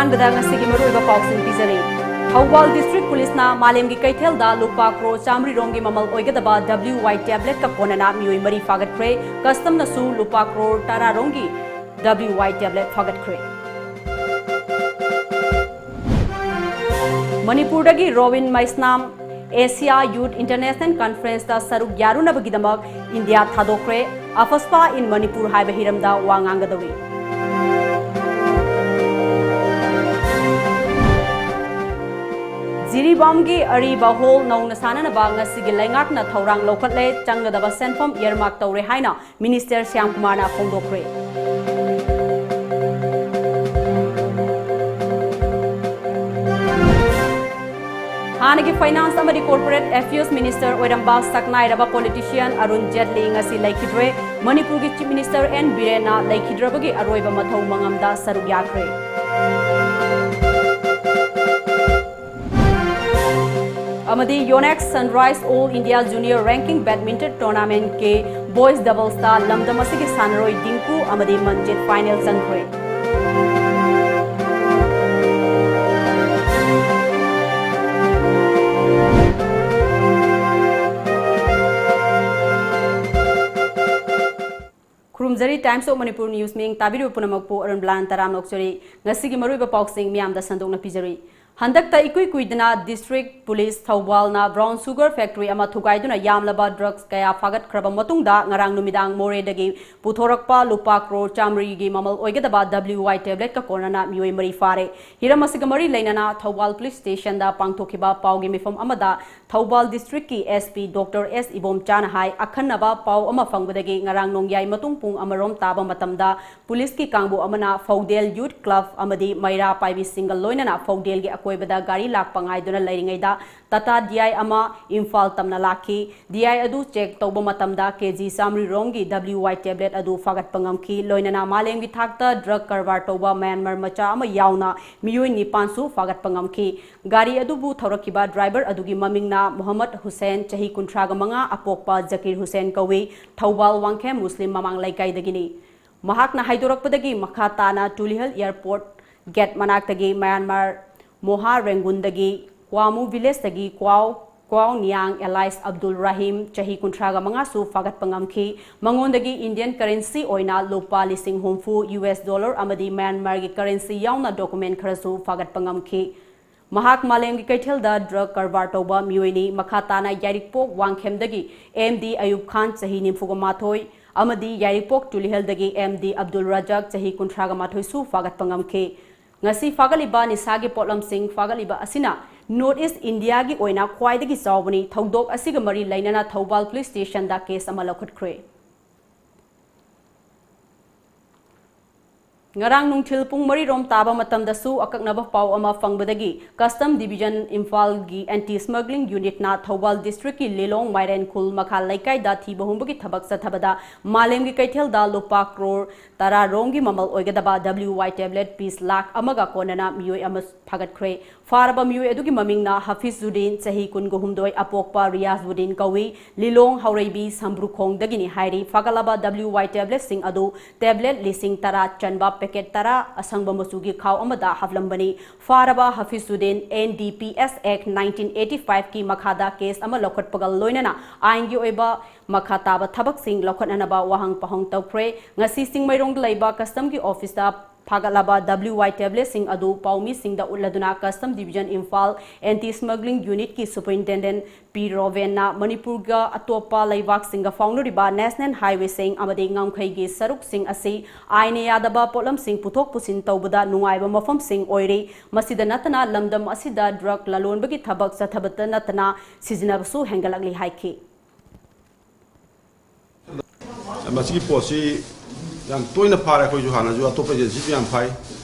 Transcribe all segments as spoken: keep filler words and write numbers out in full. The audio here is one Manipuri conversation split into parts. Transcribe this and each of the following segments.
ꯑꯍꯥꯟꯕꯗ ꯉꯁꯤꯒꯤ ꯃꯔꯨꯑꯣꯏꯕ ꯄꯥꯎꯁꯤꯡ ꯄꯤꯖꯔꯤ꯫ ꯊꯧꯕꯥꯜ District Police ꯅ ꯃꯥꯂꯦꯝꯒꯤ ꯀꯩꯊꯦꯜꯗ ꯂꯨꯄꯥ ꯀ꯭ꯔꯣꯔ ꯆꯥꯃꯔꯤ ꯔꯣꯝꯒꯤ ꯃꯃꯜ ꯑꯣꯏꯒꯗꯕ W Y tablet ꯀ ꯀꯣꯟꯅꯅ ꯃꯤꯑꯣꯏ ꯃꯔꯤ ꯐꯥꯒꯠꯈ꯭ꯔꯦ꯫ Custom ꯅꯁꯨ ꯂꯨꯄꯥ ꯀ꯭ꯔꯣꯔ ꯇꯔꯥ ꯔꯣꯝꯒꯤ W Y tablet ꯐꯥꯒꯠꯈ꯭ꯔꯦ꯫ ꯃꯅꯤꯄꯨꯔꯗꯒꯤ Robin Meisnam Asia Youth International Conference ꯇ ꯁꯔꯨꯛ ꯌꯥꯔꯨꯅꯕꯒꯤꯗꯃꯛ ꯏꯟꯗꯤꯌꯥ ꯊꯥꯗꯣꯛꯈ꯭ꯔꯦ꯫ AFSPA in Manipur ꯍꯥꯏꯕ ꯍꯤꯔꯝꯗ ꯋꯥ ꯉꯥꯡꯒꯗꯧꯔꯤ꯫ ꯖꯤꯔꯤꯕꯥꯝꯒꯤ ꯑꯔꯤꯕ ꯍꯣꯜ ꯅꯧꯅ ꯁꯥꯅꯅꯕ ꯉꯁꯤꯒꯤ ꯂꯩꯉꯥꯛꯅ ꯊꯧꯔꯥꯡ ꯂꯧꯈꯠꯂꯦ꯫ ꯆꯪꯒꯗꯕ ꯁꯦꯟꯐꯝ earmark ꯇꯧꯔꯦ ꯍꯥꯏꯅ ꯃꯤꯅꯤꯁꯇꯔ ꯁ꯭ꯌꯥꯝꯀꯨꯃꯥꯔꯅ ꯐꯣꯡꯗꯣꯛꯈ꯭ꯔꯦ꯫ ꯍꯥꯟꯅꯒꯤ Finance ꯑꯃꯗꯤ Corporate Affairs Minister ꯑꯣꯏꯔꯝꯕ ꯁꯛꯅꯥꯏꯔꯕ politician ꯑꯔꯨꯟ ꯖꯦꯠꯂꯤ ꯉꯁꯤ ꯂꯩꯈꯤꯗ꯭ꯔꯦ꯫ ꯃꯅꯤꯄꯨꯔꯒꯤ Chief Minister N ꯕꯤꯔꯦꯟꯅ ꯂꯩꯈꯤꯗ꯭ꯔꯕꯒꯤ ꯑꯔꯣꯏꯕ ꯃꯊꯧ ꯃꯉꯝꯗ ꯁꯔꯨꯛ ꯌꯥꯈ꯭ꯔꯦ꯫ ꯑꯃꯗꯤ Yonex Sunrise All India Junior Ranking Badminton Tournament ꯀꯤ boys doubles ꯇ ꯂꯝꯗꯝ ꯑꯁꯤꯒꯤ ꯁꯥꯟꯅꯔꯣꯏ ꯗꯤꯡꯀꯨ ꯑꯃꯗꯤ ꯃꯟꯖꯤꯠ final ꯆꯪꯈ꯭ꯔꯦ꯫ ꯈꯨꯔꯨꯝꯖꯔꯤ꯫ Times of Manipur News ꯃꯤꯠꯌꯦꯡ ꯇꯥꯕꯤꯔꯤꯕ ꯄꯨꯝꯅꯃꯛꯄꯨ ꯑꯔꯨꯟꯕꯂꯥꯅ ꯇꯔꯥꯝꯅ ꯑꯣꯛꯆꯔꯤ꯫ ꯉꯁꯤꯒꯤ ꯃꯔꯨꯑꯣꯏꯕ ꯄꯥꯎꯁꯤꯡ ꯃꯤꯌꯥꯝꯗ ꯁꯟꯗꯣꯛꯅ ꯄꯤꯖꯔꯤ꯫ ꯍꯟꯗꯛꯇ ꯏꯀꯨꯏ ꯀꯨꯏꯗꯅ District Police ꯊꯧꯕꯥꯜꯅ brown sugar factory ꯑꯃ ꯊꯨꯒꯥꯏꯗꯨꯅ ꯌꯥꯝꯂꯕ drugs ꯀꯌꯥ ꯐꯥꯒꯠꯈ꯭ꯔꯕ ꯃꯇꯨꯡꯗ, ꯉꯔꯥꯡ ꯅꯨꯃꯤꯗꯥꯡ ꯃꯣꯔꯦꯗꯒꯤ ꯄꯨꯊꯣꯔꯛꯄ ꯂꯨꯄꯥ ꯀ꯭ꯔꯣꯔ ꯆꯥꯃꯔꯤꯒꯤ ꯃꯃꯜ ꯑꯣꯏꯒꯗꯕ W Y tablet ꯀ ꯀꯣꯟꯅꯅ ꯃꯤꯑꯣꯏ ꯃꯔꯤ ꯐꯥꯔꯦ꯫ ꯍꯤꯔꯝ ꯑꯁꯤꯒ ꯃꯔꯤ ꯂꯩꯅꯅ ꯊꯧꯕꯥꯜ Police Station ꯗ ꯄꯥꯡꯊꯣꯛꯈꯤꯕ ꯄꯥꯎꯒꯤ ꯃꯤꯐꯝ ꯑꯃꯗ ꯊꯧꯕꯥꯜ District ꯀꯤ S P Doctor S ꯏꯕꯣꯝꯆꯥꯅ ꯍꯥꯏ, ꯑꯈꯟꯅꯕ ꯄꯥꯎ ꯑꯃ ꯐꯪꯕꯗꯒꯤ ꯉꯔꯥꯡ ꯅꯣꯡꯌꯥꯏ ꯃꯇꯨꯡ ꯄꯨꯡ ꯑꯃꯔꯣꯝ ꯇꯥꯕ ꯃꯇꯝꯗ Police ꯀꯤ ꯀꯥꯡꯕꯨ ꯑꯃꯅ ꯐꯧꯗꯦꯜ Youth Club ꯑꯃꯗꯤ ꯃꯩꯔꯥ ꯄꯥꯏꯕꯤꯁꯤꯡꯒ ꯂꯣꯏꯅꯅ ꯐꯧꯗꯦꯜꯒꯤ ꯑꯀꯣꯏꯕꯗ ꯒꯥꯔꯤ ꯂꯥꯛꯄ ꯉꯥꯏꯗꯨꯅ ꯂꯩꯔꯤꯉꯩꯗ Tata D I ꯑꯃ ꯏꯝꯐꯥꯜ ꯇꯝꯅ ꯂꯥꯛꯈꯤ꯫ D I ꯑꯗꯨ check ꯇꯧꯕ ꯃꯇꯝꯗ K G ꯆꯥꯃꯔꯤ ꯔꯣꯝꯒꯤ W Y tablet ꯑꯗꯨ ꯐꯥꯒꯠꯄ ꯉꯝꯈꯤ꯫ ꯂꯣꯏꯅꯅ ꯃꯥꯂꯦꯝꯒꯤ ꯊꯥꯛꯇ drug ꯀꯔꯕꯥꯔ ꯇꯧꯕ ꯃ꯭ꯌꯥꯟꯃꯥꯔ ꯃꯆꯥ ꯑꯃ ꯌꯥꯎꯅ ꯃꯤꯑꯣꯏ ꯅꯤꯄꯥꯟꯁꯨ ꯐꯥꯒꯠꯄ ꯉꯝꯈꯤ꯫ ꯒꯥꯔꯤ ꯑꯗꯨꯕꯨ ꯊꯧꯔꯛꯈꯤꯕ driver ꯑꯗꯨꯒꯤ ꯃꯃꯤꯡꯅ ꯃꯨꯍꯝꯃꯗ ꯍꯨꯁꯦꯟ, ꯆꯍꯤ ꯀꯨꯟꯊ꯭ꯔꯥꯒ ꯃꯉꯥ, ꯑꯄꯣꯛꯄ ꯖꯀꯤꯔ ꯍꯨꯁꯦꯟ ꯀꯧꯏ, ꯊꯧꯕꯥꯜ ꯋꯥꯡꯈꯦꯝ ꯃꯨꯁꯂꯤꯝ ꯃꯃꯥꯡ ꯂꯩꯀꯥꯏꯗꯒꯤꯅꯤ꯫ ꯃꯍꯥꯛꯅ ꯍꯥꯏꯗꯣꯔꯛꯄꯗꯒꯤ ꯃꯈꯥ ꯇꯥꯅ ꯇꯨꯂꯤꯍꯜ Airport ꯒꯦꯠ ꯃꯅꯥꯛꯇꯒꯤ ꯃ꯭ꯌꯥꯟꯃꯥꯔ ꯃꯣꯍꯥ ꯔꯦꯡꯒꯨꯟꯗꯒꯤ ꯀ꯭ꯋꯥꯃꯨ ꯚꯤꯂꯦꯖꯇꯒꯤ ꯀ꯭ꯋꯥꯎ ꯀ꯭ꯋꯥꯎ ꯅꯤꯌꯥꯡ ꯑꯦꯂꯥꯏꯁ ꯑꯕꯗꯨꯜ ꯔꯥꯍꯤꯝ, ꯆꯍꯤ ꯀꯨꯟꯊ꯭ꯔꯥꯒ ꯃꯉꯥꯁꯨ ꯐꯥꯒꯠꯄ ꯉꯝꯈꯤ꯫ ꯃꯉꯣꯟꯗꯒꯤ ꯏꯟꯗꯤꯌꯟ ꯀꯔꯦꯟꯁꯤ ꯑꯣꯏꯅ ꯂꯨꯄꯥ ꯂꯤꯁꯤꯡ ꯍꯨꯝꯐꯨ, ꯌꯨ ꯑꯦꯁ ꯗꯣꯂꯔ ꯑꯃꯗꯤ ꯃ꯭ꯌꯥꯟꯃꯥꯔꯒꯤ ꯀꯔꯦꯟꯁꯤ ꯌꯥꯎꯅ ꯗꯣꯀꯨꯃꯦꯟ ꯈꯔꯁꯨ ꯐꯥꯒꯠꯄ ꯉꯝꯈꯤ꯫ ꯃꯍꯥꯛ ꯃꯥꯂꯦꯝꯒꯤ ꯀꯩꯊꯦꯜꯗ ꯗ꯭ꯔꯒ ꯀꯔꯕꯥꯔ ꯇꯧꯕ ꯃꯤꯑꯣꯏꯅꯤ꯫ ꯃꯈꯥ ꯇꯥꯅ ꯌꯥꯏꯔꯤꯛꯄꯣꯛ ꯋꯥꯡꯈꯦꯝꯗꯒꯤ ꯑꯦꯝ ꯗꯤ ꯑꯌꯨꯕ ꯈꯥꯟ, ꯆꯍꯤ ꯅꯤꯐꯨꯒ ꯃꯥꯊꯣꯏ, ꯑꯃꯗꯤ ꯌꯥꯏꯔꯤꯛꯄꯣꯛ ꯇꯨꯂꯤꯍꯦꯜꯗꯒꯤ ꯑꯦꯝ ꯗꯤ ꯑꯕꯗꯨꯜ ꯔꯖꯥꯛ, ꯆꯍꯤ ꯀꯨꯟꯊ꯭ꯔꯥꯒ ꯃꯥꯊꯣꯏꯁꯨ ꯐꯥꯒꯠꯄ ꯉꯝꯈꯤ꯫ ꯉꯁꯤ ꯐꯥꯒꯠꯂꯤꯕ ꯅꯤꯁꯥꯒꯤ ꯄꯣꯠꯂꯝꯁꯤꯡ ꯐꯥꯒꯠꯂꯤꯕ ꯑꯁꯤꯅ ꯅꯣꯔꯠ ꯏꯁ ꯏꯟꯗꯤꯌꯥꯒꯤ ꯑꯣꯏꯅ ꯈ꯭ꯋꯥꯏꯗꯒꯤ ꯆꯥꯎꯕꯅꯤ꯫ ꯊꯧꯗꯣꯛ ꯑꯁꯤꯒ ꯃꯔꯤ ꯂꯩꯅꯅ ꯊꯧꯕꯥꯜ ꯄꯨꯂꯤꯁ ꯁ꯭ꯇꯦꯁꯟꯗ ꯀꯦꯁ ꯑꯃ ꯂꯧꯈꯠꯈ꯭ꯔꯦ꯫ ꯉꯔꯥꯡ ꯅꯨꯡꯊꯤꯜ ꯄꯨꯡ ꯃꯔꯤ ꯔꯣꯝ ꯇꯥꯕ ꯃꯇꯝꯗꯁꯨ ꯑꯀꯛꯅꯕ ꯄꯥꯎ ꯑꯃ ꯐꯪꯕꯗꯒꯤ ꯀꯁꯇꯝ ꯗꯤꯕꯤꯖꯟ ꯏꯝꯐꯥꯜꯒꯤ ꯑꯦꯟꯇꯤ ꯁ꯭ꯃꯒ꯭ꯂꯤꯡ ꯌꯨꯅꯤꯠꯅ ꯊꯧꯕꯥꯜ ꯗꯤꯁꯇ꯭ꯔꯤꯛꯀꯤ ꯂꯤꯂꯣꯡ ꯃꯥꯏꯔꯦꯟꯈꯨꯜ ꯃꯈꯥ ꯂꯩꯀꯥꯏꯗ ꯊꯤꯕ ꯍꯨꯝꯕꯒꯤ ꯊꯕꯛ ꯆꯠꯊꯕꯗ ꯃꯥꯂꯦꯝꯒꯤ ꯀꯩꯊꯦꯜꯗ ꯂꯨꯄꯥ ꯀ꯭ꯔꯣꯔ ꯇꯔꯥ ꯔꯣꯝꯒꯤ ꯃꯃꯜ ꯑꯣꯏꯒꯗꯕ ꯗꯕ꯭ꯂꯤꯎ ꯋꯥꯏ ꯇꯦꯕ꯭ꯂꯦꯠ ꯄꯤꯁ ꯂꯥꯈ ꯑꯃꯒ ꯀꯣꯟꯅꯅ ꯃꯤꯑꯣꯏ ꯑꯃ ꯐꯥꯒꯠꯈ꯭ꯔꯦ꯫ ꯐꯥꯔꯕ ꯃꯤꯑꯣꯏ ꯑꯗꯨꯒꯤ ꯃꯃꯤꯡꯅ ꯍꯐꯤꯖꯨꯗꯤꯟ, ꯆꯍꯤ ꯀꯨꯟꯒ ꯍꯨꯝꯗꯣꯏ, ꯑꯄꯣꯛꯄ ꯔꯤꯌꯥꯖꯨꯗꯤꯟ ꯀꯧꯏ, ꯂꯤꯂꯣꯡ ꯍꯥꯎꯔꯩꯕꯤ ꯁꯝꯕ꯭ꯔꯨꯈꯣꯡꯗꯒꯤꯅꯤ ꯍꯥꯏꯔꯤ꯫ ꯐꯥꯒꯠꯂꯕ ꯗꯕ꯭ꯂꯤꯎ ꯋꯥꯏ ꯇꯦꯕ꯭ꯂꯦꯠꯁꯤꯡ ꯑꯗꯨ ꯇꯦꯕ꯭ꯂꯦꯠ ꯂꯤꯁꯤꯡ ꯇꯔꯥ ꯆꯟꯕ ꯄꯦꯀꯦꯠ ꯇꯔꯥ ꯑꯁꯪꯕ ꯃꯆꯨꯒꯤ ꯈꯥꯎ ꯑꯃꯗ ꯍꯥꯞꯂꯝꯕꯅꯤ꯫ ꯐꯥꯔꯕ ꯍꯐꯤꯖꯨꯗꯤꯟ ꯑꯦꯟ ꯗꯤ ꯄꯤ ꯑꯦꯁ ꯑꯦꯛ ꯅꯥꯏꯟꯇꯤꯟ ꯑꯩꯠꯇꯤ ꯐꯥꯏꯚꯀꯤ ꯃꯈꯥꯗ ꯀꯦꯁ ꯑꯃ ꯂꯧꯈꯠꯄꯒ ꯂꯣꯏꯅꯅ ꯑꯥꯏꯟꯒꯤ ꯑꯣꯏꯕ ꯃꯈꯥ ꯇꯥꯕ ꯊꯕꯛꯁꯤꯡ ꯂꯧꯈꯠꯅꯅꯕ ꯋꯥꯍꯪ ꯄꯥꯎꯍꯪ ꯇꯧꯈ꯭ꯔꯦ꯫ ꯉꯁꯤ ꯆꯤꯡꯃꯩꯔꯣꯡꯗ ꯂꯩꯕ ꯀꯁꯇꯝꯒꯤ ꯑꯣꯐꯤꯁꯇ ꯐꯥꯒꯠꯂꯕ ꯗꯕ꯭ꯂꯤꯎ ꯋꯥꯏ ꯇꯦꯕ꯭ꯂꯦꯠꯁꯤꯡ ꯑꯗꯨ ꯄꯥꯎꯃꯤꯁꯤꯡꯗ ꯎꯠꯂꯗꯨꯅ custom division Imphal anti ꯁ꯭ꯃꯒ꯭ꯂꯤꯡ ꯌꯨꯅꯤꯠꯀꯤ superintendent ꯄꯤ ꯔꯣꯕꯦꯟꯅ ꯃꯅꯤꯄꯨꯔꯒ ꯑꯇꯣꯞꯄ ꯂꯩꯕꯥꯛꯁꯤꯡꯒ ꯐꯥꯎꯅꯔꯤꯕ ꯅꯦꯁꯅꯦꯜ ꯍꯥꯏꯋꯦꯁꯤꯡ ꯑꯃꯗꯤ ꯉꯝꯈꯩꯒꯤ ꯁꯔꯨꯛꯁꯤꯡ ꯑꯁꯤ ꯑꯥꯏꯟꯅ ꯌꯥꯗꯕ ꯄꯣꯠꯂꯝꯁꯤꯡ ꯄꯨꯊꯣꯛ ꯄꯨꯁꯤꯟ ꯇꯧꯕꯗ ꯅꯨꯡꯉꯥꯏꯕ ꯃꯐꯝꯁꯤꯡ ꯑꯣꯏꯔꯤ꯫ ꯃꯁꯤꯗ ꯅꯠꯇꯅ ꯂꯝꯗꯝ ꯑꯁꯤꯗ ꯗ꯭ꯔꯒ ꯂꯂꯣꯟꯕꯒꯤ ꯊꯕꯛ ꯆꯠꯊꯕꯇ ꯅꯠꯇꯅ ꯁꯤꯖꯤꯟꯅꯕꯁꯨ ꯍꯦꯟꯒꯠꯂꯛꯂꯤ ꯍꯥꯏꯈꯤ꯫ ꯃꯁꯤꯒꯤ ꯄꯣꯠꯁꯤ ꯌꯥꯝ ꯇꯣꯏꯅ ꯐꯥꯔꯦ꯫ ꯑꯩꯈꯣꯏꯁꯨ ꯍꯥꯟꯅꯁꯨ ꯑꯇꯣꯞꯄ ꯑꯦꯖꯦꯟꯁꯤꯁꯨ ꯌꯥꯝ ꯐꯥꯏ꯫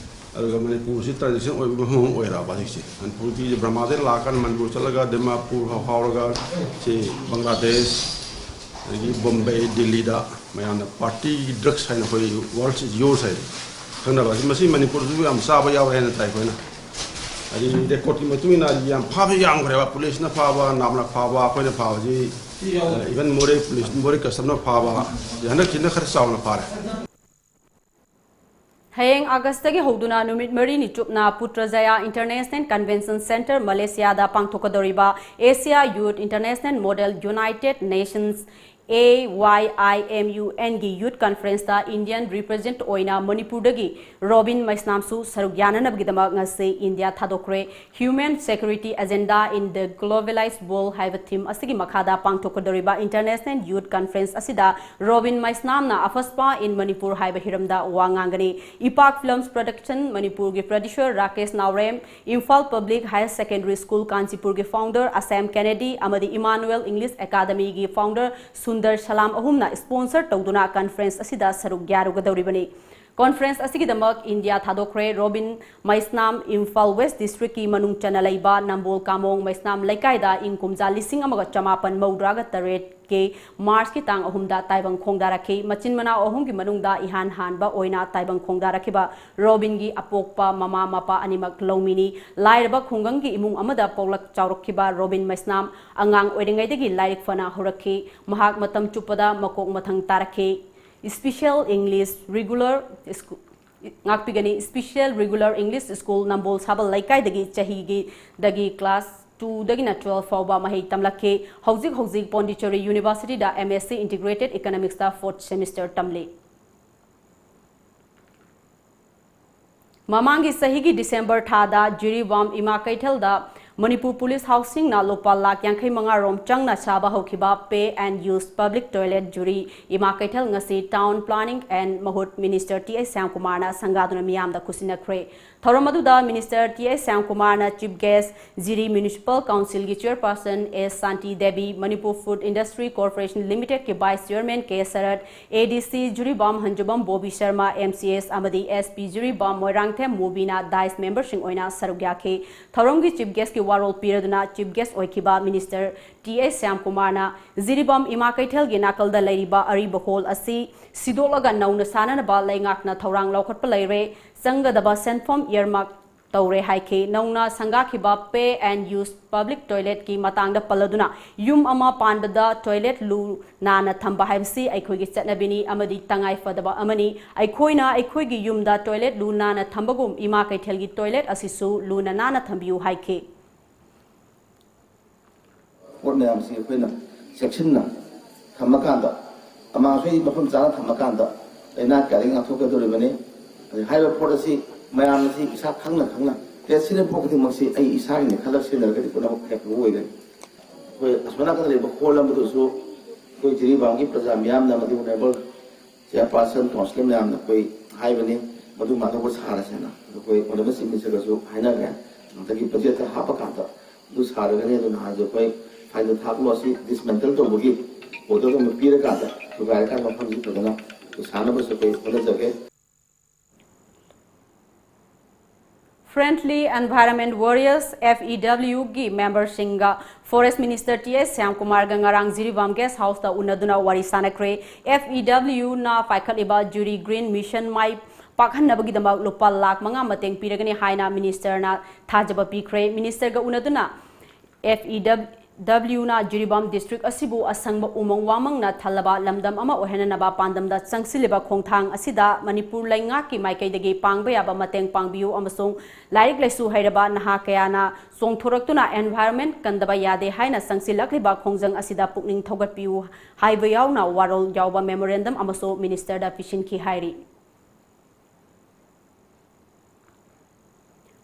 ꯑꯗꯨꯒ ꯃꯅꯤꯄꯨꯔꯁꯤ ꯇ꯭ꯔꯥꯟꯖꯦꯛꯁꯟ ꯑꯣꯏꯕ ꯃꯐꯝ ꯑꯃ ꯑꯣꯏꯔꯛꯑꯕ ꯍꯧꯖꯤꯛꯁꯦ꯫ ꯃꯅꯤꯄꯨꯔꯒꯤ ꯕ꯭ꯔꯍꯃꯥꯗꯩ ꯂꯥꯛꯑꯀꯥꯟꯗ ꯃꯅꯤꯄꯨꯔ ꯆꯠꯂꯒ ꯗꯤꯃꯥꯄꯨꯔ ꯐꯥꯎꯔꯒ ꯁꯤ ꯕꯪꯒ꯭ꯂꯥꯗꯦꯁ, ꯑꯗꯒꯤ ꯕꯣꯝꯕꯦ, ꯗꯤꯜꯂꯤꯗ ꯃꯌꯥꯝꯅ ꯄꯥꯔꯇꯤꯒꯤ ꯗ꯭ꯔꯒꯁ ꯍꯥꯏꯅ ꯑꯩꯈꯣꯏ ꯋꯥꯔꯜꯁ ꯏꯁ ꯌꯣꯔꯁ ꯍꯥꯏꯅ ꯈꯪꯅꯕ ꯑꯁꯤ, ꯃꯁꯤ ꯃꯅꯤꯄꯨꯔꯗꯁꯨ ꯌꯥꯝ ꯆꯥꯕ ꯌꯥꯎꯔꯦ ꯍꯥꯏꯅ ꯇꯥꯏ ꯑꯩꯈꯣꯏꯅ꯫ ꯍꯥꯏꯗꯤ ꯔꯦꯀꯣꯔꯗꯀꯤ ꯃꯇꯨꯡ ꯏꯟꯅ ꯌꯥꯝ ꯐꯥꯕꯁꯨ ꯌꯥꯝꯈ꯭ꯔꯦꯕ, ꯄꯨꯂꯤꯁꯅ ꯐꯥꯕ, ꯅꯥꯝꯅ ꯐꯥꯕ, ꯑꯩꯈꯣꯏꯅ ꯐꯥꯕꯁꯤ, ꯏꯚꯟ ꯃꯣꯔꯦ ꯄꯨꯂꯤꯁ, ꯃꯣꯔꯦ ꯀꯁꯇꯝꯅ ꯐꯥꯕ, ꯍꯟꯗꯛꯁꯤꯅ ꯈꯔ ꯆꯥꯎꯅ ꯐꯥꯔꯦ꯫ ꯍꯌꯦꯡ ꯑꯥꯒꯁꯇꯒꯤ ꯍꯧꯗꯨꯅ ꯅꯨꯃꯤꯠ ꯃꯔꯤꯅꯤ ꯆꯨꯞꯅ ꯄꯨꯇ꯭ꯔꯖꯌꯥ International Convention Centre, ꯃꯂꯦꯁꯤꯌꯥꯗ ꯄꯥꯡꯊꯣꯛꯀꯗꯧꯔꯤꯕ Asia Youth International Model United Nations, A Y I M U N ꯒꯤ Youth Conference ꯇ Indian represent ꯑꯣꯏꯅ ꯃꯅꯤꯄꯨꯔꯗꯒꯤ ꯔꯣꯕꯤꯟ ꯃꯩꯁꯅꯥꯝꯁꯨ ꯁꯔꯨꯛ ꯌꯥꯅꯅꯕꯒꯤꯗꯃꯛ ꯉꯁꯤ India ꯊꯥꯗꯣꯛꯈ꯭ꯔꯦ꯫ Human Security Agenda in the Globalized World ꯍꯥꯏꯕ theme ꯑꯁꯤꯒꯤ ꯃꯈꯥꯗ ꯄꯥꯡꯊꯣꯛꯀꯗꯧꯔꯤꯕ International Youth Conference ꯑꯁꯤꯗ ꯔꯣꯕꯤꯟ ꯃꯩꯁꯅꯥꯝꯅ ꯑꯐꯁꯄꯥ in ꯃꯅꯤꯄꯨꯔ ꯍꯥꯏꯕ ꯍꯤꯔꯝꯗ ꯋꯥ ꯉꯥꯡꯒꯅꯤ꯫ ꯏꯄꯥꯛ Films Production ꯃꯅꯤꯄꯨꯔꯒꯤ producer ꯔꯥꯀꯦꯁ ꯅꯥꯎꯔꯦꯝ, Imphal Public Higher Secondary School ꯀꯥꯟꯆꯤꯄꯨꯔꯒꯤ founder ꯑꯁꯦꯝ ꯀꯦꯅꯦꯗꯤ ꯑꯃꯗꯤ Emmanuel English Academy ꯒꯤ founder ꯁꯨꯟꯗꯔ ꯁꯂꯥꯝ ꯑꯍꯨꯝꯅ sponsor ꯇꯧꯗꯨꯅ conference ꯑꯁꯤꯗ ꯁꯔꯨꯛ ꯌꯥꯔꯨꯒꯗꯧꯔꯤꯕꯅꯤ꯫ Conference ꯑꯁꯤꯒꯤꯗꯃꯛ ꯏꯟꯗꯤꯌꯥ ꯊꯥꯗꯣꯛꯈ꯭ꯔꯦ꯫ ꯔꯣꯕꯤꯟ ꯃꯩꯁꯅꯥꯝ ꯏꯝꯐꯥꯜ West District ꯀꯤ ꯃꯅꯨꯡ ꯆꯟꯅ ꯂꯩꯕ ꯅꯝꯕꯣꯜ ꯀꯥꯃꯣꯡ ꯃꯩꯁꯅꯥꯝ ꯂꯩꯀꯥꯏꯗ ꯏꯪ ꯀꯨꯝꯖꯥ ꯂꯤꯁꯤꯡ ꯑꯃꯒ ꯆꯃꯥꯄꯟ ꯃꯧꯗ꯭ꯔꯥꯒ ꯇꯔꯦꯠ ꯀꯤ March ꯀꯤ ꯇꯥꯡ ꯑꯍꯨꯝꯗ ꯇꯥꯏꯕꯪ ꯈꯣꯡꯗꯥꯔꯛꯈꯤ꯫ ꯃꯆꯤꯟ ꯃꯅꯥꯎ ꯑꯍꯨꯝꯒꯤ ꯃꯅꯨꯡꯗ ꯏꯍꯥꯟ ꯍꯥꯟꯕ ꯑꯣꯏꯅ ꯇꯥꯏꯕꯪ ꯈꯣꯡꯗꯥꯔꯛꯈꯤꯕ ꯔꯣꯕꯤꯟꯒꯤ ꯑꯄꯣꯛꯄ ꯃꯃꯥ ꯃꯄꯥ ꯑꯅꯤꯃꯛ ꯂꯧꯃꯤꯅꯤ꯫ ꯂꯥꯏꯔꯕ ꯈꯨꯡꯒꯪꯒꯤ ꯏꯃꯨꯡ ꯑꯃꯗ ꯄꯣꯛꯂꯛ ꯆꯥꯎꯔꯛꯈꯤꯕ ꯔꯣꯕꯤꯟ ꯃꯩꯁꯅꯥꯝ ꯑꯉꯥꯡ ꯑꯣꯏꯔꯤꯉꯩꯗꯒꯤ ꯂꯥꯏꯔꯤꯛ ꯐꯅ ꯍꯧꯔꯛꯈꯤ꯫ ꯃꯍꯥꯛ ꯃꯇꯝ ꯆꯨꯞꯄꯗ ꯃꯀꯣꯛ ꯃꯊꯪ ꯇꯥꯔꯛꯈꯤ꯫ Special English Regular School, ꯉꯥꯛꯄꯤꯒꯅꯤ, Special Regular English School ꯅꯝꯕꯣꯜ ꯁꯥꯕꯜ ꯂꯩꯀꯥꯏꯗꯒꯤ ꯆꯍꯤꯒꯤ ꯗꯒꯤ class two ꯗꯒꯤꯅ twelve ꯐꯥꯎꯕ ꯃꯍꯩ ꯇꯝꯂꯛꯈꯤ꯫ ꯍꯧꯖꯤꯛ ꯍꯧꯖꯤꯛ ꯄꯣꯟꯗꯤꯆꯦꯔꯤ University ꯗ M S C Integrated Economics ꯇ fourth semester ꯇꯝꯂꯤ꯫ ꯃꯃꯥꯡꯒꯤ ꯆꯍꯤꯒꯤ December ꯊꯥꯗ ꯖꯤꯔꯤꯕꯥꯝ ꯏꯃꯥ ꯀꯩꯊꯦꯜꯗ ꯃꯅꯤꯄꯨꯔ ꯄꯨꯂꯤꯁ ꯍꯥꯎꯁꯤꯡꯅ ꯂꯨꯄꯥ ꯂꯥꯈ ꯌꯥꯡꯈꯩ ꯃꯉꯥ ꯔꯣꯝ ꯆꯪꯅ ꯁꯥꯕ ꯍꯧꯈꯤꯕ Pay and Use Public Toilet ꯖꯤꯔꯤ ꯏꯃꯥ ꯀꯩꯊꯦꯜ ꯉꯁꯤ Town Planning and ꯃꯍꯨꯠ Minister ꯇꯤ ꯑꯩꯆ ꯁ꯭ꯌꯥꯝꯀꯨꯃꯥꯔꯅ ꯁꯪꯒꯥꯗꯨꯅ ꯃꯤꯌꯥꯝꯗ ꯈꯨꯠꯁꯤꯟꯅꯈ꯭ꯔꯦ꯫ ꯊꯧꯔꯝ ꯑꯗꯨꯗ Minister ꯇꯤ ꯑꯩꯆ ꯁ꯭ꯌꯥꯝꯀꯨꯃꯥꯔꯅ chief guest, Jiri Municipal Council ꯒꯤ Chairperson S Shanti Devi, Manipur Food Industry Corporation Limited ꯀꯤ Vice Chairman K Sarat, A D C Jiribam Hanjubam Bobi Sharma, M C S ꯑꯃꯗꯤ S P ꯖꯤꯔꯤꯕꯥꯝ ꯃꯣꯏꯔꯥꯡꯊꯦꯝ ꯃꯨꯕꯤꯅ dais member ꯁꯤꯡ ꯑꯣꯏꯅ ꯁꯔꯨꯛ ꯌꯥꯈꯤ꯫ ꯊꯧꯔꯝꯒꯤ chief guest ꯀꯤ ꯋꯥꯔꯣꯜ ꯄꯤꯔꯗꯨꯅ chief guest ꯑꯣꯏꯈꯤꯕ Minister ꯇꯤ ꯑꯩꯆ ꯁ꯭ꯌꯥꯝꯀꯨꯃꯥꯔꯅ ꯖꯤꯔꯤꯕꯥꯝ ꯏꯃꯥ ꯀꯩꯊꯦꯜꯒꯤ ꯅꯥꯀꯜꯗ ꯂꯩꯔꯤꯕ ꯑꯔꯤꯕ hall ꯑꯁꯤ ꯁꯤꯗꯣꯛꯂꯒ ꯅꯧꯅ ꯁꯥꯅꯅꯕ ꯂꯩꯉꯥꯛꯅ ꯊꯧꯔꯥꯡ ꯂꯧꯈꯠꯄ ꯂꯩꯔꯦ꯫ ꯆꯪꯒꯗꯕ ꯁꯦꯟꯐꯝ earmark ꯇꯧꯔꯦ ꯍꯥꯏꯈꯤ꯫ ꯅꯧꯅ ꯁꯪꯒꯥꯈꯤꯕ Pay and Use Public Toiletꯀꯤ ꯃꯇꯥꯡꯗ ꯄꯜꯂꯗꯨꯅ, ꯌꯨꯝ ꯑꯃ ꯄꯥꯟꯕꯗ toilet ꯂꯨ ꯅꯥꯟꯅ ꯊꯝꯕ ꯍꯥꯏꯕꯁꯤ ꯑꯩꯈꯣꯏꯒꯤ ꯆꯠꯅꯕꯤꯅꯤ ꯑꯃꯗꯤ ꯇꯉꯥꯏ ꯐꯗꯕ ꯑꯃꯅꯤ꯫ ꯑꯩꯈꯣꯏꯅ ꯑꯩꯈꯣꯏꯒꯤ ꯌꯨꯝꯗ toilet ꯂꯨ ꯅꯥꯟꯅ ꯊꯝꯕꯒꯨꯝ ꯏꯃꯥ ꯀꯩꯊꯦꯜꯒꯤ toilet ꯑꯁꯤꯁꯨ ꯂꯨꯅ ꯅꯥꯟꯅ ꯊꯝꯕꯤꯌꯨ ꯍꯥꯏꯈꯤ꯫ ꯄꯣꯠ ꯃꯌꯥꯝꯁꯤ ꯑꯩꯈꯣꯏꯅ ꯆꯦꯛꯁꯤꯟꯅ ꯊꯝꯃꯀꯥꯟꯗ, ꯑꯃꯥꯡ ꯑꯁꯣꯏ ꯃꯐꯝ ꯆꯥꯅ ꯊꯝꯃꯀꯥꯟꯗ ꯂꯥꯏꯅꯥ ꯀꯌꯥꯗꯒꯤ ꯉꯥꯛꯊꯣꯛꯀꯗꯧꯔꯤꯕꯅꯤ꯫ ꯑꯗꯩ ꯍꯥꯏꯔꯤꯕ ꯄꯣꯠ ꯑꯁꯤ ꯃꯌꯥꯝ ꯑꯁꯤ ꯏꯁꯥ ꯈꯪꯅ ꯈꯪꯅ, ꯇꯦꯁ ꯁꯤꯖꯤꯟꯅꯕ ꯄꯣꯠ ꯈꯨꯗꯤꯡꯃꯛꯁꯤ ꯑꯩ ꯏꯁꯥꯒꯤꯅꯤ ꯈꯜꯂꯒ ꯁꯤꯖꯤꯟꯅꯔꯒꯗꯤ ꯄꯨꯝꯅꯃꯛ ꯍꯦꯟꯅ ꯐꯕ ꯑꯣꯏꯒꯅꯤ꯫ ꯑꯩꯈꯣꯏ ꯑꯁꯣꯝ ꯅꯥꯀꯟꯗ ꯂꯩꯕ ꯍꯣꯜ ꯑꯃꯗꯨꯁꯨ ꯑꯩꯈꯣꯏ ꯖꯤꯔꯤꯕꯥꯝꯒꯤ ꯄ꯭ꯔꯖꯥ ꯃꯤꯌꯥꯝꯅ ꯑꯃꯗꯤ ꯑꯣꯅꯔꯦꯕꯜ ꯆꯤꯌꯥꯔꯄꯥꯔꯁꯟ, ꯀꯥꯎꯟꯁꯤꯂꯔ ꯃꯌꯥꯝꯅ ꯑꯩꯈꯣꯏ ꯍꯥꯏꯕꯅꯤ, ꯃꯗꯨ ꯃꯥꯟꯅꯕ ꯁꯥꯔꯁꯦꯅ꯫ ꯑꯗꯣ ꯑꯩꯈꯣꯏ ꯑꯣꯅꯔꯦꯕꯜ ꯆꯤꯐ ꯃꯤꯅꯤꯁꯇꯔꯒꯁꯨ ꯍꯥꯏꯅꯈ꯭ꯔꯦ, ꯍꯟꯗꯛꯀꯤ ꯕꯖꯦꯠꯇ ꯍꯥꯞꯄꯀꯥꯟꯗ ꯑꯗꯨ ꯁꯥꯔꯒꯅꯤ꯫ ꯑꯗꯨ ꯅꯍꯥꯟꯁꯨ ꯑꯩꯈꯣꯏ ꯐꯥꯏꯟꯗ ꯊꯥꯛꯂꯣ ꯑꯁꯤ ꯗꯤꯁꯃꯦꯟꯇꯜ ꯇꯧꯕꯒꯤ ꯑꯣꯔꯗꯔ ꯑꯃ ꯄꯤꯔꯀꯥꯟꯗ ꯊꯨꯒꯥꯏꯔꯀꯥꯟꯗ ꯃꯐꯝꯁꯤ ꯐꯖꯅ ꯁꯥꯅꯕꯁꯨ ꯑꯩꯈꯣꯏ ꯍꯣꯠꯅꯖꯒꯦ꯫ Friendly Environment Warriors, FEWꯒꯤ memberꯁꯤꯡꯒ Forest Minister TA ꯁ꯭ꯌꯥꯝꯀꯨꯃꯥꯔꯒ ꯉꯔꯥꯡ ꯖꯤꯔꯤꯕꯥꯝ guest houseꯇ ꯎꯅꯗꯨꯅ ꯋꯥꯔꯤ ꯁꯥꯅꯈ꯭ꯔꯦ꯫ FEWꯅ ꯄꯥꯏꯈꯠꯂꯤꯕ Juri Green Mission ꯃꯥꯏ ꯄꯥꯛꯍꯟꯅꯕꯒꯤꯗꯃꯛ ꯂꯨꯄꯥ ꯂꯥꯈ ꯃꯉꯥ ꯃꯇꯦꯡ ꯄꯤꯔꯒꯅꯤ ꯍꯥꯏꯅ ministerꯅ ꯊꯥꯖꯕ ꯄꯤꯈ꯭ꯔꯦ꯫ Ministerꯒ ꯎꯅꯗꯨꯅ FEWꯅ ꯖꯤꯔꯤꯕꯥꯝ district ꯑꯁꯤꯕꯨ ꯑꯁꯪꯕ ꯎꯃꯪ ꯋꯥꯃꯪꯅ ꯊꯜꯂꯕ ꯂꯝꯗꯝ ꯑꯃ ꯑꯣꯏꯍꯟꯅꯅꯕ ꯄꯥꯟꯗꯝꯗ ꯆꯪꯁꯤꯜꯂꯤꯕ ꯈꯣꯡꯊꯥꯡ ꯑꯁꯤꯗ ꯃꯅꯤꯄꯨꯔ ꯂꯩꯉꯥꯛꯀꯤ ꯃꯥꯏꯀꯩꯗꯒꯤ ꯄꯥꯡꯕ ꯌꯥꯕ ꯃꯇꯦꯡ ꯄꯥꯡꯕꯤꯌꯨ ꯑꯃꯁꯨꯡ ꯂꯥꯏꯔꯤꯛ ꯂꯥꯏꯁꯨ ꯍꯩꯔꯕ ꯅꯍꯥ ꯀꯌꯥꯅ ꯆꯣꯡꯊꯣꯔꯛꯇꯨꯅ environment ꯀꯟꯗꯕ ꯌꯥꯗꯦ ꯍꯥꯏꯅ ꯆꯪꯁꯤꯜꯂꯛꯂꯤꯕ ꯈꯣꯡꯖꯪ ꯑꯁꯤꯗ ꯄꯨꯛꯅꯤꯡ ꯊꯧꯒꯠꯄꯤꯌꯨ ꯍꯥꯏꯕ ꯌꯥꯎꯅ ꯋꯥꯔꯣꯜ ꯌꯥꯎꯕ memorandum ꯑꯃꯁꯨ ministerꯗ ꯄꯤꯁꯤꯟꯈꯤ ꯍꯥꯏꯔꯤ꯫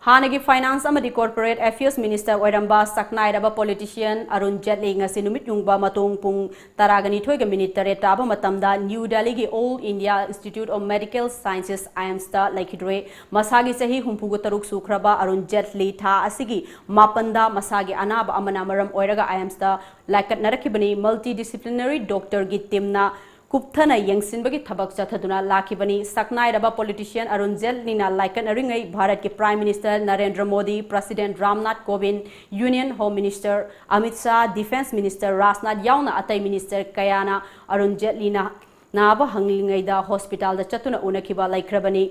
ꯍꯥꯟꯅꯒꯤ Finance ꯑꯃꯗꯤ Corporate Affairs Minister ꯑꯣꯏꯔꯝꯕ ꯁꯛꯅꯥꯏꯔꯕ politician ꯑꯔꯨꯟ ꯖꯦꯠꯂꯤ ꯉꯁꯤ ꯅꯨꯃꯤꯠ ꯌꯨꯡꯕ ꯃꯇꯨꯡ ꯄꯨꯡ ꯇꯔꯥꯒ ꯅꯤꯊꯣꯏꯒ minute ꯇꯔꯦꯠ ꯇꯥꯕ ꯃꯇꯝꯗ New Delhiꯒꯤ All India Institute of Medical Sciences, AIIMSꯇ ꯂꯩꯈꯤꯗ꯭ꯔꯦ꯫ ꯃꯁꯥꯒꯤ ꯆꯍꯤ ꯍꯨꯝꯐꯨꯒ ꯇꯔꯨꯛ ꯁꯨꯈ꯭ꯔꯕ ꯑꯔꯨꯟ ꯖꯦꯠꯂꯤ ꯊꯥ ꯑꯁꯤꯒꯤ ꯃꯥꯄꯟꯗ ꯃꯁꯥꯒꯤ ꯑꯅꯥꯕ ꯑꯃꯅ ꯃꯔꯝ ꯑꯣꯏꯔꯒ AIIMSꯇ ꯂꯥꯏꯀꯠꯅꯔꯛꯈꯤꯕꯅꯤ꯫ Multidisciplinary doctorꯒꯤ teamꯅ ꯀꯨꯞꯊꯅ ꯌꯦꯡꯁꯤꯟꯕꯒꯤ ꯊꯕꯛ ꯆꯠꯊꯗꯨꯅ ꯂꯥꯛꯈꯤꯕꯅꯤ꯫ ꯁꯛꯅꯥꯏꯔꯕ politician ꯑꯔꯨꯟ ꯖꯦꯠꯂꯤꯅ ꯂꯥꯏꯀꯠꯅꯔꯤꯉꯩ ꯚꯥꯔꯠꯀꯤ Prime Minister Narendra Modi, President Ramnath ꯀꯣꯕꯤꯟꯗ, Union Home Minister Amit Shah, Defence Minister Rajnath ꯌꯥꯎꯅ ꯑꯇꯩ minister ꯀꯌꯥꯅ ꯑꯔꯨꯟ ꯖꯦꯠꯂꯤꯅ ꯅꯥꯕ ꯍꯪꯂꯤꯉꯩꯗ hospitalꯗ ꯆꯠꯇꯨꯅ ꯎꯅꯈꯤꯕ ꯂꯩꯈ꯭ꯔꯕꯅꯤ꯫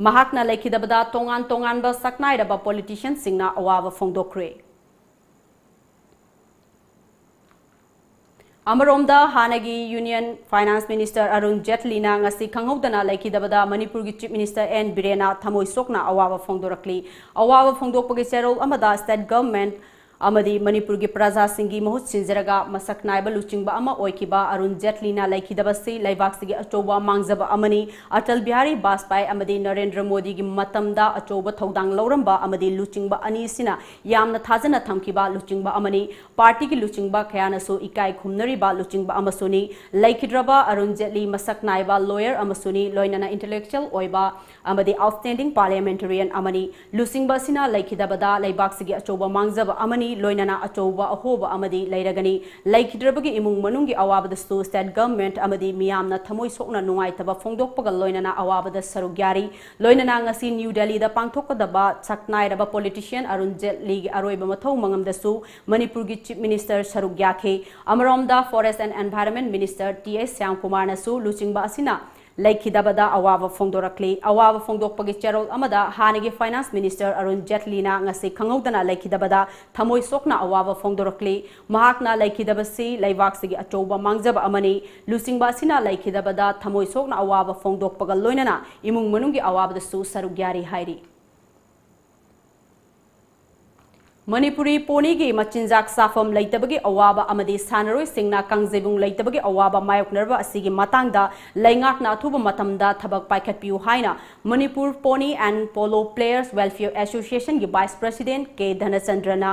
ꯃꯍꯥꯛꯅ ꯂꯩꯈꯤꯗꯕꯗ ꯇꯣꯉꯥꯟ ꯇꯣꯉꯥꯟꯕ ꯁꯛꯅꯥꯏꯔꯕ ꯄꯣꯂꯤꯇꯤꯁꯤꯌꯟꯁꯤꯡꯅ ꯑꯋꯥꯕ ꯐꯣꯡꯗꯣꯛꯈ꯭ꯔꯦ꯫ ꯑꯃꯔꯣꯝꯗ, ꯍꯥꯟꯅꯒꯤ ꯌꯨꯅꯤꯌꯟ ꯐꯥꯏꯅꯥꯟꯁ ꯃꯤꯅꯤꯁꯇꯔ ꯑꯔꯨꯟ ꯖꯦꯠꯂꯤꯅ ꯉꯁꯤ ꯈꯪꯍꯧꯗꯅ ꯂꯩꯈꯤꯗꯕꯗ ꯃꯅꯤꯄꯨꯔꯒꯤ ꯆꯤꯐ ꯃꯤꯅꯤꯁꯇꯔ ꯑꯦꯟ ꯕꯤꯔꯦꯟꯅ ꯊꯃꯣꯏ ꯁꯣꯛꯅ ꯑꯋꯥꯕ ꯐꯣꯡꯗꯣꯔꯛꯂꯤ꯫ ꯑꯋꯥꯕ ꯐꯣꯡꯗꯣꯛꯄꯒꯤ ꯆꯦꯔꯣꯜ ꯑꯃꯗ ꯁ꯭ꯇꯦꯠ ꯒꯚꯔꯟꯃꯦꯟꯠ ꯑꯃꯗꯤ ꯃꯅꯤꯄꯨꯔꯒꯤ ꯄ꯭ꯔꯖꯥꯁꯤꯡꯒꯤ ꯃꯍꯨꯠ ꯁꯤꯟꯖꯔꯒ ꯃꯁꯛ ꯅꯥꯏꯕ ꯂꯨꯆꯤꯡꯕ ꯑꯃ ꯑꯣꯏꯈꯤꯕ ꯑꯔꯨꯟ ꯖꯦꯠꯂꯤꯅ ꯂꯩꯈꯤꯗꯕꯁꯤ ꯂꯩꯕꯥꯛꯁꯤꯒꯤ ꯑꯆꯧꯕ ꯃꯥꯡꯖꯕ ꯑꯃꯅꯤ꯫ ꯑꯇꯜ ꯕꯤꯍꯥꯔꯤ ꯕꯥꯖꯄꯥꯏ ꯑꯃꯗꯤ ꯅꯔꯦꯟꯗ꯭ꯔ ꯃꯣꯗꯤꯒꯤ ꯃꯇꯝꯗ ꯑꯆꯧꯕ ꯊꯧꯗꯥꯡ ꯂꯧꯔꯝꯕ ꯑꯃꯗꯤ ꯂꯨꯆꯤꯡꯕ ꯑꯅꯤꯁꯤꯅ ꯌꯥꯝꯅ ꯊꯥꯖꯅ ꯊꯝꯈꯤꯕ ꯂꯨꯆꯤꯡꯕ ꯑꯃꯅꯤ꯫ ꯄꯥꯔꯇꯤꯒꯤ ꯂꯨꯆꯤꯡꯕ ꯀꯌꯥꯅꯁꯨ ꯏꯀꯥꯏ ꯈꯨꯝꯅꯔꯤꯕ ꯂꯨꯆꯤꯡꯕ ꯑꯃꯁꯨꯅꯤ꯫ ꯂꯩꯈꯤꯗ꯭ꯔꯕ ꯑꯔꯨꯟ ꯖꯦꯠꯂꯤ ꯃꯁꯛ ꯅꯥꯏꯕ ꯂꯣꯌꯔ ꯑꯃꯁꯨꯅꯤ, ꯂꯣꯏꯅꯅ ꯏꯟꯇꯦꯂꯦꯛꯆꯨꯋꯦꯜ ꯑꯣꯏꯕ ꯑꯃꯗꯤ ꯑꯥꯎꯠꯁ꯭ꯇꯦꯟꯗꯤꯡ ꯄꯥꯔꯂꯤꯌꯥꯃꯦꯟꯇꯔꯤꯌꯟ ꯑꯃꯅꯤ꯫ ꯂꯨꯆꯤꯡꯕ ꯑꯁꯤꯅ ꯂꯩꯈꯤꯗꯕꯗ ꯂꯩꯕꯥꯛꯁꯤꯒꯤ ꯑꯆꯧꯕ ꯃꯥꯡꯖꯕ ꯑꯃꯅꯤ, ꯂꯣꯏꯅꯅ ꯑꯆꯧꯕ ꯑꯍꯣꯕ ꯑꯃꯗꯤ ꯂꯩꯔꯒꯅꯤ꯫ ꯂꯩꯈꯤꯗ꯭ꯔꯕꯒꯤ ꯏꯃꯨꯡ ꯃꯅꯨꯡꯒꯤ ꯑꯋꯥꯕꯗꯁꯨ ꯁ꯭ꯇꯦꯠ ꯒꯚꯔꯟꯃꯦꯟꯠ ꯑꯃꯗꯤ ꯃꯤꯌꯥꯝꯅ ꯊꯃꯣꯏ ꯁꯣꯛꯅ ꯅꯨꯡꯉꯥꯏꯇꯕ ꯐꯣꯡꯗꯣꯛꯄꯒ ꯂꯣꯏꯅꯅ ꯑꯋꯥꯕꯗ ꯁꯔꯨꯛ ꯌꯥꯔꯤ꯫ ꯂꯣꯏꯅꯅ ꯉꯁꯤ ꯅ꯭ꯌꯨ ꯗꯦꯜꯂꯤꯗ ꯄꯥꯡꯊꯣꯛꯀꯗꯕ ꯁꯛꯅꯥꯏꯔꯕ ꯄꯣꯂꯤꯇꯤꯁꯤꯌꯟ ꯑꯔꯨꯟ ꯖꯦꯠꯂꯤꯒꯤ ꯑꯔꯣꯏꯕ ꯃꯊꯧ ꯃꯉꯝꯗꯁꯨ ꯃꯅꯤꯄꯨꯔꯒꯤ ꯆꯤꯐ ꯃꯤꯅꯤꯁꯇꯔ ꯁꯔꯨꯛ ꯌꯥꯈꯤ꯫ ꯑꯃꯔꯣꯝꯗ, forest and environment minister T S ꯁ꯭ꯌꯥꯝꯀꯨꯃꯥꯔꯅꯁꯨ ꯂꯨꯆꯤꯡꯕ ꯑꯁꯤꯅ ꯂꯩꯈꯤꯗꯕꯗ ꯑꯋꯥꯕ ꯐꯣꯡꯗꯣꯔꯛꯂꯤ꯫ ꯑꯋꯥꯕ ꯐꯣꯡꯗꯣꯛꯄꯒꯤ ꯆꯦꯔꯣꯜ ꯑꯃꯗ ꯍꯥꯟꯅꯒꯤ ꯐꯥꯏꯅꯥꯟꯁ ꯃꯤꯅꯤꯁꯇꯔ ꯑꯔꯨꯟ ꯖꯦꯠꯂꯤꯅ ꯉꯁꯤ ꯈꯪꯍꯧꯗꯅ ꯂꯩꯈꯤꯗꯕꯗ ꯊꯃꯣꯏ ꯁꯣꯛꯅ ꯑꯋꯥꯕ ꯐꯣꯡꯗꯣꯔꯛꯂꯤ꯫ ꯃꯍꯥꯛꯅ ꯂꯩꯈꯤꯗꯕꯁꯤ ꯂꯩꯕꯥꯛꯁꯤꯒꯤ ꯑꯆꯧꯕ ꯃꯥꯡꯖꯕ ꯑꯃꯅꯤ꯫ ꯂꯨꯆꯤꯡꯕ ꯑꯁꯤꯅ ꯂꯩꯈꯤꯗꯕꯗ ꯊꯃꯣꯏ ꯁꯣꯛꯅ ꯑꯋꯥꯕ ꯐꯣꯡꯗꯣꯛꯄꯒ ꯂꯣꯏꯅꯅ ꯏꯃꯨꯡ ꯃꯅꯨꯡꯒꯤ ꯑꯋꯥꯕꯗꯁꯨ ꯁꯔꯨꯛ ꯌꯥꯔꯤ ꯍꯥꯏꯔꯤ꯫ ꯃꯅꯤꯄꯨꯔꯤ ꯄꯣꯅꯤꯒꯤ ꯃꯆꯤꯟꯖꯥꯛ ꯆꯥꯐꯝ ꯂꯩꯇꯕꯒꯤ ꯑꯋꯥꯕ ꯑꯃꯗꯤ ꯁꯥꯟꯅꯔꯣꯏꯁꯤꯡꯅ ꯀꯥꯡꯖꯩꯕꯨꯡ ꯂꯩꯇꯕꯒꯤ ꯑꯋꯥꯕ ꯃꯥꯌꯣꯛꯅꯔꯤꯕ ꯑꯁꯤꯒꯤ ꯃꯇꯥꯡꯗ ꯂꯩꯉꯥꯛꯅ ꯑꯊꯨꯕ ꯃꯇꯝꯗ ꯊꯕꯛ ꯄꯥꯏꯈꯠꯄꯤꯌꯨ ꯍꯥꯏꯅ Manipur pony and polo players welfare ꯑꯦꯁꯣꯁꯤꯌꯦꯁꯟꯒꯤ ꯚꯥꯏꯁ ꯄ꯭ꯔꯦꯁꯤꯗꯦꯟꯠ ꯀꯦ ꯙꯅꯆꯟꯗ꯭ꯔꯅ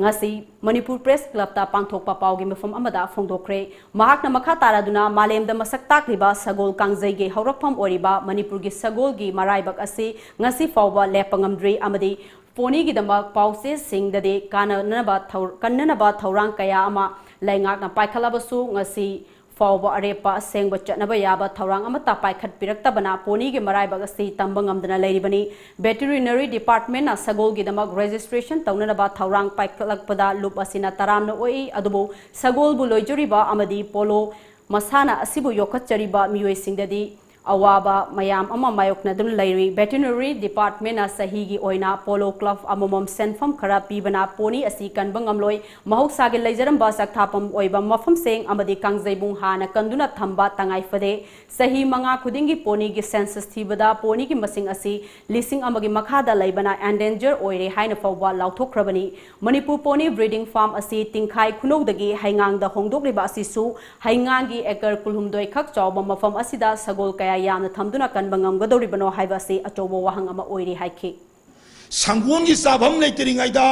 ꯉꯁꯤ ꯃꯅꯤꯄꯨꯔ ꯄ꯭ꯔꯦꯁ ꯀ꯭ꯂꯕꯇ ꯄꯥꯡꯊꯣꯛꯄ ꯄꯥꯎꯒꯤ ꯃꯐꯝ ꯑꯃꯗ ꯐꯣꯡꯗꯣꯛꯈ꯭ꯔꯦ꯫ ꯃꯍꯥꯛꯅ ꯃꯈꯥ ꯇꯥꯔꯗꯨꯅ ꯃꯥꯂꯦꯝꯗ ꯃꯁꯛ ꯇꯥꯛꯂꯤꯕ ꯁꯒꯣꯜ ꯀꯥꯡꯖꯩꯒꯤ ꯍꯧꯔꯛꯐꯝ ꯑꯣꯏꯔꯤꯕ ꯃꯅꯤꯄꯨꯔꯒꯤ ꯁꯒꯣꯜꯒꯤ ꯃꯔꯥꯏꯕꯛ ꯑꯁꯤ ꯉꯁꯤ ꯐꯥꯎꯕ ꯂꯦꯞꯄ ꯉꯝꯗ꯭ꯔꯤ ꯑꯃꯗꯤ ꯄꯣꯅꯤꯒꯤꯗꯃꯛ ꯄꯥꯎꯆꯦꯁꯤꯡꯗꯗꯤ ꯀꯥꯟꯅꯅꯕ ꯊꯧ-, ꯀꯟꯅꯅꯕ ꯊꯧꯔꯥꯡ ꯀꯌꯥ ꯑꯃ ꯂꯩꯉꯥꯛꯅ ꯄꯥꯏꯈꯠꯂꯕꯁꯨ ꯉꯁꯤ ꯐꯥꯎꯕ ꯑꯔꯦꯞꯄ ꯑꯁꯦꯡꯕ ꯆꯠꯅꯕ ꯌꯥꯕ ꯊꯧꯔꯥꯡ ꯑꯃꯠꯇ ꯄꯥꯏꯈꯠꯄꯤꯔꯛꯇꯕꯅ ꯄꯣꯅꯤꯒꯤ ꯃꯔꯥꯏꯕꯛ ꯑꯁꯤ ꯇꯝꯕ ꯉꯝꯗꯅ ꯂꯩꯔꯤꯕꯅꯤ꯫ ꯚꯦꯇꯦꯔꯤꯅꯔꯤ ꯗꯤꯄꯥꯔꯠꯃꯦꯟꯠꯅ ꯁꯒꯣꯜꯒꯤꯗꯃꯛ ꯔꯦꯖꯤꯁꯇ꯭ꯔꯦꯁꯟ ꯇꯧꯅꯅꯕ ꯊꯧꯔꯥꯡ ꯄꯥꯏꯈꯠꯂꯛꯄꯗ ꯂꯨꯞ ꯑꯁꯤꯅ ꯇꯔꯥꯝꯅ ꯑꯣꯛꯏ, ꯑꯗꯨꯕꯨ ꯁꯒꯣꯜꯕꯨ ꯂꯣꯏꯖꯔꯤꯕ ꯑꯃꯗꯤ ꯄꯣꯂꯣ ꯃꯁꯥꯟꯅ ꯑꯁꯤꯕꯨ ꯌꯣꯛꯈꯠꯆꯔꯤꯕ ꯃꯤꯑꯣꯏꯁꯤꯡꯗꯗꯤ ꯑꯋꯥꯕ ꯃꯌꯥꯝ ꯑꯃ ꯃꯥꯌꯣꯛꯅꯗꯨꯅ ꯂꯩꯔꯤ꯫ ꯚꯦꯇꯤꯅꯔꯤ ꯗꯤꯄꯥꯔꯠꯃꯦꯟꯅ ꯆꯍꯤꯒꯤ ꯑꯣꯏꯅ ꯄꯣꯂꯣ ꯀ꯭ꯂꯕ ꯑꯃꯃꯝ ꯁꯦꯟꯐꯝ ꯈꯔ ꯄꯤꯕꯅ ꯄꯣꯅꯤ ꯑꯁꯤ ꯀꯟꯕ ꯉꯝꯂꯣꯏ꯫ ꯃꯍꯧꯁꯥꯒꯤ ꯂꯩꯖꯔꯝꯕ ꯆꯥꯛꯊꯥꯐꯝ ꯑꯣꯏꯕ ꯃꯐꯝꯁꯤꯡ ꯑꯃꯗꯤ ꯀꯥꯡꯖꯩꯕꯨꯡ ꯍꯥꯟꯅ ꯀꯟꯗꯨꯅ ꯊꯝꯕ ꯇꯉꯥꯏ ꯐꯗꯦ꯫ ꯆꯍꯤ ꯃꯉꯥ ꯈꯨꯗꯤꯡꯒꯤ ꯄꯣꯅꯤꯒꯤ ꯁꯦꯟꯁꯁ ꯊꯤꯕꯗ ꯄꯣꯅꯤꯒꯤ ꯃꯁꯤꯡ ꯑꯁꯤ ꯂꯤꯁꯤꯡ ꯑꯃꯒꯤ ꯃꯈꯥꯗ ꯂꯩꯕꯅ ꯑꯦꯟꯗꯦꯟꯖꯔ ꯑꯣꯏꯔꯦ ꯍꯥꯏꯅ ꯐꯥꯎꯕ ꯂꯥꯎꯊꯣꯛꯈ꯭ꯔꯕꯅꯤ꯫ ꯃꯅꯤꯄꯨꯔ ꯄꯣꯅꯤ ꯕ꯭ꯔꯤꯗꯤꯡ ꯐꯥꯔꯝ ꯑꯁꯤ ꯇꯤꯡꯈꯥꯏ ꯈꯨꯅꯧꯗꯒꯤ ꯍꯩꯉꯥꯡꯗ ꯍꯣꯡꯗꯣꯛꯂꯤꯕ ꯑꯁꯤꯁꯨ ꯍꯩꯉꯥꯡꯒꯤ ꯑꯦꯀꯔ ꯀꯨꯟꯍꯨꯝꯗꯣꯏ ꯈꯛ ꯆꯥꯎꯕ ꯃꯐꯝ ꯑꯁꯤꯗ ꯁꯒꯣꯜ ꯀꯌꯥ ꯌꯥꯝꯅ ꯊꯝꯗꯨꯅ ꯀꯟꯕ ꯉꯝꯒꯗꯧꯔꯤꯕꯅꯣ ꯍꯥꯏꯕ ꯑꯁꯤ ꯑꯆꯧꯕ ꯋꯥꯍꯪ ꯑꯃ ꯑꯣꯏꯔꯤ ꯍꯥꯏꯈꯤ꯫ ꯁꯪꯒꯣꯜꯒꯤ ꯆꯥꯐꯝ ꯂꯩꯇ꯭ꯔꯤꯉꯩꯗ,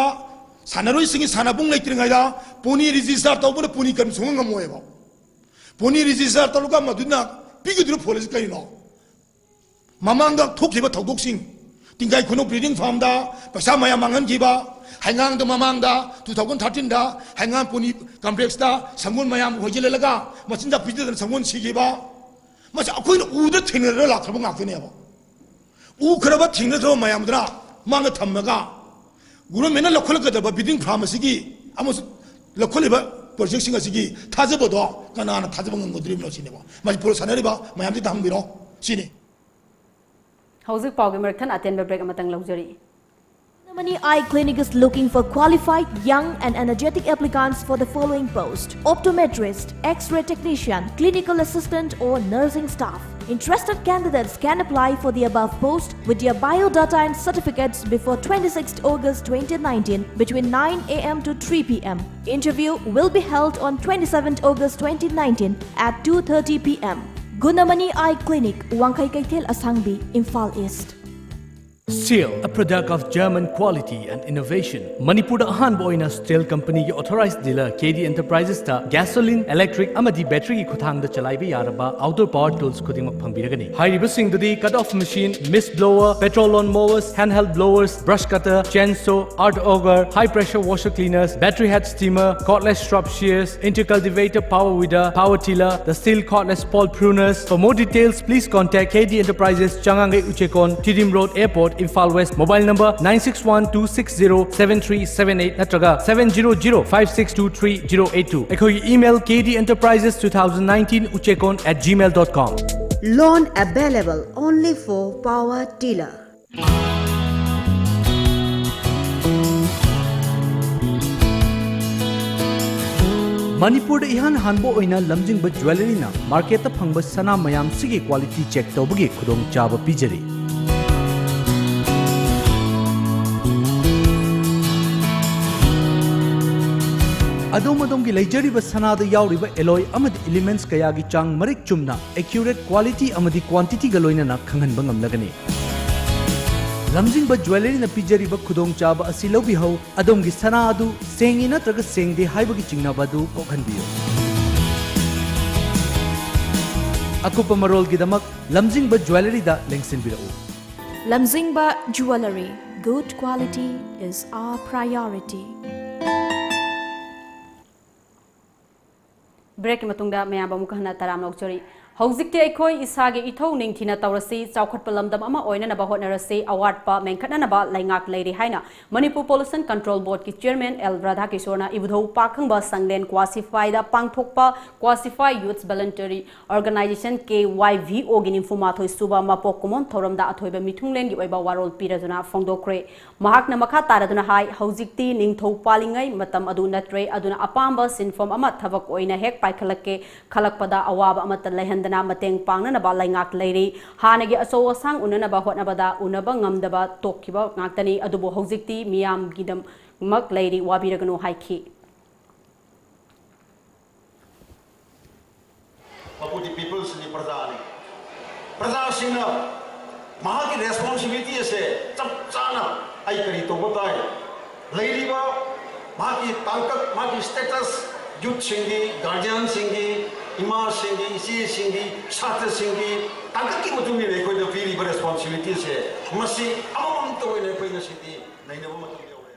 ꯁꯥꯟꯅꯔꯣꯏꯁꯤꯡꯒꯤ ꯁꯥꯟꯅꯕꯨꯡ ꯂꯩꯇ꯭ꯔꯤꯉꯩꯗ ꯄꯣꯅꯤ ꯔꯤꯖꯤꯁꯇꯥꯔ ꯇꯧꯕꯅ ꯄꯣꯅꯤ ꯀꯔꯝ ꯁꯨꯡꯉꯝ ꯉꯝꯃꯣꯏꯕ꯫ ꯄꯣꯅꯤ ꯔꯤꯖꯤꯁꯇꯥꯔ ꯇꯧꯔꯒ ꯃꯗꯨꯅ ꯄꯤꯒꯗꯧꯔꯤꯕ ꯐꯣꯜ ꯑꯁꯤ ꯀꯔꯤꯅꯣ? ꯃꯃꯥꯡꯗ ꯊꯣꯛꯈꯤꯕ ꯊꯧꯗꯣꯛꯁꯤꯡ, ꯇꯤꯡꯈꯥꯏ ꯈꯨꯅꯧ ꯕ꯭ꯔꯤꯗꯤꯡ ꯐꯥꯔꯝꯗ ꯄꯩꯁꯥ ꯃꯌꯥꯝ ꯃꯥꯡꯍꯟꯈꯤꯕ, ꯍꯩꯉꯥꯡꯗ ꯃꯃꯥꯡꯗ ꯇꯨ ꯊꯥꯎꯖꯟ ꯊꯥꯔꯇꯤꯟꯗ ꯍꯩꯉꯥꯡ ꯄꯣꯅꯤ ꯀꯝꯄ꯭ꯂꯦꯛꯁꯇ ꯁꯪꯒꯣꯜ ꯃꯌꯥꯝ ꯍꯣꯏꯖꯤꯜꯍꯜꯂꯒ ꯃꯆꯤꯟꯖꯥꯛ ꯄꯤꯖꯗꯅ ꯁꯪꯒꯣꯜ ꯁꯤꯈꯤꯕ, ꯃꯁꯤ ꯑꯩꯈꯣꯏꯅ ꯎꯗ ꯊꯦꯡꯅꯔꯒ ꯂꯥꯛꯈ꯭ꯔꯕ ꯉꯥꯛꯇꯅꯦꯕ꯫ ꯎꯈ꯭ꯔꯕ ꯊꯦꯡꯅꯈ꯭ꯔꯕ ꯃꯌꯥꯝꯗꯨꯅ ꯃꯥꯡꯗ ꯊꯝꯃꯒ ꯒꯣꯚꯔꯟꯃꯦꯟꯠꯅ ꯂꯧꯈꯠꯂꯛꯀꯗꯕ ꯕ꯭ꯔꯤꯗꯤꯡ ꯐꯥꯔꯝ ꯑꯁꯤꯒꯤ ꯑꯃꯁꯨꯡ ꯂꯧꯈꯠꯂꯤꯕ ꯄ꯭ꯔꯣꯖꯦꯛꯁꯤꯡ ꯑꯁꯤꯒꯤ ꯊꯥꯖꯕꯗꯣ ꯀꯅꯥꯅ ꯊꯥꯖꯕ ꯉꯝꯒꯗꯧꯔꯤꯕꯅꯣ ꯁꯤꯅꯦꯕ꯫ ꯃꯅꯤꯄꯨꯔ ꯁꯥꯟꯅꯔꯤꯕ ꯃꯌꯥꯝꯁꯤꯗ ꯍꯪꯕꯤꯔꯣ ꯁꯤꯅꯤ꯫ ꯍꯧꯖꯤꯛ ꯄꯥꯎꯒꯤ ꯃꯔꯛ ꯊꯠꯅ ꯑꯇꯦꯟꯕ ꯕ꯭ꯔꯦꯛ ꯑꯃꯇꯪ ꯂꯧꯖꯔꯤ꯫ Money Eye Clinic is looking for qualified, young and energetic applicants for the following post: optometrist, X-ray technician, clinical assistant or nursing staff. Interested candidates can apply for the above post with their biodata and certificates before twenty-sixth August twenty nineteen between nine a m to three p m. Interview will be held on twenty-seventh August twenty nineteen at two thirty p m. Gunamani Eye Clinic, Wangkhai Keithel Asangbi, Imphal East. Seal, a product of German quality and innovation. ꯃꯅꯤꯄꯨꯔꯗ ꯑꯍꯥꯟꯕ ꯑꯣꯏꯅ ꯁ꯭ꯇꯤꯜ ꯀꯝꯄꯅꯤꯒꯤ ꯑꯣꯊꯣꯔꯥꯏꯖ ꯗꯤꯂꯔ ꯀꯦ ꯗꯤ ꯑꯦꯟꯇꯔꯄ꯭ꯔꯥꯏꯖꯦꯁꯇ ꯒꯦꯁꯣꯂꯤꯟ, ꯏꯂꯦꯛꯇ꯭ꯔꯤꯛ ꯑꯃꯗꯤ ꯕꯦꯇꯔꯤꯒꯤ ꯈꯨꯠꯊꯥꯡꯗ ꯆꯂꯥꯏꯕ ꯌꯥꯔꯕ ꯑꯥꯎꯠꯗꯣꯔ ꯄꯥꯋꯔ ꯇꯨꯜꯁ ꯈꯨꯗꯤꯡꯃꯛ ꯐꯪꯕꯤꯔꯒꯅꯤ꯫ ꯍꯥꯏꯔꯤꯕꯁꯤꯡꯗꯨꯗꯤ cut off machine, mist blower, petrol lawn mowers, handheld blowers, brush cutter, chainsaw, earth auger, high pressure washer cleaners, battery head steamer, cordless shrub shears, intercultivator, power weeder, power tiller, the steel cordless pole pruners. For more details, please contact K D Enterprises, Changangei Uchekon, Tiddim Road, Airport, Imphal West. Mobile number nine six one two six zero seven three seven eight ꯅꯠꯇ꯭ꯔꯒ seven zero zero five six two three zero eight two꯫ ꯑꯩꯈꯣꯏꯒꯤ email K D Enterprises two thousand nineteen uchekon at gmail dot com꯫ Loan available only for power tiller. ꯃꯅꯤꯄꯨꯔꯗ ꯏꯍꯥꯟ ꯍꯥꯟꯕ ꯑꯣꯏꯅ ꯂꯝꯖꯤꯡꯕ ꯖ꯭ꯋꯦꯂꯔꯤꯅ ꯃꯥꯔꯀꯦꯠꯇ ꯐꯪꯕ ꯁꯅꯥ ꯃꯌꯥꯝꯁꯤꯒꯤ ꯀ꯭ꯋꯥꯂꯤꯇꯤ ꯆꯦꯛ ꯇꯧꯕꯒꯤ ꯈꯨꯗꯣꯡꯆꯥꯕ ꯄꯤꯖꯔꯤ꯫ ꯑꯗꯣꯝ ꯑꯗꯣꯝꯒꯤ ꯂꯩꯖꯔꯤꯕ ꯁꯅꯥꯗ ꯌꯥꯎꯔꯤꯕ ꯑꯦꯂꯣꯏ ꯑꯃꯗꯤ ꯏꯂꯤꯃꯦꯟꯠꯁ ꯀꯌꯥꯒꯤ ꯆꯥꯡ ꯃꯔꯤꯛ ꯆꯨꯝꯅ, ꯑꯦꯀ꯭ꯌꯨꯔꯦꯠ ꯀ꯭ꯋꯥꯂꯤꯇꯤ ꯑꯃꯗꯤ ꯀ꯭ꯋꯥꯟꯇꯤꯇꯤꯒ ꯂꯣꯏꯅꯅ ꯈꯪꯍꯟꯕ ꯉꯝꯂꯒꯅꯤ꯫ ꯂꯝꯖꯤꯡꯕ ꯖ꯭ꯋꯦꯂꯔꯤꯅ ꯄꯤꯖꯔꯤꯕ ꯈꯨꯗꯣꯡꯆꯥꯕ ꯑꯁꯤ ꯂꯧꯕꯤꯍꯧ꯫ ꯑꯗꯣꯝꯒꯤ ꯁꯅꯥ ꯑꯗꯨ ꯁꯦꯡꯉꯤ ꯅꯠꯇ꯭ꯔꯒ ꯁꯦꯡꯗꯦ ꯍꯥꯏꯕꯒꯤ ꯆꯤꯡꯅꯕ ꯑꯗꯨ ꯀꯣꯛꯍꯟꯕꯤꯌꯨ꯫ ꯑꯀꯨꯞꯄ ꯃꯔꯣꯜꯒꯤꯗꯃꯛ ꯂꯝꯖꯤꯡꯕ ꯖ꯭ꯋꯦꯂꯔꯤꯗ ꯂꯦꯡꯁꯤꯟꯕꯤꯔꯛꯎ꯫ Lamjingba Jewellery, good quality is our priority. ꯕ꯭ꯔꯦꯛꯀꯤ ꯃꯇꯨꯡꯗ ꯃꯌꯥꯝꯕꯨ ꯑꯃꯨꯛ ꯍꯟꯅ ꯇꯔꯥꯝꯅ ꯑꯣꯛꯆꯔꯤ꯫ ꯍꯧꯖꯤꯛꯇꯤ ꯑꯩꯈꯣꯏ ꯏꯁꯥꯒꯤ ꯏꯊꯧ ꯅꯤꯡꯊꯤꯅ ꯇꯧꯔꯁꯤ, ꯆꯥꯎꯈꯠꯄ ꯂꯝꯗꯝ ꯑꯃ ꯑꯣꯏꯅꯅꯕ ꯍꯣꯠꯅꯔꯁꯤ, ꯑꯋꯥꯠꯄ ꯃꯦꯟꯈꯠꯅꯅꯕ ꯂꯩꯉꯥꯛ ꯂꯩꯔꯤ ꯍꯥꯏꯅ ꯃꯅꯤꯄꯨꯔ Pollution Control Boardꯀꯤ Chairman ꯑꯦꯜ ꯔꯥꯙꯥꯀꯤꯁꯣꯔꯅ ꯏꯕꯨꯙꯧ ꯄꯥꯈꯪꯕ ꯁꯪꯂꯦꯟ ꯀ꯭ꯋꯥꯁꯤꯐꯥꯏꯗ ꯄꯥꯡꯊꯣꯛꯄ Quasify Youths Voluntary Organization, K Y V ꯑꯣꯒꯤ ꯅꯤꯐꯨ ꯃꯥꯊꯣꯏ ꯁꯨꯕ ꯃꯄꯣꯛ ꯀꯨꯝꯑꯣꯟ ꯊꯧꯔꯝꯗ ꯑꯊꯣꯏꯕ ꯃꯤꯊꯨꯡꯂꯦꯟꯒꯤ ꯑꯣꯏꯕ ꯋꯥꯔꯣꯜ ꯄꯤꯔꯗꯨꯅ ꯐꯣꯡꯗꯣꯛꯈ꯭ꯔꯦ꯫ ꯃꯍꯥꯛꯅ ꯃꯈꯥ ꯇꯥꯔꯗꯨꯅ ꯍꯥꯏ, ꯍꯧꯖꯤꯛꯇꯤ ꯅꯤꯡꯊꯧ ꯄꯥꯜꯂꯤꯉꯩ ꯃꯇꯝ ꯑꯗꯨ ꯅꯠꯇ꯭ꯔꯦ, ꯑꯗꯨꯅ ꯑꯄꯥꯝꯕ ꯁꯤꯟꯐꯝ ꯑꯃ ꯊꯕꯛ ꯑꯣꯏꯅ ꯍꯦꯛ ꯄꯥꯏꯈꯠꯂꯛꯀꯦ ꯈꯜꯂꯛꯄꯗ ꯑꯋꯥꯕ ꯑꯃꯠꯇ ꯂꯩꯍꯟꯗꯅ ꯃꯇꯦꯡ ꯄꯥꯡꯅꯅꯕ ꯂꯩꯉꯥꯛ ꯂꯩꯔꯤ꯫ ꯍꯥꯟꯅꯒꯤ ꯑꯆꯧ ꯑꯁꯥꯡ ꯎꯅꯅꯕ ꯍꯣꯠꯅꯕꯗ ꯎꯅꯕ ꯉꯝꯗꯕ ꯇꯣꯛꯈꯤꯕ ꯉꯥꯛꯇꯅꯤ, ꯑꯗꯨꯕꯨ ꯍꯧꯖꯤꯛꯇꯤ ꯃꯤꯌꯥꯝꯒꯤꯗꯃꯛ ꯂꯩꯔꯤ, ꯋꯥꯕꯤꯔꯒꯅꯨ ꯍꯥꯏꯈꯤ꯫ ꯃꯄꯨꯗꯤ peopleꯁꯅꯤ, ꯄ꯭ꯔꯖꯥꯅꯤ꯫ ꯄ꯭ꯔꯖꯥꯁꯤꯡꯅ ꯃꯍꯥꯛꯀꯤ responsibility ꯑꯁꯦ ꯆꯞ ꯆꯥꯅ ꯑꯩ ꯀꯔꯤ ꯇꯧꯕ ꯇꯥꯏ? ꯂꯩꯔꯤꯕ ꯃꯍꯥꯛꯀꯤ ꯇꯥꯡꯀꯛ, ꯃꯍꯥꯛꯀꯤ status, youthꯁꯤꯡꯒꯤ, guardianꯁꯤꯡꯒꯤ, ꯏꯃꯥꯁꯤꯡꯒꯤ, ꯏꯆꯦꯁꯤꯡꯒꯤ, ꯁꯥꯇ꯭ꯔꯁꯤꯡꯒꯤ ꯇꯥꯡꯀꯛꯀꯤ ꯃꯇꯨꯡ ꯏꯟꯅ ꯑꯩꯈꯣꯏꯗ ꯄꯤꯔꯤꯕ responsibilityꯁꯦ, ꯃꯁꯤ ꯑꯃꯃꯝꯇ ꯑꯣꯏꯅ ꯑꯩꯈꯣꯏ ꯉꯁꯤꯗꯤ ꯅꯩꯅꯕ ꯃꯇꯝ ꯌꯧꯔꯦ꯫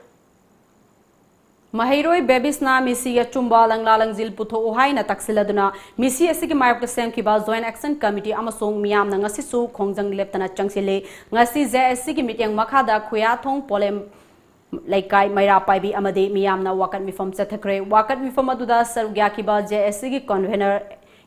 ꯃꯍꯩꯔꯣꯏ ꯕꯦꯕꯤꯁꯅ ꯃꯤꯁꯤ ꯑꯆꯨꯝꯕ ꯂꯪꯂꯥ ꯂꯪꯖꯤꯜ ꯄꯨꯊꯣꯛꯎ ꯍꯥꯏꯅ ꯇꯛꯁꯤꯜꯂꯗꯨꯅ ꯃꯤꯁꯤ ꯑꯁꯤꯒꯤ ꯃꯥꯌꯣꯛꯇ ꯁꯦꯝꯈꯤꯕ Joint Action Committee ꯑꯃꯁꯨꯡ ꯃꯤꯌꯥꯝꯅ ꯉꯁꯤꯁꯨ ꯈꯣꯡꯖꯪ ꯂꯦꯞꯇꯅ ꯆꯪꯁꯤꯜꯂꯤ꯫ ꯉꯁꯤ ꯖꯦ ꯑꯦꯁ ꯁꯤꯒꯤ ꯃꯤꯠꯌꯦꯡ ꯃꯈꯥꯗ ꯈꯨꯌꯥꯊꯣꯡ ꯄꯣꯂꯦꯝ ꯂꯩꯀꯥꯏ ꯃꯩꯔꯥ ꯄꯥꯏꯕꯤ ꯑꯃꯗꯤ ꯃꯤꯌꯥꯝꯅ ꯋꯥꯀꯠ ꯃꯤꯐꯝ ꯆꯠꯊꯈ꯭ꯔꯦ꯫ ꯋꯥꯀꯠ ꯃꯤꯐꯝ ꯑꯗꯨꯗ ꯁꯔꯨꯛ ꯌꯥꯈꯤꯕ ꯖꯦ ꯑꯦꯁ ꯁꯤꯒꯤ convener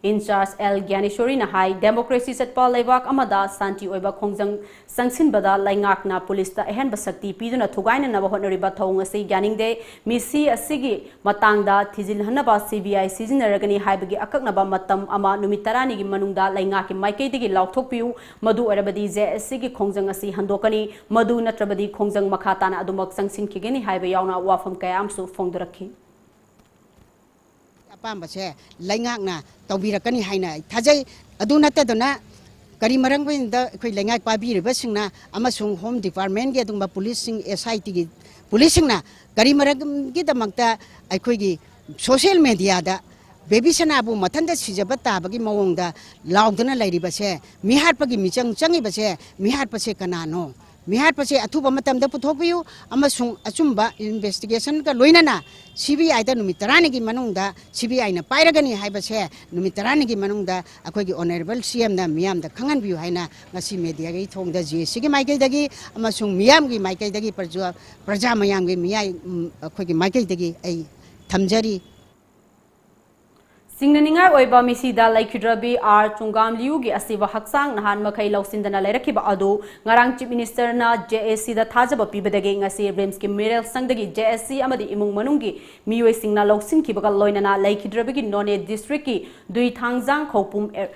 ꯏꯟꯆꯥꯔꯖ ꯑꯦꯜ ꯒ꯭ꯌꯥꯅꯦꯁꯣꯔꯤꯅ ꯍꯥꯏ, ꯗꯦꯃꯣꯀ꯭ꯔꯦꯁꯤ ꯆꯠꯄ ꯂꯩꯕꯥꯛ ꯑꯃꯗ ꯁꯥꯟꯇꯤ ꯑꯣꯏꯕ ꯈꯣꯡꯖꯪ ꯆꯪꯁꯤꯟꯕꯗ ꯂꯩꯉꯥꯛꯅ ꯄꯨꯂꯤꯁꯇ ꯑꯍꯦꯟꯕ ꯁꯛꯇꯤ ꯄꯤꯗꯨꯅ ꯊꯨꯒꯥꯏꯅꯅꯕ ꯍꯣꯠꯅꯔꯤꯕ ꯊꯧꯑꯣꯡ ꯑꯁꯤ ꯌꯥꯅꯤꯡꯗꯦ꯫ ꯃꯤꯁꯤ ꯑꯁꯤꯒꯤ ꯃꯇꯥꯡꯗ ꯊꯤꯖꯤꯜꯍꯟꯅꯕ ꯁꯤ ꯕꯤ ꯑꯥꯏ ꯁꯤꯖꯤꯟꯅꯔꯒꯅꯤ ꯍꯥꯏꯕꯒꯤ ꯑꯀꯛꯅꯕ ꯃꯇꯝ ꯑꯃ ꯅꯨꯃꯤꯠ ꯇꯔꯥꯅꯤꯒꯤ ꯃꯅꯨꯡꯗ ꯂꯩꯉꯥꯛꯀꯤ ꯃꯥꯏꯀꯩꯗꯒꯤ ꯂꯥꯎꯊꯣꯛꯄꯤꯌꯨ꯫ ꯃꯗꯨ ꯑꯣꯏꯔꯕꯗꯤ ꯖꯦ ꯑꯦꯁ ꯁꯤꯒꯤ ꯈꯣꯡꯖꯪ ꯑꯁꯤ ꯍꯟꯗꯣꯛꯀꯅꯤ꯫ ꯃꯗꯨ ꯅꯠꯇ꯭ꯔꯕꯗꯤ ꯈꯣꯡꯖꯪ ꯃꯈꯥ ꯇꯥꯅ ꯑꯗꯨꯃꯛ ꯆꯪꯁꯤꯟꯈꯤꯒꯅꯤ ꯍꯥꯏꯕ ꯌꯥꯎꯅ ꯋꯥꯐꯝ ꯀꯌꯥ ꯑꯃꯁꯨ ꯐꯣꯡꯗꯣꯔꯛꯈꯤ꯫ ꯑꯄꯥꯝꯕꯁꯦ ꯂꯩꯉꯥꯛꯅ ꯇꯧꯕꯤꯔꯛꯀꯅꯤ ꯍꯥꯏꯅ ꯑꯩ ꯊꯥꯖꯩ꯫ ꯑꯗꯨ ꯅꯠꯇꯗꯨꯅ ꯀꯔꯤ ꯃꯔꯝꯒꯤꯅꯣꯗ ꯑꯩꯈꯣꯏ ꯂꯩꯉꯥꯛ ꯄꯥꯏꯕꯤꯔꯤꯕꯁꯤꯡꯅ ꯑꯃꯁꯨꯡ ꯍꯣꯝ ꯗꯤꯄꯥꯔꯠꯃꯦꯟꯒꯤ ꯑꯗꯨꯒꯨꯝꯕ ꯄꯨꯂꯤꯁꯁꯤꯡ, ꯑꯦꯁ ꯑꯥꯏ ꯇꯤꯒꯤ ꯄꯨꯂꯤꯁꯁꯤꯡꯅ ꯀꯔꯤ ꯃꯔꯝꯒꯤꯗꯃꯛꯇ ꯑꯩꯈꯣꯏꯒꯤ ꯁꯣꯁꯤꯌꯦꯜ ꯃꯦꯗꯤꯌꯥꯗ ꯕꯦꯕꯤ ꯁꯅꯥꯕꯨ ꯃꯊꯟꯇ ꯁꯤꯖꯕ ꯇꯥꯕꯒꯤ ꯃꯑꯣꯡꯗ ꯂꯥꯎꯗꯨꯅ ꯂꯩꯔꯤꯕꯁꯦ, ꯃꯤꯍꯥꯠꯄꯒꯤ ꯃꯤꯆꯪ ꯆꯪꯉꯤꯕꯁꯦ, ꯃꯤꯍꯥꯠꯄꯁꯦ ꯀꯅꯥꯅꯣ? ꯃꯤꯍꯥꯠꯄꯁꯦ ꯑꯊꯨꯕ ꯃꯇꯝꯗ ꯄꯨꯊꯣꯛꯄꯤꯌꯨ ꯑꯃꯁꯨꯡ ꯑꯆꯨꯝꯕ ꯏꯟꯚꯦꯁꯇꯤꯒꯦꯁꯟꯒ ꯂꯣꯏꯅꯅ ꯁꯤ ꯕꯤ ꯑꯥꯏꯗ ꯅꯨꯃꯤꯠ ꯇꯔꯥꯅꯤꯒꯤ ꯃꯅꯨꯡꯗ ꯁꯤ ꯕꯤ ꯑꯥꯏꯅ ꯄꯥꯏꯔꯒꯅꯤ ꯍꯥꯏꯕꯁꯦ ꯅꯨꯃꯤꯠ ꯇꯔꯥꯅꯤꯒꯤ ꯃꯅꯨꯡꯗ ꯑꯩꯈꯣꯏꯒꯤ ꯑꯣꯅꯔꯦꯕꯜ ꯁꯤ ꯑꯦꯝꯅ ꯃꯤꯌꯥꯝꯗ ꯈꯪꯍꯟꯕꯤꯌꯨ ꯍꯥꯏꯅ ꯉꯁꯤ ꯃꯦꯗꯤꯌꯥꯒꯤ ꯊꯣꯡꯗ ꯖꯦ ꯑꯦꯁ ꯁꯤꯒꯤ ꯃꯥꯏꯀꯩꯗꯒꯤ ꯑꯃꯁꯨꯡ ꯃꯤꯌꯥꯝꯒꯤ ꯃꯥꯏꯀꯩꯗꯒꯤ, ꯄ꯭ꯔꯖꯥ, ꯄ꯭ꯔꯖꯥ ꯃꯌꯥꯝꯒꯤ ꯃꯤꯌꯥꯏ, ꯎꯝ, ꯑꯩꯈꯣꯏꯒꯤ ꯃꯥꯏꯀꯩꯗꯒꯤ ꯑꯩ ꯊꯝꯖꯔꯤ꯫ ꯆꯤꯡꯅꯅꯤꯡꯉꯥꯏ ꯑꯣꯏꯕ ꯃꯤꯁꯤꯗ ꯂꯩꯈꯤꯗ꯭ꯔꯕꯤ ꯑꯥꯔ ꯆꯨꯡꯒꯥꯝꯂꯤꯌꯨꯒꯤ ꯑꯁꯤꯕ ꯍꯛꯆꯥꯡ ꯅꯍꯥꯟ ꯃꯈꯩ ꯂꯧꯁꯤꯟꯗꯅ ꯂꯩꯔꯛꯈꯤꯕ ꯑꯗꯨ ꯉꯔꯥꯡ ꯆꯤꯐ ꯃꯤꯅꯤꯁꯇꯔꯅ ꯖꯦ ꯑꯦꯁ ꯁꯤꯗ ꯊꯥꯖꯕ ꯄꯤꯕꯗꯒꯤ ꯉꯁꯤ ꯔꯤꯝꯁꯀꯤ ꯃꯤꯔꯦꯜ ꯁꯪꯗꯒꯤ ꯖꯦ ꯑꯦꯁ ꯁꯤ ꯑꯃꯗꯤ ꯏꯃꯨꯡ ꯃꯅꯨꯡꯒꯤ ꯃꯤꯑꯣꯏꯁꯤꯡꯅ ꯂꯧꯁꯤꯟꯈꯤꯕꯒ ꯂꯣꯏꯅꯅ ꯂꯩꯈꯤꯗ꯭ꯔꯕꯒꯤ ꯅꯣꯅꯦ ꯗꯤꯁꯇ꯭ꯔꯤꯛꯀꯤ ꯗꯨꯏꯊꯥꯡꯖꯥꯡ ꯈꯧꯄꯨꯝ ꯑꯦ-,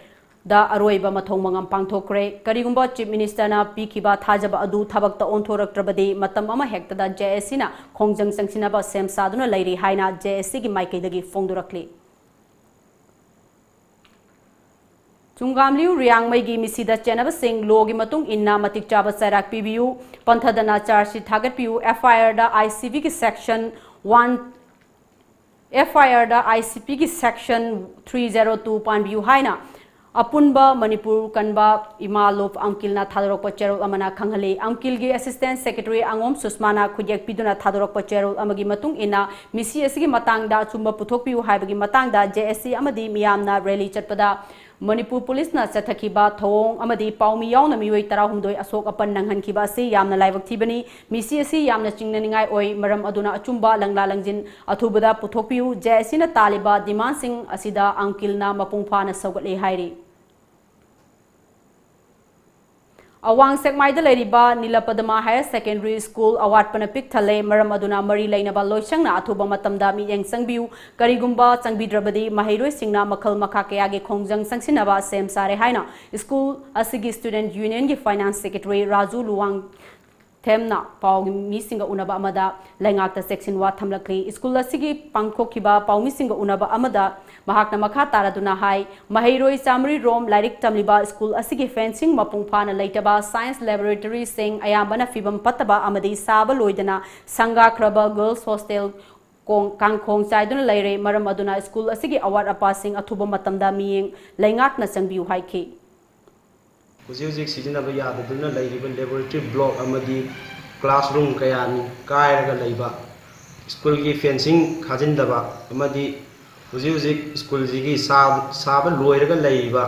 ꯗ ꯑꯔꯣꯏꯕ ꯃꯊꯧ ꯃꯉꯝ ꯄꯥꯡꯊꯣꯛꯈ꯭ꯔꯦ꯫ ꯀꯔꯤꯒꯨꯝꯕ ꯆꯤꯐ ꯃꯤꯅꯤꯁꯇꯔꯅ ꯄꯤꯈꯤꯕ ꯊꯥꯖꯕ ꯑꯗꯨ ꯊꯕꯛꯇ ꯑꯣꯟꯊꯣꯔꯛꯇ꯭ꯔꯕꯗꯤ ꯃꯇꯝ ꯑꯃ ꯍꯦꯛꯇꯗ ꯖꯦ ꯑꯦꯁ ꯁꯤꯅ ꯈꯣꯡꯖꯪ ꯆꯪꯁꯤꯟꯅꯕ ꯁꯦꯝ ꯁꯥꯗꯨꯅ ꯂꯩꯔꯤ ꯍꯥꯏꯅ ꯖꯦ ꯑꯦꯁ ꯁꯤꯒꯤ ꯃꯥꯏꯀꯩꯗꯒꯤ ꯐꯣꯡꯗꯣꯔꯛꯂꯤ꯫ ꯆꯨꯡꯒꯥꯝꯂꯤꯌꯨ ꯔꯤꯌꯥꯡꯃꯩꯒꯤ ꯃꯤꯁꯤꯗ ꯆꯦꯟꯅꯕꯁꯤꯡ ꯂꯣꯒꯤ ꯃꯇꯨꯡ ꯏꯟꯅ ꯃꯇꯤꯛ ꯆꯥꯕ ꯆꯩꯔꯥꯛ ꯄꯤꯕꯤꯌꯨ, ꯄꯟꯊꯗꯅ ꯆꯥꯔꯖ ꯁꯤꯠ ꯊꯥꯒꯠꯄꯤꯌꯨ, ꯑꯦꯐ ꯑꯥꯏ ꯑꯥꯔꯗ ꯑꯥꯏ ꯁꯤ ꯕꯤꯒꯤ ꯁꯦꯛꯁꯟ ꯋꯥꯟ, ꯑꯦꯐ ꯑꯥꯏ ꯑꯥꯔꯗ ꯑꯥꯏ ꯁꯤ ꯕꯤꯒꯤ ꯁꯦꯛꯁꯟ ꯊ꯭ꯔꯤ ꯖꯦꯔꯣ ꯇꯨ ꯄꯥꯟꯕꯤꯌꯨ ꯍꯥꯏꯅ ꯑꯄꯨꯟꯕ ꯃꯅꯤꯄꯨꯔ ꯀꯟꯕ ꯏꯃꯥ ꯂꯣꯞ ꯑꯪꯀꯤꯜꯅ ꯊꯥꯗꯣꯔꯛꯄ ꯆꯦꯔꯣꯜ ꯑꯃꯅ ꯈꯪꯍꯜꯂꯤ꯫ ꯑꯪꯀꯤꯜꯒꯤ ꯑꯦꯁꯤꯁꯇꯦꯟꯠ ꯁꯦꯀ꯭ꯔꯦꯇꯔꯤ ꯑꯉꯣꯝ ꯁꯨꯁꯃꯥꯅ ꯈꯨꯠꯌꯦꯛ ꯄꯤꯗꯨꯅ ꯊꯥꯗꯣꯔꯛꯄ ꯆꯦꯔꯣꯜ ꯑꯃꯒꯤ ꯃꯇꯨꯡ ꯏꯟꯅ, ꯃꯤꯁꯤ ꯑꯁꯤꯒꯤ ꯃꯇꯥꯡꯗ ꯑꯆꯨꯝꯕ ꯄꯨꯊꯣꯛꯄꯤꯌꯨ ꯍꯥꯏꯕꯒꯤ ꯃꯇꯥꯡꯗ ꯖꯦ ꯑꯦꯁ ꯁꯤ ꯑꯃꯗꯤ ꯃꯤꯌꯥꯝꯅ ꯔꯦꯂꯤ ꯆꯠꯄꯗ ꯃꯅꯤꯄꯨꯔ ꯄꯨꯂꯤꯁꯅ ꯆꯠꯊꯈꯤꯕ ꯊꯧꯑꯣꯡ ꯑꯃꯗꯤ ꯄꯥꯎꯃꯤ ꯌꯥꯎꯅ ꯃꯤꯑꯣꯏ ꯇꯔꯥꯍꯨꯝꯗꯣꯏ ꯑꯁꯣꯛ ꯑꯄꯟ ꯅꯪꯍꯟꯈꯤꯕ ꯑꯁꯤ ꯌꯥꯝꯅ ꯂꯥꯏꯕꯛ ꯊꯤꯕꯅꯤ꯫ ꯃꯤꯁꯤ ꯑꯁꯤ ꯌꯥꯝꯅ ꯆꯤꯡꯅꯅꯤꯡꯉꯥꯏ ꯑꯣꯏ꯫ ꯃꯔꯝ ꯑꯗꯨꯅ ꯑꯆꯨꯝꯕ ꯂꯪꯂꯥ ꯂꯪꯖꯤꯟ ꯑꯊꯨꯕꯗ ꯄꯨꯊꯣꯛꯄꯤꯌꯨ꯫ ꯖꯦ ꯑꯦꯁ ꯁꯤꯅ ꯇꯥꯜꯂꯤꯕ ꯗꯤꯃꯥꯟꯁꯤꯡ ꯑꯁꯤꯗ ꯑꯪꯀꯤꯜꯅ ꯃꯄꯨꯡ ꯐꯥꯅ ꯁꯧꯒꯠꯂꯦ ꯍꯥꯏꯔꯤ꯫ ꯑꯋꯥꯡ ꯁꯦꯛꯃꯥꯏꯗ ꯂꯩꯔꯤꯕ ꯅꯤꯂꯄꯗꯃꯥ ꯍꯥꯌꯔ ꯁꯦꯀꯦꯟꯗꯔꯤ ꯁ꯭ꯀꯨꯜ ꯑꯋꯥꯠꯄꯅ ꯄꯤꯛ ꯊꯜꯂꯦ꯫ ꯃꯔꯝ ꯑꯗꯨꯅ ꯃꯔꯤ ꯂꯩꯅꯕ ꯂꯣꯏꯁꯪꯅ ꯑꯊꯨꯕ ꯃꯇꯝꯗ ꯃꯤꯠꯌꯦꯡ ꯆꯪꯕꯤꯌꯨ꯫ ꯀꯔꯤꯒꯨꯝꯕ ꯆꯪꯕꯤꯗ꯭ꯔꯕꯗꯤ ꯃꯍꯩꯔꯣꯏꯁꯤꯡꯅ ꯃꯈꯜ ꯃꯈꯥ ꯀꯌꯥꯒꯤ ꯈꯣꯡꯖꯪ ꯆꯪꯁꯤꯟꯅꯕ ꯁꯦꯝ ꯁꯥꯔꯦ ꯍꯥꯏꯅ ꯁ꯭ꯀꯨꯜ ꯑꯁꯤꯒꯤ ꯁ꯭ꯇꯨꯗꯦꯟꯠ ꯌꯨꯅꯤꯌꯟꯒꯤ ꯐꯥꯏꯅꯥꯟꯁ ꯁꯦꯀ꯭ꯔꯦꯇꯔꯤ ꯔꯥꯖꯨ ꯂꯨꯋꯥꯡꯊꯦꯝꯅ ꯄꯥꯎ ꯃꯤꯁꯤꯡꯒ ꯎꯅꯕ ꯑꯃꯗ ꯂꯩꯉꯥꯛꯇ ꯆꯦꯛꯁꯤꯟꯋꯥ ꯊꯝꯂꯛꯂꯤ꯫ ꯁ꯭ꯀꯨꯜ ꯑꯁꯤꯒꯤ ꯄꯥꯡꯊꯣꯛꯈꯤꯕ ꯄꯥꯎꯃꯤꯁꯤꯡꯒ ꯎꯅꯕ ꯑꯃꯗ ꯃꯍꯥꯛꯅ ꯃꯈꯥ ꯇꯥꯔꯗꯨꯅ ꯍꯥꯏ, ꯃꯍꯩꯔꯣꯏ ꯆꯥꯃꯔꯤ ꯔꯣꯝ ꯂꯥꯏꯔꯤꯛ ꯇꯝꯂꯤꯕ ꯁ꯭ꯀꯨꯜ ꯑꯁꯤꯒꯤ ꯐꯦꯟꯁꯤꯡ ꯃꯄꯨꯡ ꯐꯥꯅ ꯂꯩꯇꯕ, ꯁꯥꯏꯟꯁ ꯂꯦꯕꯣꯔꯦꯇꯔꯤꯁꯤꯡ ꯑꯌꯥꯝꯕꯅ ꯐꯤꯕꯝ ꯐꯠꯇꯕ ꯑꯃꯗꯤ ꯁꯥꯕ ꯂꯣꯏꯗꯅ ꯁꯪꯒꯥꯈ꯭ꯔꯕ ꯒꯔꯜꯁ ꯍꯣꯁꯇꯦꯜ ꯀꯣꯡ-, ꯀꯥꯡꯈꯣꯡ ꯆꯥꯏꯗꯨꯅ ꯂꯩꯔꯦ꯫ ꯃꯔꯝ ꯑꯗꯨꯅ ꯁ꯭ꯀꯨꯜ ꯑꯁꯤꯒꯤ ꯑꯋꯥꯠ ꯑꯄꯥꯁꯤꯡ ꯑꯊꯨꯕ ꯃꯇꯝꯗ ꯃꯤꯠꯌꯦꯡ ꯂꯩꯉꯥꯛꯅ ꯆꯪꯕꯤꯌꯨ ꯍꯥꯏꯈꯤ꯫ ꯍꯧꯖꯤꯛ ꯍꯧꯖꯤꯛ ꯁꯤꯖꯤꯟꯅꯕ ꯌꯥꯗꯗꯨꯅ ꯂꯩꯔꯤꯕ ꯂꯦꯕꯣꯔꯦꯇꯔꯤ ꯕ꯭ꯂꯣꯛ ꯑꯃꯗꯤ ꯀ꯭ꯂꯥꯁꯔꯨꯝ ꯀꯌꯥꯅꯤ ꯀꯥꯏꯔꯒ ꯂꯩꯕ, ꯁ꯭ꯀꯨꯜꯒꯤ ꯐꯦꯟꯁꯤꯡ ꯈꯥꯖꯤꯟꯗꯕ ꯑꯃꯗꯤ ꯍꯧꯖꯤꯛ ꯍꯧꯖꯤꯛ ꯁ꯭ꯀꯨꯜꯁꯤꯒꯤ ꯁꯥ-, ꯁꯥꯕ ꯂꯣꯏꯔꯒ ꯂꯩꯔꯤꯕ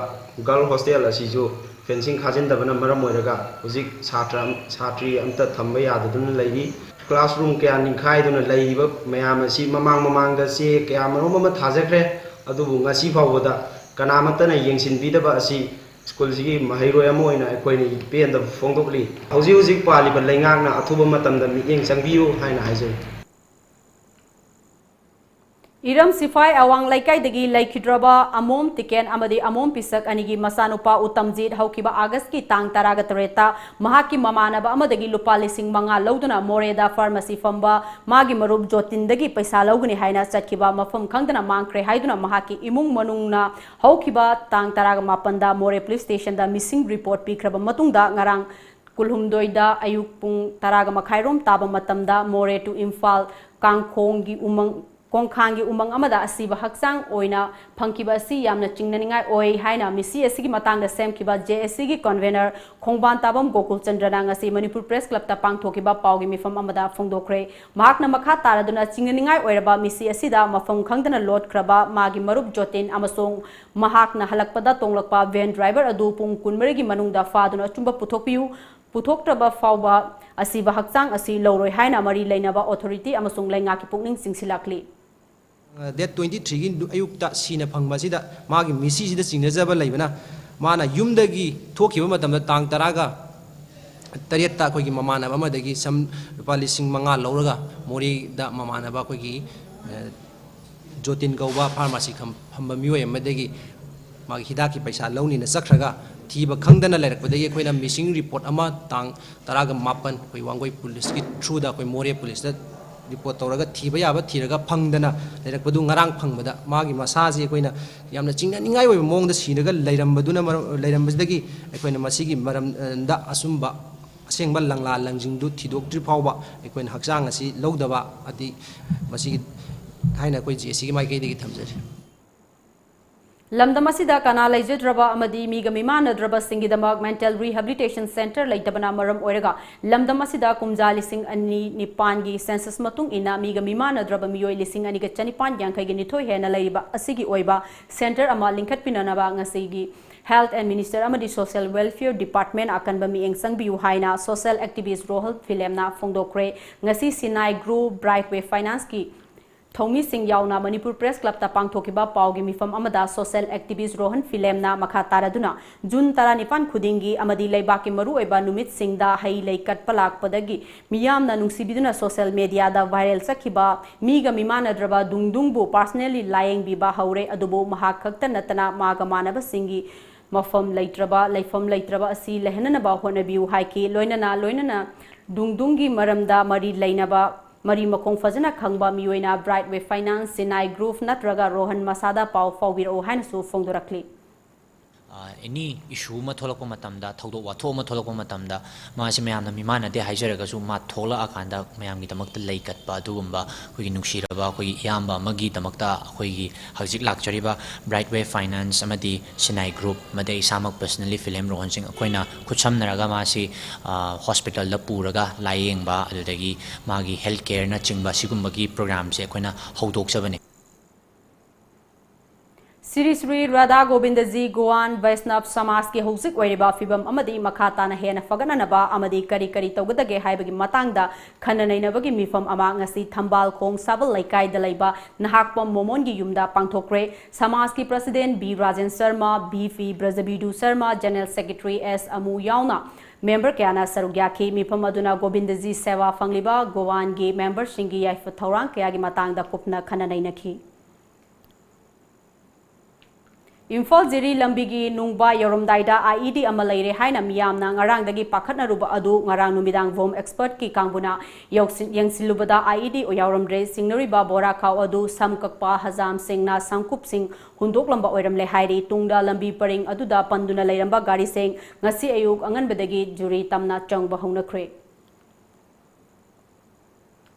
ꯒꯔꯜ ꯍꯣꯁꯇꯦꯜ ꯑꯁꯤꯁꯨ ꯐꯦꯟꯁꯤꯡ ꯈꯥꯖꯤꯟꯗꯕꯅ ꯃꯔꯝ ꯑꯣꯏꯔꯒ ꯍꯧꯖꯤꯛ ꯁꯥꯇ꯭ꯔ, ꯁꯥꯇ꯭ꯔꯤ ꯑꯝꯇ ꯊꯝꯕ ꯌꯥꯗꯗꯨꯅ ꯂꯩꯔꯤ꯫ ꯀ꯭ꯂꯥꯁꯔꯨꯝ ꯀꯌꯥ ꯅꯤꯡꯈꯥꯏꯗꯨꯅ ꯂꯩꯔꯤꯕ ꯃꯌꯥꯝ ꯑꯁꯤ ꯃꯃꯥꯡ ꯃꯃꯥꯡꯗ ꯆꯦ ꯀꯌꯥ ꯃꯔꯨꯝ ꯑꯃ ꯊꯥꯖꯈ꯭ꯔꯦ, ꯑꯗꯨꯕꯨ ꯉꯁꯤ ꯐꯥꯎꯕꯗ ꯀꯅꯥꯃꯠꯇꯅ ꯌꯦꯡꯁꯤꯟꯕꯤꯗꯕ ꯑꯁꯤ ꯁ꯭ꯀꯨꯜꯁꯤꯒꯤ ꯃꯍꯩꯔꯣꯏ ꯑꯃ ꯑꯣꯏꯅ ꯑꯩꯈꯣꯏꯅ ꯄꯦꯟꯗꯕ ꯐꯣꯡꯗꯣꯛꯂꯤ꯫ ꯍꯧꯖꯤꯛ ꯍꯧꯖꯤꯛ ꯄꯥꯜꯂꯤꯕ ꯂꯩꯉꯥꯛꯅ ꯑꯊꯨꯕ ꯃꯇꯝꯗ ꯃꯤꯠꯌꯦꯡ ꯆꯪꯕꯤꯌꯨ ꯍꯥꯏꯅ ꯍꯥꯏꯖꯔꯤ꯫ ꯏꯔꯝ ꯁꯤꯐꯥꯏ ꯑꯋꯥꯡ ꯂꯩꯀꯥꯏꯗꯒꯤ ꯂꯩꯈꯤꯗ꯭ꯔꯕ ꯑꯃꯣꯝ ꯇꯤꯀꯦꯟ ꯑꯃꯗꯤ ꯑꯃꯣꯝ ꯄꯤꯁꯛ ꯑꯅꯤꯒꯤ ꯃꯆꯥꯅꯨꯄꯥ ꯎꯇꯝꯖꯤꯠ ꯍꯧꯈꯤꯕ ꯑꯥꯒꯁꯀꯤ ꯇꯥꯡ ꯇꯔꯥꯒ ꯇꯔꯦꯠꯇ ꯃꯍꯥꯛꯀꯤ ꯃꯃꯥꯟꯅꯕ ꯑꯃꯗꯒꯤ ꯂꯨꯄꯥ ꯂꯤꯁꯤꯡ ꯃꯉꯥ ꯂꯧꯗꯨꯅ ꯃꯣꯔꯦꯗ ꯐꯥꯔꯃꯥꯁꯤ ꯐꯝꯕ ꯃꯥꯒꯤ ꯃꯔꯨꯞ ꯖꯣꯇꯤꯟꯗꯒꯤ ꯄꯩꯁꯥ ꯂꯧꯒꯅꯤ ꯍꯥꯏꯅ ꯆꯠꯈꯤꯕ ꯃꯐꯝ ꯈꯪꯗꯅ ꯃꯥꯡꯈ꯭ꯔꯦ ꯍꯥꯏꯗꯨꯅ ꯃꯍꯥꯛꯀꯤ ꯏꯃꯨꯡ ꯃꯅꯨꯡꯅ ꯍꯧꯈꯤꯕ ꯇꯥꯡ ꯇꯔꯥꯒ ꯃꯥꯄꯟꯗ ꯃꯣꯔꯦ ꯄꯨꯂꯤꯁ ꯁ꯭ꯇꯦꯁꯟꯗ ꯃꯤꯁꯤꯡ ꯔꯤꯄꯣꯔꯠ ꯄꯤꯈ꯭ꯔꯕ ꯃꯇꯨꯡꯗ ꯉꯔꯥꯡ ꯀꯨꯟꯍꯨꯝꯗꯣꯏꯗ ꯑꯌꯨꯛ ꯄꯨꯡ ꯇꯔꯥꯒ ꯃꯈꯥꯏꯔꯣꯝ ꯇꯥꯕ ꯃꯇꯝꯗ ꯃꯣꯔꯦ to ꯏꯝꯐꯥꯜ ꯀꯥꯡꯈꯣꯡꯒꯤ ꯎꯃꯪ ꯈꯣꯡꯈꯥꯡꯒꯤ ꯎꯃꯪ ꯑꯃꯗ ꯑꯁꯤꯕ ꯍꯛꯆꯥꯡ ꯑꯣꯏꯅ ꯐꯪꯈꯤꯕ ꯑꯁꯤ ꯌꯥꯝꯅ ꯆꯤꯡꯅꯅꯤꯡꯉꯥꯏ ꯑꯣꯏ ꯍꯥꯏꯅ ꯃꯤꯁꯤ ꯑꯁꯤꯒꯤ ꯃꯇꯥꯡꯗ ꯁꯦꯝꯈꯤꯕ ꯖꯦ ꯑꯦꯁ ꯁꯤꯒꯤ ꯀꯟꯚꯦꯅꯔ ꯈꯣꯡꯕꯥꯟ ꯇꯥꯕꯝ ꯒꯣꯀꯨꯜ ꯆꯟꯗ꯭ꯔꯅ ꯉꯁꯤ ꯃꯅꯤꯄꯨꯔ ꯄ꯭ꯔꯦꯁ ꯀ꯭ꯂꯕꯇ ꯄꯥꯡꯊꯣꯛꯈꯤꯕ ꯄꯥꯎꯒꯤ ꯃꯤꯐꯝ ꯑꯃꯗ ꯐꯣꯡꯗꯣꯛꯈ꯭ꯔꯦ꯫ ꯃꯍꯥꯛꯅ ꯃꯈꯥ ꯇꯥꯔꯗꯨꯅ ꯆꯤꯡꯅꯅꯤꯡꯉꯥꯏ ꯑꯣꯏꯔꯕ ꯃꯤꯁꯤ ꯑꯁꯤꯗ ꯃꯐꯝ ꯈꯪꯗꯅ ꯂꯣꯠꯈ꯭ꯔꯕ ꯃꯥꯒꯤ ꯃꯔꯨꯞ ꯖꯣꯇꯤꯟ ꯑꯃꯁꯨꯡ ꯃꯍꯥꯛꯅ ꯍꯜꯂꯛꯄꯗ ꯇꯣꯡꯂꯛꯄ ꯚꯦꯟ ꯗ꯭ꯔꯥꯏꯚꯔ ꯑꯗꯨ ꯄꯨꯡ ꯀꯨꯟꯃꯔꯤꯒꯤ ꯃꯅꯨꯡꯗ ꯐꯥꯗꯨꯅ ꯑꯆꯨꯝꯕ ꯄꯨꯊꯣꯛꯄꯤꯌꯨ, ꯄꯨꯊꯣꯛꯇ꯭ꯔꯕ ꯐꯥꯎꯕ ꯑꯁꯤꯕ ꯍꯛꯆꯥꯡ ꯑꯁꯤ ꯂꯧꯔꯣꯏ ꯍꯥꯏꯅ ꯃꯔꯤ ꯂꯩꯅꯕ ꯑꯣꯊꯣꯔꯤꯇꯤ ꯑꯃꯁꯨꯡ ꯂꯩꯉꯥꯛꯀꯤ ꯄꯨꯛꯅꯤꯡ ꯆꯤꯡꯁꯤꯜꯂꯛꯂꯤ꯫ ꯗꯦꯠ ꯇ꯭ꯋꯦꯟꯇꯤ ꯊ꯭ꯔꯤꯒꯤ ꯑꯌꯨꯛꯇ ꯁꯤꯅ ꯐꯪꯕ ꯑꯁꯤꯗ ꯃꯥꯒꯤ ꯃꯤꯁꯤꯁꯤꯗ ꯆꯤꯡꯅꯖꯕ ꯂꯩꯕꯅ, ꯃꯥꯅ ꯌꯨꯝꯗꯒꯤ ꯊꯣꯛꯈꯤꯕ ꯃꯇꯝꯗ ꯇꯥꯡ ꯇꯔꯥꯒ ꯇꯔꯦꯠꯇ ꯑꯩꯈꯣꯏꯒꯤ ꯃꯃꯥꯟꯅꯕ ꯑꯃꯗꯒꯤ ꯁꯝ ꯂꯨꯄꯥ ꯂꯤꯁꯤꯡ ꯃꯉꯥ ꯂꯧꯔꯒ ꯃꯣꯔꯦꯗ ꯃꯃꯥꯟꯅꯕ ꯑꯩꯈꯣꯏꯒꯤ, ꯑ, ꯖꯣꯇꯤꯟ ꯀꯧꯕ ꯐꯥꯔꯃꯥꯁꯤ ꯈꯝ-, ꯐꯝꯕ ꯃꯤꯑꯣꯏ ꯑꯃꯗꯒꯤ ꯃꯥꯒꯤ ꯍꯤꯗꯥꯛꯀꯤ ꯄꯩꯁꯥ ꯂꯧꯅꯤꯅ ꯆꯠꯈ꯭ꯔꯒ ꯊꯤꯕ ꯈꯪꯗꯅ ꯂꯩꯔꯛꯄꯗꯒꯤ ꯑꯩꯈꯣꯏꯅ ꯃꯤꯁꯤꯡ ꯔꯤꯄꯣꯔꯠ ꯑꯃ ꯇꯥꯡ ꯇꯔꯥꯒ ꯃꯥꯄꯟ ꯑꯩꯈꯣꯏ ꯋꯥꯡꯒꯣꯏ ꯄꯨꯂꯤꯁꯀꯤ ꯊ꯭ꯔꯨꯗ ꯑꯩꯈꯣꯏ ꯃꯣꯔꯦ ꯄꯨꯂꯤꯁꯇ ꯔꯤꯄꯣꯔꯠ ꯇꯧꯔꯒ ꯊꯤꯕ ꯌꯥꯕ ꯊꯤꯔꯒ ꯐꯪꯗꯅ ꯂꯩꯔꯛꯄꯗꯨ ꯉꯔꯥꯡ ꯐꯪꯕꯗ ꯃꯥꯒꯤ ꯃꯁꯥꯁꯤ ꯑꯩꯈꯣꯏꯅ ꯌꯥꯝꯅ ꯆꯤꯡꯅꯅꯤꯡꯉꯥꯏ ꯑꯣꯏꯕ ꯃꯑꯣꯡꯗ ꯁꯤꯔꯒ ꯂꯩꯔꯝꯕꯗꯨꯅ ꯃꯔꯝ, ꯂꯩꯔꯝꯕꯁꯤꯗꯒꯤ ꯑꯩꯈꯣꯏꯅ ꯃꯁꯤꯒꯤ ꯃꯔꯝꯗ ꯑꯆꯨꯝꯕ ꯑꯁꯦꯡꯕ ꯂꯪꯂꯥ ꯂꯪꯖꯤꯡꯗꯨ ꯊꯤꯗꯣꯛꯇ꯭ꯔꯤ ꯐꯥꯎꯕ ꯑꯩꯈꯣꯏꯅ ꯍꯛꯆꯥꯡ ꯑꯁꯤ ꯂꯧꯗꯕ ꯑꯗꯤ ꯃꯁꯤꯒꯤ ꯍꯥꯏꯅ ꯑꯩꯈꯣꯏ ꯖꯦ ꯑꯦꯁ ꯁꯤꯒꯤ ꯃꯥꯏꯀꯩꯗꯒꯤ ꯊꯝꯖꯔꯤ꯫ ꯂꯝꯗꯝ ꯑꯁꯤꯗ ꯀꯅꯥ ꯂꯩꯖꯗ꯭ꯔꯕ ꯑꯃꯗꯤ ꯃꯤꯒ ꯃꯤꯃꯥꯟꯅꯗ꯭ꯔꯕꯁꯤꯡꯒꯤꯗꯃꯛ ꯃꯦꯟꯇꯦꯜ ꯔꯤꯍꯦꯕꯤꯂꯤꯇꯦꯁꯟ ꯁꯦꯟꯇꯔ ꯂꯩꯇꯕꯅ ꯃꯔꯝ ꯑꯣꯏꯔꯒ ꯂꯝꯗꯝ ꯑꯁꯤꯗ ꯀꯨꯝꯖꯥ ꯂꯤꯁꯤꯡ ꯑꯅꯤ ꯅꯤꯄꯥꯟꯒꯤ ꯁꯦꯟꯁꯁ ꯃꯇꯨꯡ ꯏꯟꯅ ꯃꯤꯒ ꯃꯤꯃꯥꯟꯅꯗ꯭ꯔꯕ ꯃꯤꯑꯣꯏ ꯂꯤꯁꯤꯡ ꯑꯅꯤꯒ ꯆꯅꯤꯄꯥꯟ ꯌꯥꯡꯈꯩꯒ ꯅꯤꯊꯣꯏ ꯍꯦꯟꯅ ꯂꯩꯔꯤꯕ ꯑꯁꯤꯒꯤ ꯑꯣꯏꯕ ꯁꯦꯟꯇꯔ ꯑꯃ ꯂꯤꯡꯈꯠꯄꯤꯅꯅꯕ ꯉꯁꯤꯒꯤ ꯍꯦꯜꯊ ꯑꯦꯟ ꯃꯤꯅꯤꯁꯇꯔ ꯑꯃꯗꯤ ꯁꯣꯁꯤꯌꯦꯜ ꯋꯦꯜꯐꯤꯌꯔ ꯗꯤꯄꯥꯔꯠꯃꯦꯟ ꯑꯀꯟꯕ ꯃꯤꯠꯌꯦꯡ ꯆꯪꯕꯤꯌꯨ ꯍꯥꯏꯅ ꯁꯣꯁꯤꯌꯦꯜ ꯑꯦꯛꯇꯤꯚꯤꯁ ꯔꯣꯍꯜ ꯐꯤꯂꯦꯝꯅ ꯐꯣꯡꯗꯣꯛꯈ꯭ꯔꯦ꯫ ꯉꯁꯤ ꯁꯤꯅꯥꯏ ꯒ꯭ꯔꯨꯞ ꯕ꯭ꯔꯥꯏꯠ ꯋꯦ ꯐꯥꯏꯅꯥꯟꯁꯀꯤ ꯊꯧꯃꯤꯁꯤꯡ ꯌꯥꯎꯅ ꯃꯅꯤꯄꯨꯔ ꯄ꯭ꯔꯦꯁ ꯀ꯭ꯂꯕꯇ ꯄꯥꯡꯊꯣꯛꯈꯤꯕ ꯄꯥꯎꯒꯤ ꯃꯤꯐꯝ ꯑꯃꯗ ꯁꯣꯁꯤꯌꯦꯜ ꯑꯦꯛꯇꯤꯚꯤꯁ ꯔꯣꯍꯟ ꯐꯤꯂꯦꯝꯅ ꯃꯈꯥ ꯇꯥꯔꯗꯨꯅ ꯖꯨꯟ ꯇꯔꯥꯅꯤꯄꯥꯟ ꯈꯨꯗꯤꯡꯒꯤ ꯑꯃꯗꯤ ꯂꯩꯕꯥꯛꯀꯤ ꯃꯔꯨꯑꯣꯏꯕ ꯅꯨꯃꯤꯠꯁꯤꯡꯗ ꯍꯩ ꯂꯩ ꯀꯠꯄ ꯂꯥꯛꯄꯗꯒꯤ ꯃꯤꯌꯥꯝꯅ ꯅꯨꯡꯁꯤꯕꯤꯗꯨꯅ ꯁꯣꯁꯤꯌꯦꯜ ꯃꯦꯗꯤꯌꯥꯗ ꯚꯥꯏꯔꯦꯜ ꯆꯠꯈꯤꯕ ꯃꯤꯒ ꯃꯤꯃꯥꯟꯅꯗ꯭ꯔꯕ ꯗꯨꯡꯗꯨꯡꯕꯨ ꯄꯥꯔꯁꯅꯦꯜꯂꯤ ꯂꯥꯌꯦꯡꯕꯤꯕ ꯍꯧꯔꯦ꯫ ꯑꯗꯨꯕꯨ ꯃꯍꯥꯛ ꯈꯛꯇ ꯅꯠꯇꯅ ꯃꯥꯒ ꯃꯥꯟꯅꯕꯁꯤꯡꯒꯤ ꯃꯐꯝ ꯂꯩꯇ꯭ꯔꯕ, ꯂꯩꯐꯝ ꯂꯩꯇ꯭ꯔꯕ ꯑꯁꯤ ꯂꯩꯍꯟꯅꯅꯕ ꯍꯣꯠꯅꯕꯤꯌꯨ ꯍꯥꯏꯈꯤ꯫ ꯂꯣꯏꯅꯅ, ꯂꯣꯏꯅꯅ ꯗꯨꯡꯗꯨꯡꯒꯤ ꯃꯔꯝꯗ ꯃꯔꯤ ꯂꯩꯅꯕ, ꯃꯔꯤ ꯃꯈꯣꯡ ꯐꯖꯅ ꯈꯪꯕ ꯃꯤꯑꯣꯏꯅ ꯕ꯭ꯔꯥꯏꯠ ꯋꯦ ꯐꯥꯏꯅꯥꯟꯁ, ꯁꯤꯅꯥꯏ ꯒ꯭ꯔꯨꯞ ꯅꯠꯇ꯭ꯔꯒ ꯔꯣꯍꯟ ꯃꯁꯥꯗ ꯄꯥꯎ ꯐꯥꯎꯕꯤꯔꯛꯎ ꯍꯥꯏꯅꯁꯨ ꯐꯣꯡꯗꯣꯔꯛꯂꯤ꯫ ꯑꯦꯅꯤ ꯏꯁꯨ ꯑꯃ ꯊꯣꯛꯂꯛꯄ ꯃꯇꯝꯗ, ꯊꯧꯗꯣꯛ ꯋꯥꯊꯣꯛ ꯑꯃ ꯊꯣꯛꯂꯛꯄ ꯃꯇꯝꯗ, ꯃꯥꯁꯦ ꯃꯌꯥꯝꯅ ꯃꯤꯃꯥꯟꯅꯗꯦ ꯍꯥꯏꯖꯔꯒꯁꯨ ꯃꯥ ꯊꯣꯛꯂꯛꯑꯀꯥꯟꯗ ꯃꯌꯥꯝꯒꯤꯗꯃꯛꯇ ꯂꯩꯀꯠꯄ, ꯑꯗꯨꯒꯨꯝꯕ ꯑꯩꯈꯣꯏꯒꯤ ꯅꯨꯡꯁꯤꯔꯕ ꯑꯩꯈꯣꯏꯒꯤ ꯏꯌꯥꯝꯕ ꯑꯃꯒꯤꯗꯃꯛꯇ ꯑꯩꯈꯣꯏꯒꯤ ꯍꯧꯖꯤꯛ ꯂꯥꯛꯆꯔꯤꯕ Bright Way Finance ꯑꯃꯗꯤ ꯁꯤꯅꯥꯏ Group ꯑꯃꯗꯤ ꯑꯩ ꯏꯁꯥꯃꯛ personally ꯐꯤꯂꯦꯝ ꯔꯣꯍꯟ ꯁꯤꯡ, ꯑꯩꯈꯣꯏꯅ ꯈꯨꯠꯁꯝꯅꯔꯒ ꯃꯥꯁꯤ ꯍꯣꯁꯄꯤꯇꯥꯜꯗ ꯄꯨꯔꯒ ꯂꯥꯌꯦꯡꯕ, ꯑꯗꯨꯗꯒꯤ ꯃꯥꯒꯤ health careꯅꯆꯤꯡꯕ ꯁꯤꯒꯨꯝꯕꯒꯤ programꯁꯦ ꯑꯩꯈꯣꯏꯅ ꯍꯧꯗꯣꯛꯆꯕꯅꯤ꯫ ꯁ꯭ꯔꯤ ꯁ꯭ꯔꯤ ꯔꯥꯙꯥ ꯒꯣꯕꯤꯟꯗꯖꯤ ꯒꯣꯋꯥꯟ ꯕꯩꯁꯅꯕ ꯁꯃꯥꯖꯀꯤ ꯍꯧꯖꯤꯛ ꯑꯣꯏꯔꯤꯕ ꯐꯤꯕꯝ ꯑꯃꯗꯤ ꯃꯈꯥ ꯇꯥꯅ ꯍꯦꯟꯅ ꯐꯒꯠꯅꯅꯕ ꯑꯃꯗꯤ ꯀꯔꯤ ꯀꯔꯤ ꯇꯧꯒꯗꯒꯦ ꯍꯥꯏꯕꯒꯤ ꯃꯇꯥꯡꯗ ꯈꯟꯅ ꯅꯩꯅꯕꯒꯤ ꯃꯤꯐꯝ ꯑꯃ ꯉꯁꯤ ꯊꯝꯕꯥꯜ ꯈꯣꯡ ꯁꯥꯕꯜ ꯂꯩꯀꯥꯏꯗ ꯂꯩꯕ ꯅꯍꯥꯛꯄꯝ ꯃꯣꯃꯣꯟꯒꯤ ꯌꯨꯝꯗ ꯄꯥꯡꯊꯣꯛꯈ꯭ꯔꯦ꯫ ꯁꯃꯥꯖꯀꯤ president B Rajen Sharma, B P Brajabidhu Sharma, general secretary S Amu ꯌꯥꯎꯅ member ꯀꯌꯥꯅ ꯁꯔꯨꯛ ꯌꯥꯈꯤ꯫ ꯃꯤꯐꯝ ꯑꯗꯨꯅ ꯒꯣꯕꯤꯟꯗꯖꯤ ꯁꯦꯋꯥ ꯐꯪꯂꯤꯕ ꯒꯣꯋꯥꯟꯒꯤ memberꯁꯤꯡꯒꯤ ꯌꯥꯏꯐ ꯊꯧꯔꯥꯡ ꯀꯌꯥꯒꯤ ꯃꯇꯥꯡꯗ ꯀꯨꯞꯅ ꯈꯟꯅ ꯅꯩꯅꯈꯤ꯫ ꯏꯝꯐꯥꯜ ꯖꯤꯔꯤ ꯂꯝꯕꯤꯒꯤ ꯅꯨꯡꯕꯥ ꯌꯧꯔꯝꯗꯥꯏꯗ IED ꯑꯃ ꯂꯩꯔꯦ ꯍꯥꯏꯅ ꯃꯤꯌꯥꯝꯅ ꯉꯔꯥꯡꯗꯒꯤ ꯄꯥꯈꯠꯅꯔꯨꯕ ꯑꯗꯨ ꯉꯔꯥꯡ ꯅꯨꯃꯤꯗꯥꯡ bomb expertꯀꯤ ꯀꯥꯡꯕꯨꯅ ꯌꯧꯁꯤꯟ-, ꯌꯦꯡꯁꯤꯜꯂꯨꯕꯗ IED ꯌꯥꯎꯔꯝꯗ꯭ꯔꯦ꯫ ꯆꯤꯡꯅꯔꯤꯕ ꯕꯣꯔꯥ ꯈꯥꯎ ꯑꯗꯨ ꯁꯝ ꯀꯛꯄ ꯍꯖꯥꯝꯁꯤꯡꯅ ꯁꯝꯀꯨꯞꯁꯤꯡ ꯍꯨꯟꯗꯣꯛꯂꯝꯕ ꯑꯣꯏꯔꯝꯂꯦ ꯍꯥꯏꯔꯤ꯫ ꯇꯨꯡꯗ ꯂꯝꯕꯤ ꯄꯔꯤꯡ ꯑꯗꯨꯗ ꯄꯟꯗꯨꯅ ꯂꯩꯔꯝꯕ ꯒꯥꯔꯤꯁꯤꯡ ꯉꯁꯤ ꯑꯌꯨꯛ ꯑꯉꯟꯕꯗꯒꯤ ꯖꯨꯔꯤ ꯇꯝꯅ ꯆꯪꯕ ꯍꯧꯅꯈ꯭ꯔꯦ꯫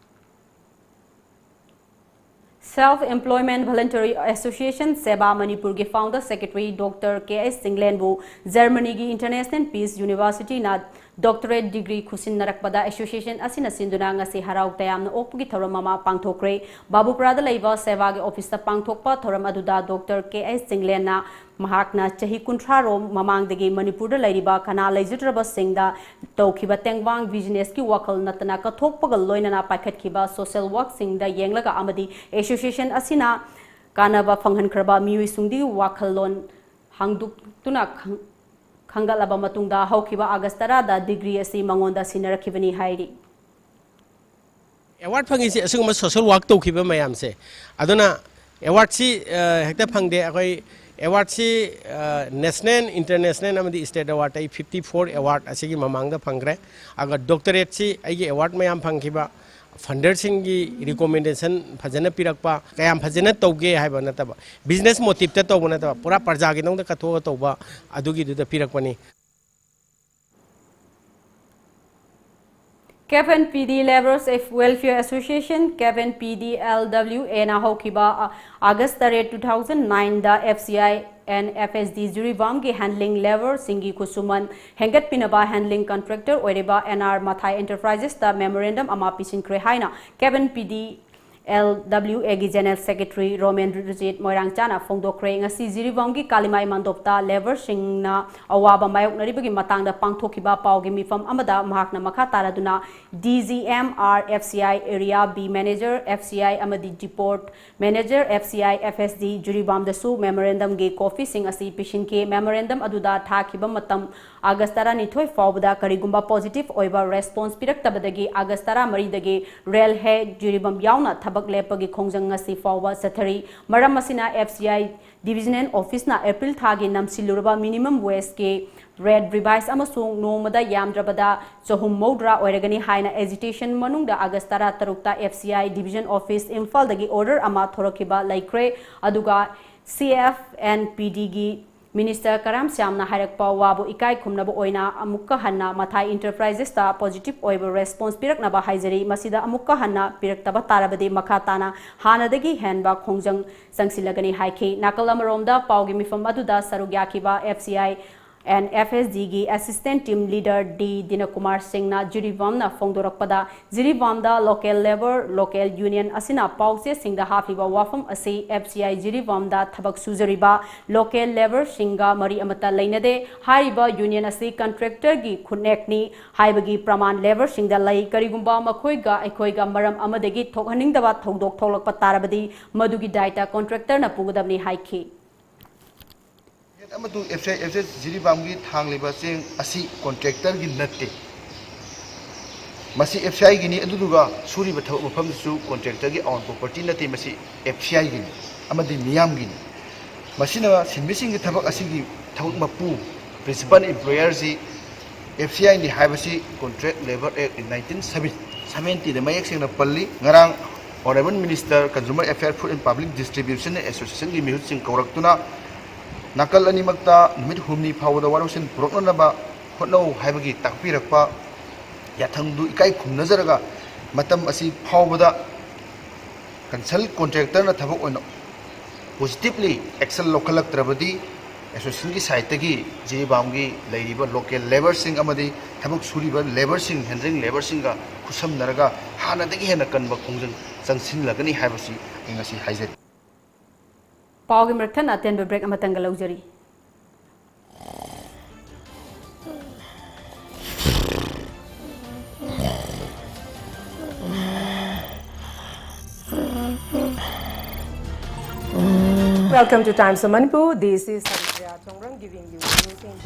Self Employment Voluntary Association, ꯁꯦꯕꯥ, ꯃꯅꯤꯄꯨꯔꯒꯤ founder secretary Doctor K H ꯆꯤꯡꯂꯦꯟꯕꯨ ꯖꯔꯃꯅꯤꯒꯤ International Peace Universityꯅ doctorate degree ꯈꯨꯠꯁꯤꯟꯅꯔꯛꯄꯗ association ꯑꯁꯤꯅ ꯁꯤꯟꯗꯨꯅ ꯉꯁꯤ ꯍꯔꯥꯎ ꯇꯌꯥꯝꯅ ꯑꯣꯛꯄꯒꯤ ꯊꯧꯔꯝ ꯑꯃ ꯄꯥꯡꯊꯣꯛꯈ꯭ꯔꯦ꯫ ꯕꯥꯕꯨꯄꯨꯔꯥꯗ ꯂꯩꯕ ꯁꯦꯕꯥꯒꯤ officeꯇ ꯄꯥꯡꯊꯣꯛꯄ ꯊꯧꯔꯝ ꯑꯗꯨꯗ Doctor ꯀꯦ ꯑꯩꯆ ꯆꯤꯡꯂꯦꯟꯅ ꯃꯍꯥꯛꯅ ꯆꯍꯤ ꯀꯨꯟꯊ꯭ꯔꯥ ꯔꯣꯝ ꯃꯃꯥꯡꯗꯒꯤ ꯃꯅꯤꯄꯨꯔꯗ ꯂꯩꯔꯤꯕ ꯀꯅꯥ ꯂꯩꯖꯗ꯭ꯔꯕꯁꯤꯡꯗ ꯇꯧꯈꯤꯕ ꯇꯦꯡꯕꯥꯡ businessꯀꯤ ꯋꯥꯈꯜ ꯅꯠꯇꯅ ꯀꯠꯊꯣꯛꯄꯒ ꯂꯣꯏꯅꯅ ꯄꯥꯏꯈꯠꯈꯤꯕ social workꯁꯤꯡꯗ ꯌꯦꯡꯂꯒ ꯑꯃꯗꯤ association ꯑꯁꯤꯅ ꯀꯥꯟꯅꯕ ꯐꯪꯍꯟꯈ꯭ꯔꯕ ꯃꯤꯑꯣꯏꯁꯤꯡꯗꯨꯒꯤ ꯋꯥꯈꯜꯂꯣꯟ ꯍꯥꯡꯗꯣꯛꯇꯨꯅ ꯈꯪ-, ꯈꯪꯒꯠꯂꯕ ꯃꯇꯨꯡꯗ ꯍꯧꯈꯤꯕ August ꯇꯔꯥꯗ degree ꯑꯁꯤ ꯃꯉꯣꯟꯗ ꯁꯤꯟꯅꯔꯛꯈꯤꯕꯅꯤ ꯍꯥꯏꯔꯤ꯫ Award ꯐꯪꯉꯤꯁꯦ ꯑꯁꯤꯒꯨꯝꯕ social work ꯇꯧꯈꯤꯕ ꯃꯌꯥꯝꯁꯦ꯫ ꯑꯗꯨꯅ awardꯁꯤ, ꯑ, ꯍꯦꯛꯇ ꯐꯪꯗꯦ꯫ ꯑꯩꯈꯣꯏ awardꯁꯤ, ꯑ, national, international ꯑꯃꯗꯤ state award, ꯑꯩ fifty four award ꯑꯁꯤꯒꯤ ꯃꯃꯥꯡꯗ ꯐꯪꯈ꯭ꯔꯦ꯫ ꯑꯗꯨꯒ doctorateꯁꯤ ꯑꯩꯒꯤ award ꯃꯌꯥꯝ ꯐꯪꯈꯤꯕ, ꯐꯟꯗꯔꯁꯤꯡꯒꯤ ꯔꯤꯀꯣꯃꯦꯟꯗꯦꯁꯟ ꯐꯖꯅ ꯄꯤꯔꯛꯄ, ꯀꯌꯥꯝ ꯐꯖꯅ ꯇꯧꯒꯦ ꯍꯥꯏꯕ ꯅꯠꯇꯕ, ꯕꯤꯖꯤꯅꯦꯁ ꯃꯣꯇꯤꯞꯇ ꯇꯧꯕ ꯅꯠꯇꯕ, ꯄꯨꯔꯥ ꯄ꯭ꯔꯖꯥꯒꯤꯗꯃꯛꯇ ꯀꯠꯊꯣꯛꯑꯒ ꯇꯧꯕ, ꯑꯗꯨꯒꯤꯗꯨꯗ ꯄꯤꯔꯛꯄꯅꯤ꯫ Cavan P D Labourers Welfare Association, Cavan P D L W Aꯅ ꯍꯧꯈꯤꯕ ꯑ, ꯑꯥꯒꯁ ꯇꯔꯦꯠ, two thousand nineꯗ F C I and F S D ꯖꯤꯔꯤꯕꯥꯝꯒꯤ ꯍꯦꯟꯗꯂꯤꯡ ꯂꯦꯕꯔꯁꯤꯡꯒꯤ ꯈꯨꯠꯁꯨꯃꯟ ꯍꯦꯟꯒꯠꯄꯤꯅꯕ ꯍꯦꯟꯗꯂꯤꯡ ꯀꯟꯇ꯭ꯔꯦꯛꯇꯔ ꯑꯣꯏꯔꯤꯕ N R Mathai Enterprisesꯇ ꯃꯦꯃꯣꯔꯦꯟꯗꯝ ꯑꯃ ꯄꯤꯁꯤꯟꯈ꯭ꯔꯦ ꯍꯥꯏꯅ Cavan P D L W Aꯒꯤ ꯖꯦꯅꯔꯦꯜ ꯁꯦꯀ꯭ꯔꯦꯇꯔꯤ ꯔꯣꯃꯦꯟꯗ꯭ꯔꯖꯤꯠ ꯃꯣꯏꯔꯥꯡꯆꯥꯅ ꯐꯣꯡꯗꯣꯛꯈ꯭ꯔꯦ꯫ ꯉꯁꯤ ꯖꯤꯔꯤꯕꯥꯝꯒꯤ ꯀꯥꯂꯤꯃꯥꯏ ꯃꯟꯗꯣꯞꯇ ꯂꯦꯕꯔꯁꯤꯡꯅ ꯑꯋꯥꯕ ꯃꯥꯌꯣꯛꯅꯔꯤꯕꯒꯤ ꯃꯇꯥꯡꯗ ꯄꯥꯡꯊꯣꯛꯈꯤꯕ ꯄꯥꯎꯒꯤ ꯃꯤꯐꯝ ꯑꯃꯗ ꯃꯍꯥꯛꯅ ꯃꯈꯥ ꯇꯥꯔꯗꯨꯅ D G M R, F C I Area B Manager, F C I ꯑꯃꯗꯤ Depot Manager, F C I F S D ꯖꯤꯔꯤꯕꯥꯝꯗꯁꯨ ꯃꯦꯃꯣꯔꯦꯟꯗꯝꯒꯤ ꯀꯣꯄꯤꯁꯤꯡ ꯑꯁꯤ ꯄꯤꯁꯤꯟꯈꯤ꯫ ꯃꯦꯃꯣꯔꯦꯟꯗꯝ ꯑꯗꯨꯗ ꯊꯥꯈꯤꯕ ꯃꯇꯝ ꯑꯥꯒꯁ ꯇꯔꯥꯅꯤꯊꯣꯏ ꯐꯥꯎꯕꯗ ꯀꯔꯤꯒꯨꯝꯕ ꯄꯣꯖꯤꯇꯤꯚ ꯑꯣꯏꯕ ꯔꯦꯁꯄꯣꯟꯁ ꯄꯤꯔꯛꯇꯕꯗꯒꯤ ꯑꯥꯒꯁ ꯇꯔꯥꯃꯔꯤꯗꯒꯤ ꯔꯦꯜꯍꯦ ꯖꯤꯔꯤꯕꯥꯝ ꯌꯥꯎꯅ ꯊꯕꯛ ꯂꯦꯞꯄꯒꯤ ꯈꯣꯡꯖꯪ ꯉꯁꯤ ꯐꯥꯎꯕ ꯆꯠꯊꯔꯤ꯫ ꯃꯔꯝ ꯑꯁꯤꯅ F C I Divisional Officeꯅ ꯑꯦꯄ꯭ꯔꯤꯜ ꯊꯥꯒꯤ ꯅꯝꯁꯤꯜꯂꯨꯔꯕ ꯃꯤꯅꯤꯃꯝ ꯋꯦꯖꯀꯤ ꯔꯦꯠ ꯔꯤꯚꯥꯏꯁ ꯑꯃꯁꯨꯡ ꯅꯣꯡꯃꯗ ꯌꯥꯝꯗ꯭ꯔꯕꯗ ꯆꯍꯨꯝ ꯃꯧꯗ꯭ꯔꯥ ꯑꯣꯏꯔꯒꯅꯤ ꯍꯥꯏꯅ ꯑꯦꯖꯤꯇꯦꯁꯟ ꯃꯅꯨꯡꯗ ꯑꯥꯒꯁ ꯇꯔꯥꯇꯔꯨꯛꯇ F C I Division Office ꯏꯝꯐꯥꯜꯗꯒꯤ ꯑꯣꯔꯗꯔ ꯑꯃ ꯊꯣꯔꯛꯈꯤꯕ ꯂꯩꯈ꯭ꯔꯦ꯫ ꯑꯗꯨꯒ C F and P Dꯒꯤ ꯃꯤꯅꯤꯁꯇꯔ ꯀꯔꯥꯝ ꯁ꯭ꯌꯥꯝꯅ ꯍꯥꯏꯔꯛꯄ ꯋꯥꯕꯨ ꯏꯀꯥꯏ ꯈꯨꯝꯅꯕ ꯑꯣꯏꯅ ꯑꯃꯨꯛꯀ ꯍꯟꯅ ꯃꯊꯥꯏ ꯏꯟꯇꯔꯄ꯭ꯔꯥꯏꯖꯦꯁꯇ ꯄꯣꯖꯤꯇꯤꯚ ꯑꯣꯏꯕ ꯔꯦꯁꯄꯣꯟꯁ ꯄꯤꯔꯛꯅꯕ ꯍꯥꯏꯖꯔꯤ꯫ ꯃꯁꯤꯗ ꯑꯃꯨꯛꯀ ꯍꯟꯅ ꯄꯤꯔꯛꯇꯕ ꯇꯥꯔꯕꯗꯤ ꯃꯈꯥ ꯇꯥꯅ ꯍꯥꯟꯅꯗꯒꯤ ꯍꯦꯟꯕ ꯈꯣꯡꯖꯪ ꯆꯪꯁꯤꯜꯂꯒꯅꯤ ꯍꯥꯏꯈꯤ꯫ ꯅꯥꯀꯜ ꯑꯃꯔꯣꯝꯗ ꯄꯥꯎꯒꯤ ꯃꯤꯐꯝ ꯑꯗꯨꯗ ꯁꯔꯨꯛ ꯌꯥꯈꯤꯕ F C I and F S Dꯒꯤ Assistant Team Leader D ꯗꯤꯅꯀꯨꯃꯥꯔ ꯁꯤꯡꯅ ꯖꯤꯔꯤꯕꯥꯝꯅ ꯐꯣꯡꯗꯣꯔꯛꯄꯗ, ꯖꯤꯔꯤꯕꯥꯝꯗ local labour, local union ꯑꯁꯤꯅ ꯄꯥꯎꯆꯦꯁꯤꯡꯗ ꯍꯥꯞꯂꯤꯕ ꯋꯥꯐꯝ ꯑꯁꯤ F C I ꯖꯤꯔꯤꯕꯥꯝꯗ ꯊꯕꯛ ꯁꯨꯖꯔꯤꯕ local labourꯁꯤꯡꯒ ꯃꯔꯤ ꯑꯃꯠꯇ ꯂꯩꯅꯗꯦ꯫ ꯍꯥꯏꯔꯤꯕ union ꯑꯁꯤ ꯀꯟꯇ꯭ꯔꯦꯛꯇꯔꯒꯤ ꯈꯨꯠꯅꯦꯛꯅꯤ ꯍꯥꯏꯕꯒꯤ ꯄ꯭ꯔꯃꯥꯟ ꯂꯦꯕꯔꯁꯤꯡꯗ ꯂꯩ꯫ ꯀꯔꯤꯒꯨꯝꯕ ꯃꯈꯣꯏꯒ ꯑꯩꯈꯣꯏꯒ ꯃꯔꯝ ꯑꯃꯗꯒꯤ ꯊꯣꯛꯍꯟꯅꯤꯡꯗꯕ ꯊꯧꯗꯣꯛ ꯊꯣꯛꯂꯛꯄ ꯇꯥꯔꯕꯗꯤ ꯃꯗꯨꯒꯤ ꯗꯥꯏꯇ ꯀꯟꯇ꯭ꯔꯦꯛꯇꯔꯅ ꯄꯨꯒꯗꯕꯅꯤ ꯍꯥꯏꯈꯤ꯫ ꯑꯃꯗꯨ F C I F S ꯖꯤꯔꯤꯕꯥꯝꯒꯤ ꯊꯥꯡꯂꯤꯕ ꯆꯦꯡ ꯑꯁꯤ ꯀꯣꯟꯇ꯭ꯔꯦꯛꯇꯔꯒꯤ ꯅꯠꯇꯦ꯫ ꯃꯁꯤ F C Iꯒꯤꯅꯤ꯫ ꯑꯗꯨꯗꯨꯒ ꯁꯨꯔꯤꯕ ꯊꯕꯛ ꯃꯐꯝꯗꯨꯁꯨ ꯀꯣꯟꯇ꯭ꯔꯦꯛꯇꯔꯒꯤ own property ꯅꯠꯇꯦ꯫ ꯃꯁꯤ F C Iꯒꯤꯅꯤ ꯑꯃꯗꯤ ꯃꯤꯌꯥꯝꯒꯤꯅꯤ꯫ ꯃꯁꯤꯅ ꯁꯤꯟꯃꯤꯁꯤꯡꯒꯤ ꯊꯕꯛ ꯑꯁꯤꯒꯤ ꯊꯕꯛ ꯃꯄꯨ, principal employerꯁꯤ ꯑꯦꯐ ꯁꯤ ꯑꯥꯏ ꯅꯤ ꯍꯥꯏꯕꯁꯤ Contract Labour Act nineteen seventy ꯗ ꯃꯌꯦꯛ ꯁꯦꯡꯅ ꯄꯜꯂꯤ꯫ ꯉꯔꯥꯡ Honourable Minister Consumer Affair, Food and Public Distribution Association ꯒꯤ ꯃꯤꯍꯨꯠꯁꯤꯡ ꯀꯧꯔꯛꯇꯨꯅ ꯅꯥꯀꯜ ꯑꯅꯤꯃꯛꯇ ꯅꯨꯃꯤꯠ ꯍꯨꯝꯅꯤ ꯐꯥꯎꯕꯗ ꯋꯥꯔꯣꯏꯁꯤꯟ ꯄꯨꯔꯛꯅꯅꯕ ꯍꯣꯠꯅꯧ ꯍꯥꯏꯕꯒꯤ ꯇꯥꯛꯄꯤꯔꯛꯄ ꯌꯥꯊꯪꯗꯨ ꯏꯀꯥꯏ ꯈꯨꯝꯅꯖꯔꯒ, ꯃꯇꯝ ꯑꯁꯤ ꯐꯥꯎꯕꯗ consult contractor ꯅ ꯊꯕꯛ ꯑꯣꯏꯅ positively action ꯂꯧꯈꯠꯂꯛꯇ꯭ꯔꯕꯗꯤ, association ꯒꯤ side ꯇꯒꯤ ꯖꯤꯔꯤꯕꯥꯝꯒꯤ ꯂꯩꯔꯤꯕ local labour ꯁꯤꯡ ꯑꯃꯗꯤ ꯊꯕꯛ ꯁꯨꯔꯤꯕ labour ꯁꯤꯡ, handling labour ꯁꯤꯡꯒ ꯈꯨꯠꯁꯝꯅꯔꯒ ꯍꯥꯟꯅꯗꯒꯤ ꯍꯦꯟꯅ ꯀꯟꯕ ꯈꯣꯡꯖꯪ ꯆꯪꯁꯤꯜꯂꯒꯅꯤ ꯍꯥꯏꯕꯁꯤ ꯑꯩ ꯉꯁꯤ ꯍꯥꯏꯖꯔꯤ꯫ ꯄꯥꯎꯒꯤ ꯃꯔꯛ ꯊꯠꯅ ꯑꯇꯦꯟꯕ break ꯑꯃꯇꯪꯒ ꯂꯧꯖꯔꯤ꯫ Welcome to Times of Manipur. This is Haripriya Chongrang giving you news in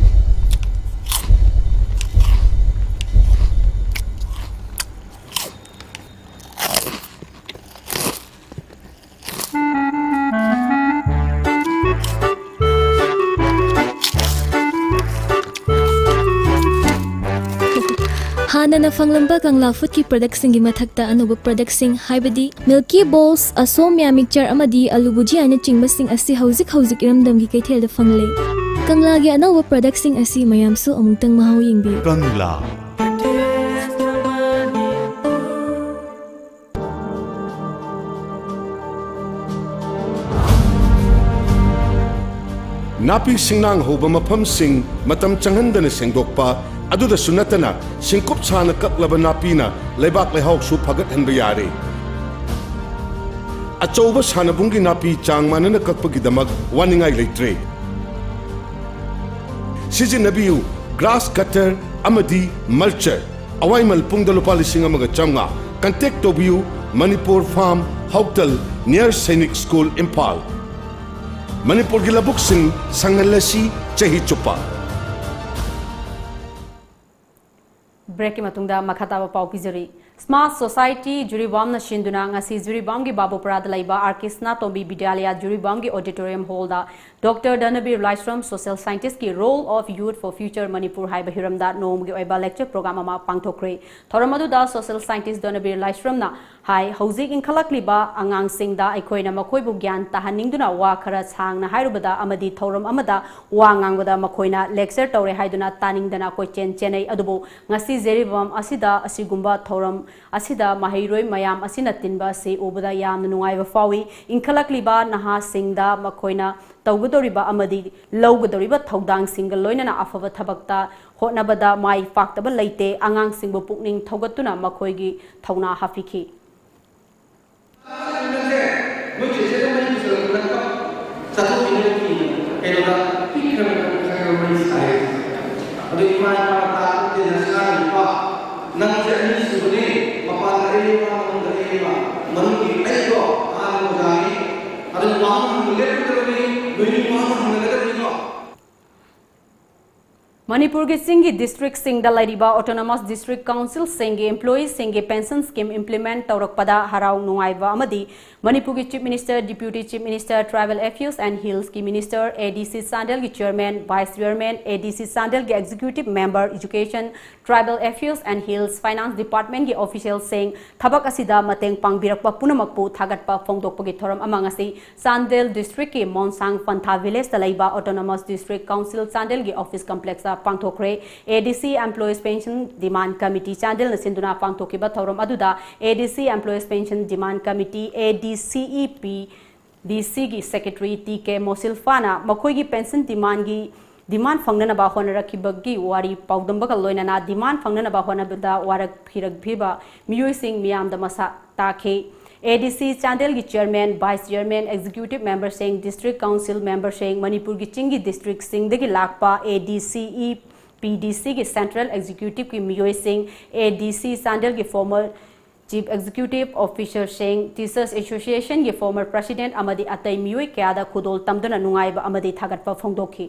ꯍꯥꯟꯅꯅ ꯐꯪꯂꯝꯕ ꯀꯪꯂꯥ ꯐꯨꯗꯀꯤ productꯁꯤꯡꯒꯤ ꯃꯊꯛꯇ ꯑꯅꯧꯕ productꯁꯤꯡ, ꯍꯥꯏꯕꯗꯤ Milky Balls, ꯑꯁꯣꯝꯌꯥ mixture ꯑꯃꯗꯤ ꯑꯂꯨ ꯕꯨꯖꯤꯌꯥꯅꯆꯤꯡꯕꯁꯤꯡ ꯑꯁꯤ ꯍꯧꯖꯤꯛ ꯍꯧꯖꯤꯛ ꯏꯔꯝꯗꯝꯒꯤ ꯀꯩꯊꯦꯜꯗ ꯐꯪꯂꯦ꯫ ꯀꯪꯂꯥꯒꯤ ꯑꯅꯧꯕ productꯁꯤꯡ ꯑꯁꯤ ꯃꯌꯥꯝꯁꯨ ꯑꯃꯨꯛꯇꯪ ꯃꯍꯥꯎ ꯌꯦꯡꯕꯤꯌꯨ꯫ ꯀꯪꯂꯥ꯫ ꯅꯥꯄꯤ ꯁꯤꯡꯅꯥꯡ ꯍꯧꯕ ꯃꯐꯝꯁꯤꯡ ꯃꯇꯝ ꯆꯪꯍꯟꯗꯅ ꯁꯦꯡꯗꯣꯛꯄ, ꯑꯗꯨꯗꯁꯨ ꯅꯠꯇꯅ ꯁꯤꯡꯀꯨꯞ ꯁꯥꯅ ꯀꯛꯂꯕ ꯅꯥꯄꯤꯅ ꯂꯩꯕꯥꯛ ꯂꯩꯍꯥꯎꯁꯨ ꯐꯒꯠꯍꯟꯕ ꯌꯥꯔꯦ꯫ ꯑꯆꯧꯕ ꯁꯥꯟꯅꯕꯨꯡꯒꯤ ꯅꯥꯄꯤ ꯆꯥꯡ ꯃꯥꯟꯅꯅ ꯀꯛꯄꯒꯤꯗꯃꯛ ꯋꯥꯅꯤꯡꯉꯥꯏ ꯂꯩꯇ꯭ꯔꯦ꯫ ꯁꯤꯖꯤꯟꯅꯕꯤꯌꯨ grass cutter ꯑꯃꯗꯤ mulcher꯫ ꯑꯋꯥꯏꯃꯜ ꯄꯨꯡꯗ ꯂꯨꯄꯥ ꯂꯤꯁꯤꯡ ꯑꯃꯒ ꯆꯥꯝꯃꯉꯥ꯫ Contact ꯇꯧꯕꯤꯌꯨ, ꯃꯅꯤꯄꯨꯔ ꯐꯥꯔꯝ, ꯍꯧꯇꯜ, near ꯁꯩꯅꯤꯛ ꯁ꯭ꯀꯨꯜ, ꯏꯝꯐꯥꯜ꯫ ꯃꯅꯤꯄꯨꯔꯒꯤ ꯂꯧꯕꯨꯛꯁꯤꯡ ꯁꯪꯍꯜꯂꯁꯤ ꯆꯍꯤ ꯆꯨꯞꯄ꯫ Breakꯀꯤ ꯃꯇꯨꯡꯗ ꯃꯈꯥ ꯇꯥꯕ ꯄꯥꯎ ꯄꯤꯖꯔꯤ꯫ Smart Society ꯖꯤꯔꯤꯕꯥꯝꯅ ꯁꯤꯟꯗꯨꯅ ꯉꯁꯤ ꯖꯤꯔꯤꯕꯥꯝꯒꯤ ꯕꯥꯕꯨꯄꯨꯔꯥꯗ ꯂꯩꯕ ꯑꯥꯔ ꯀꯦ ꯁꯅꯥꯇꯣꯝꯕꯤ ꯕꯤꯗ꯭ꯌꯥꯂꯌꯥ ꯖꯤꯔꯤꯕꯥꯝꯒꯤ auditorium hall ꯗ Doctor ꯙꯅꯕꯤꯔ ꯂꯥꯏꯁ꯭ꯔꯝ Social Scientist ꯀꯤ Role of Youth for Future Manipur ꯍꯥꯏꯕ ꯍꯤꯔꯝꯗ ꯅꯣꯡꯃꯒꯤ ꯑꯣꯏꯕ lecture program ꯑꯃ ꯄꯥꯡꯊꯣꯛꯈ꯭ꯔꯦ꯫ ꯊꯧꯔꯝ ꯑꯗꯨꯗ social scientist ꯙꯅꯕꯤꯔ ꯂꯥꯏꯁ꯭ꯔꯝꯅ ꯍꯥꯏ, ꯍꯧꯖꯤꯛ ꯏꯟꯈꯠꯂꯛꯂꯤꯕ ꯑꯉꯥꯡꯁꯤꯡꯗ ꯑꯩꯈꯣꯏꯅ ꯃꯈꯣꯏꯕꯨ ꯒ꯭ꯌꯥꯟ ꯇꯥꯍꯟꯅꯤꯡꯗꯨꯅ ꯋꯥ ꯈꯔ ꯁꯥꯡꯅ ꯍꯥꯏꯔꯨꯕꯗ ꯑꯃꯗꯤ ꯊꯧꯔꯝ ꯑꯃꯗ ꯋꯥ ꯉꯥꯡꯕꯗ ꯃꯈꯣꯏꯅ lecture ꯇꯧꯔꯦ ꯍꯥꯏꯗꯨꯅ ꯇꯥꯅꯤꯡꯗꯅ ꯀꯣꯏꯆꯦꯟ ꯆꯦꯟꯅꯩ꯫ ꯑꯗꯨꯕꯨ ꯉꯁꯤ ꯖꯤꯔꯤꯕꯥꯝ ꯑꯁꯤꯗ ꯑꯁꯤꯒꯨꯝꯕ ꯊꯧꯔꯝ ꯑꯁꯤꯗ ꯃꯍꯩꯔꯣꯏ ꯃꯌꯥꯝ ꯑꯁꯤꯅ ꯇꯤꯟꯕ ꯑꯁꯤ ꯎꯕꯗ ꯌꯥꯝꯅ ꯅꯨꯡꯉꯥꯏꯕ ꯐꯥꯎꯏ꯫ ꯏꯟꯈꯠꯂꯛꯂꯤꯕ ꯅꯍꯥꯁꯤꯡꯗ ꯃꯈꯣꯏꯅ ꯇꯧꯒꯗꯧꯔꯤꯕ ꯑꯃꯗꯤ ꯂꯧꯒꯗꯧꯔꯤꯕ ꯊꯧꯗꯥꯡꯁꯤꯡꯒ ꯂꯣꯏꯅꯅ ꯑꯐꯕ ꯊꯕꯛꯇ ꯍꯣꯠꯅꯕꯗ ꯃꯥꯏ ꯄꯥꯛꯇꯕ ꯂꯩꯇꯦ꯫ ꯑꯉꯥꯡꯁꯤꯡꯕꯨ ꯄꯨꯛꯅꯤꯡ ꯊꯧꯒꯠꯇꯨꯅ ꯃꯈꯣꯏꯒꯤ ꯊꯧꯅꯥ ꯍꯥꯞꯄꯤꯈꯤ꯫ ꯆꯠꯊꯣꯛꯈꯤꯅꯦ ꯀꯤꯅ ꯀꯩꯅꯣꯗ ꯄꯤꯛꯈ꯭ꯔꯕ ꯈꯔ ꯈꯔ ꯋꯥꯔꯤ ꯁꯥꯏ꯫ ꯑꯗꯨ ꯏꯃꯥ ꯏꯄꯥ ꯇꯥꯛꯄꯗꯤ ꯅꯆꯥ ꯅꯨꯄꯥ ꯅꯪꯁꯦ ꯑꯅꯤꯁꯨꯕꯅꯦ, ꯃꯄꯥꯟꯗ ꯑꯩ ꯏꯃꯥ ꯃꯅꯨꯡꯗ ꯑꯩ ꯏꯃꯥ ꯃꯅꯨꯡꯒꯤ ꯑꯩꯗꯣ ꯑꯍꯥꯟꯕ ꯑꯣꯖꯥꯅꯤ꯫ ꯑꯗꯨꯅ ꯋꯥꯍꯪ ꯍꯪꯕ ꯂꯦꯞꯀꯗꯕꯅꯤ, ꯅꯣꯏꯅꯤ ꯋꯥꯍꯪ ꯍꯪꯅꯒꯗꯕꯅꯤꯀꯣ꯫ ꯃꯅꯤꯄꯨꯔꯒꯤ ꯆꯤꯡꯒꯤ district ꯁꯤꯡꯗ ꯂꯩꯔꯤꯕ autonomous district council ꯁꯤꯡꯒꯤ employee ꯁꯤꯡꯒꯤ pension scheme implement ꯇꯧꯔꯛꯄꯗ ꯍꯔꯥꯎ ꯅꯨꯡꯉꯥꯏꯕ ꯑꯃꯗꯤ ꯃꯅꯤꯄꯨꯔꯒꯤ Chief Minister, Deputy Chief Minister, Tribal Affairs and Hills ꯀꯤ Minister, A D C ꯆꯥꯟꯗꯦꯜꯒꯤ Chairman, Vice Chairman, A D C ꯆꯥꯟꯗꯦꯜꯒꯤ Executive Member, Education, Tribal Affairs and Hills, Finance Department ꯀꯤ official ꯁꯤꯡ ꯊꯕꯛ ꯑꯁꯤꯗ ꯃꯇꯦꯡ ꯄꯥꯡꯕꯤꯔꯛꯄ ꯄꯨꯝꯅꯃꯛꯄꯨ ꯊꯥꯒꯠꯄ ꯐꯣꯡꯗꯣꯛꯄꯒꯤ ꯊꯧꯔꯝ ꯑꯃ ꯉꯁꯤ ꯆꯥꯟꯗꯦꯜ district ꯀꯤ ꯃꯣꯟꯁꯥꯡ ꯄꯟꯊꯥ village ꯇ ꯂꯩꯕ autonomous district council ꯆꯥꯟꯗꯦꯜꯒꯤ office complex ꯇ ꯄꯥꯡꯊꯣꯛꯈ꯭ꯔꯦ꯫ A D C Employees Pension Demand Committee ꯆꯥꯟꯗꯦꯜꯅ ꯁꯤꯟꯗꯨꯅ ꯄꯥꯡꯊꯣꯛꯈꯤꯕ ꯊꯧꯔꯝ ꯑꯗꯨꯗ A D C Employees Pension Demand Committee, A D C E P D C ꯒꯤ Secretary T K ꯃꯣꯁꯤꯜꯐꯥꯅ ꯃꯈꯣꯏꯒꯤ pension demand ꯒꯤ demand ꯐꯪꯅꯅꯕ ꯍꯣꯠꯅꯔꯛꯈꯤꯕꯒꯤ ꯋꯥꯔꯤ ꯄꯥꯎꯗꯝꯕꯒ ꯂꯣꯏꯅꯅ demand ꯐꯪꯅꯅꯕ ꯍꯣꯠꯅꯕꯗ ꯋꯥꯔꯛꯄꯤꯔꯛꯈꯤꯕ ꯃꯤꯑꯣꯏꯁꯤꯡ ꯃꯤꯌꯥꯝꯗ ꯃꯁꯛ ꯇꯥꯛꯈꯤ꯫ A D C ꯆꯥꯟꯗꯦꯜꯒꯤ Chairman, Vice Chairman, Executive Member ꯁꯤꯡ, District Council Member ꯁꯤꯡ, ꯃꯅꯤꯄꯨꯔꯒꯤ ꯆꯤꯡꯒꯤ district ꯁꯤꯡꯗꯒꯤ ꯂꯥꯛꯄ A D C E P D C ꯒꯤ Central Executive ꯀꯤ ꯃꯤꯑꯣꯏꯁꯤꯡ, A D C ꯆꯥꯟꯗꯦꯜꯒꯤ former Chief Executive Officer ꯁꯤꯡ, Teachers Association ꯒꯤ former President ꯑꯃꯗꯤ ꯑꯇꯩ ꯃꯤꯑꯣꯏ ꯀꯌꯥꯗ ꯈꯨꯗꯣꯜ ꯇꯝꯗꯨꯅ ꯅꯨꯡꯉꯥꯏꯕ ꯑꯃꯗꯤ ꯊꯥꯒꯠꯄ ꯐꯣꯡꯗꯣꯛꯈꯤ꯫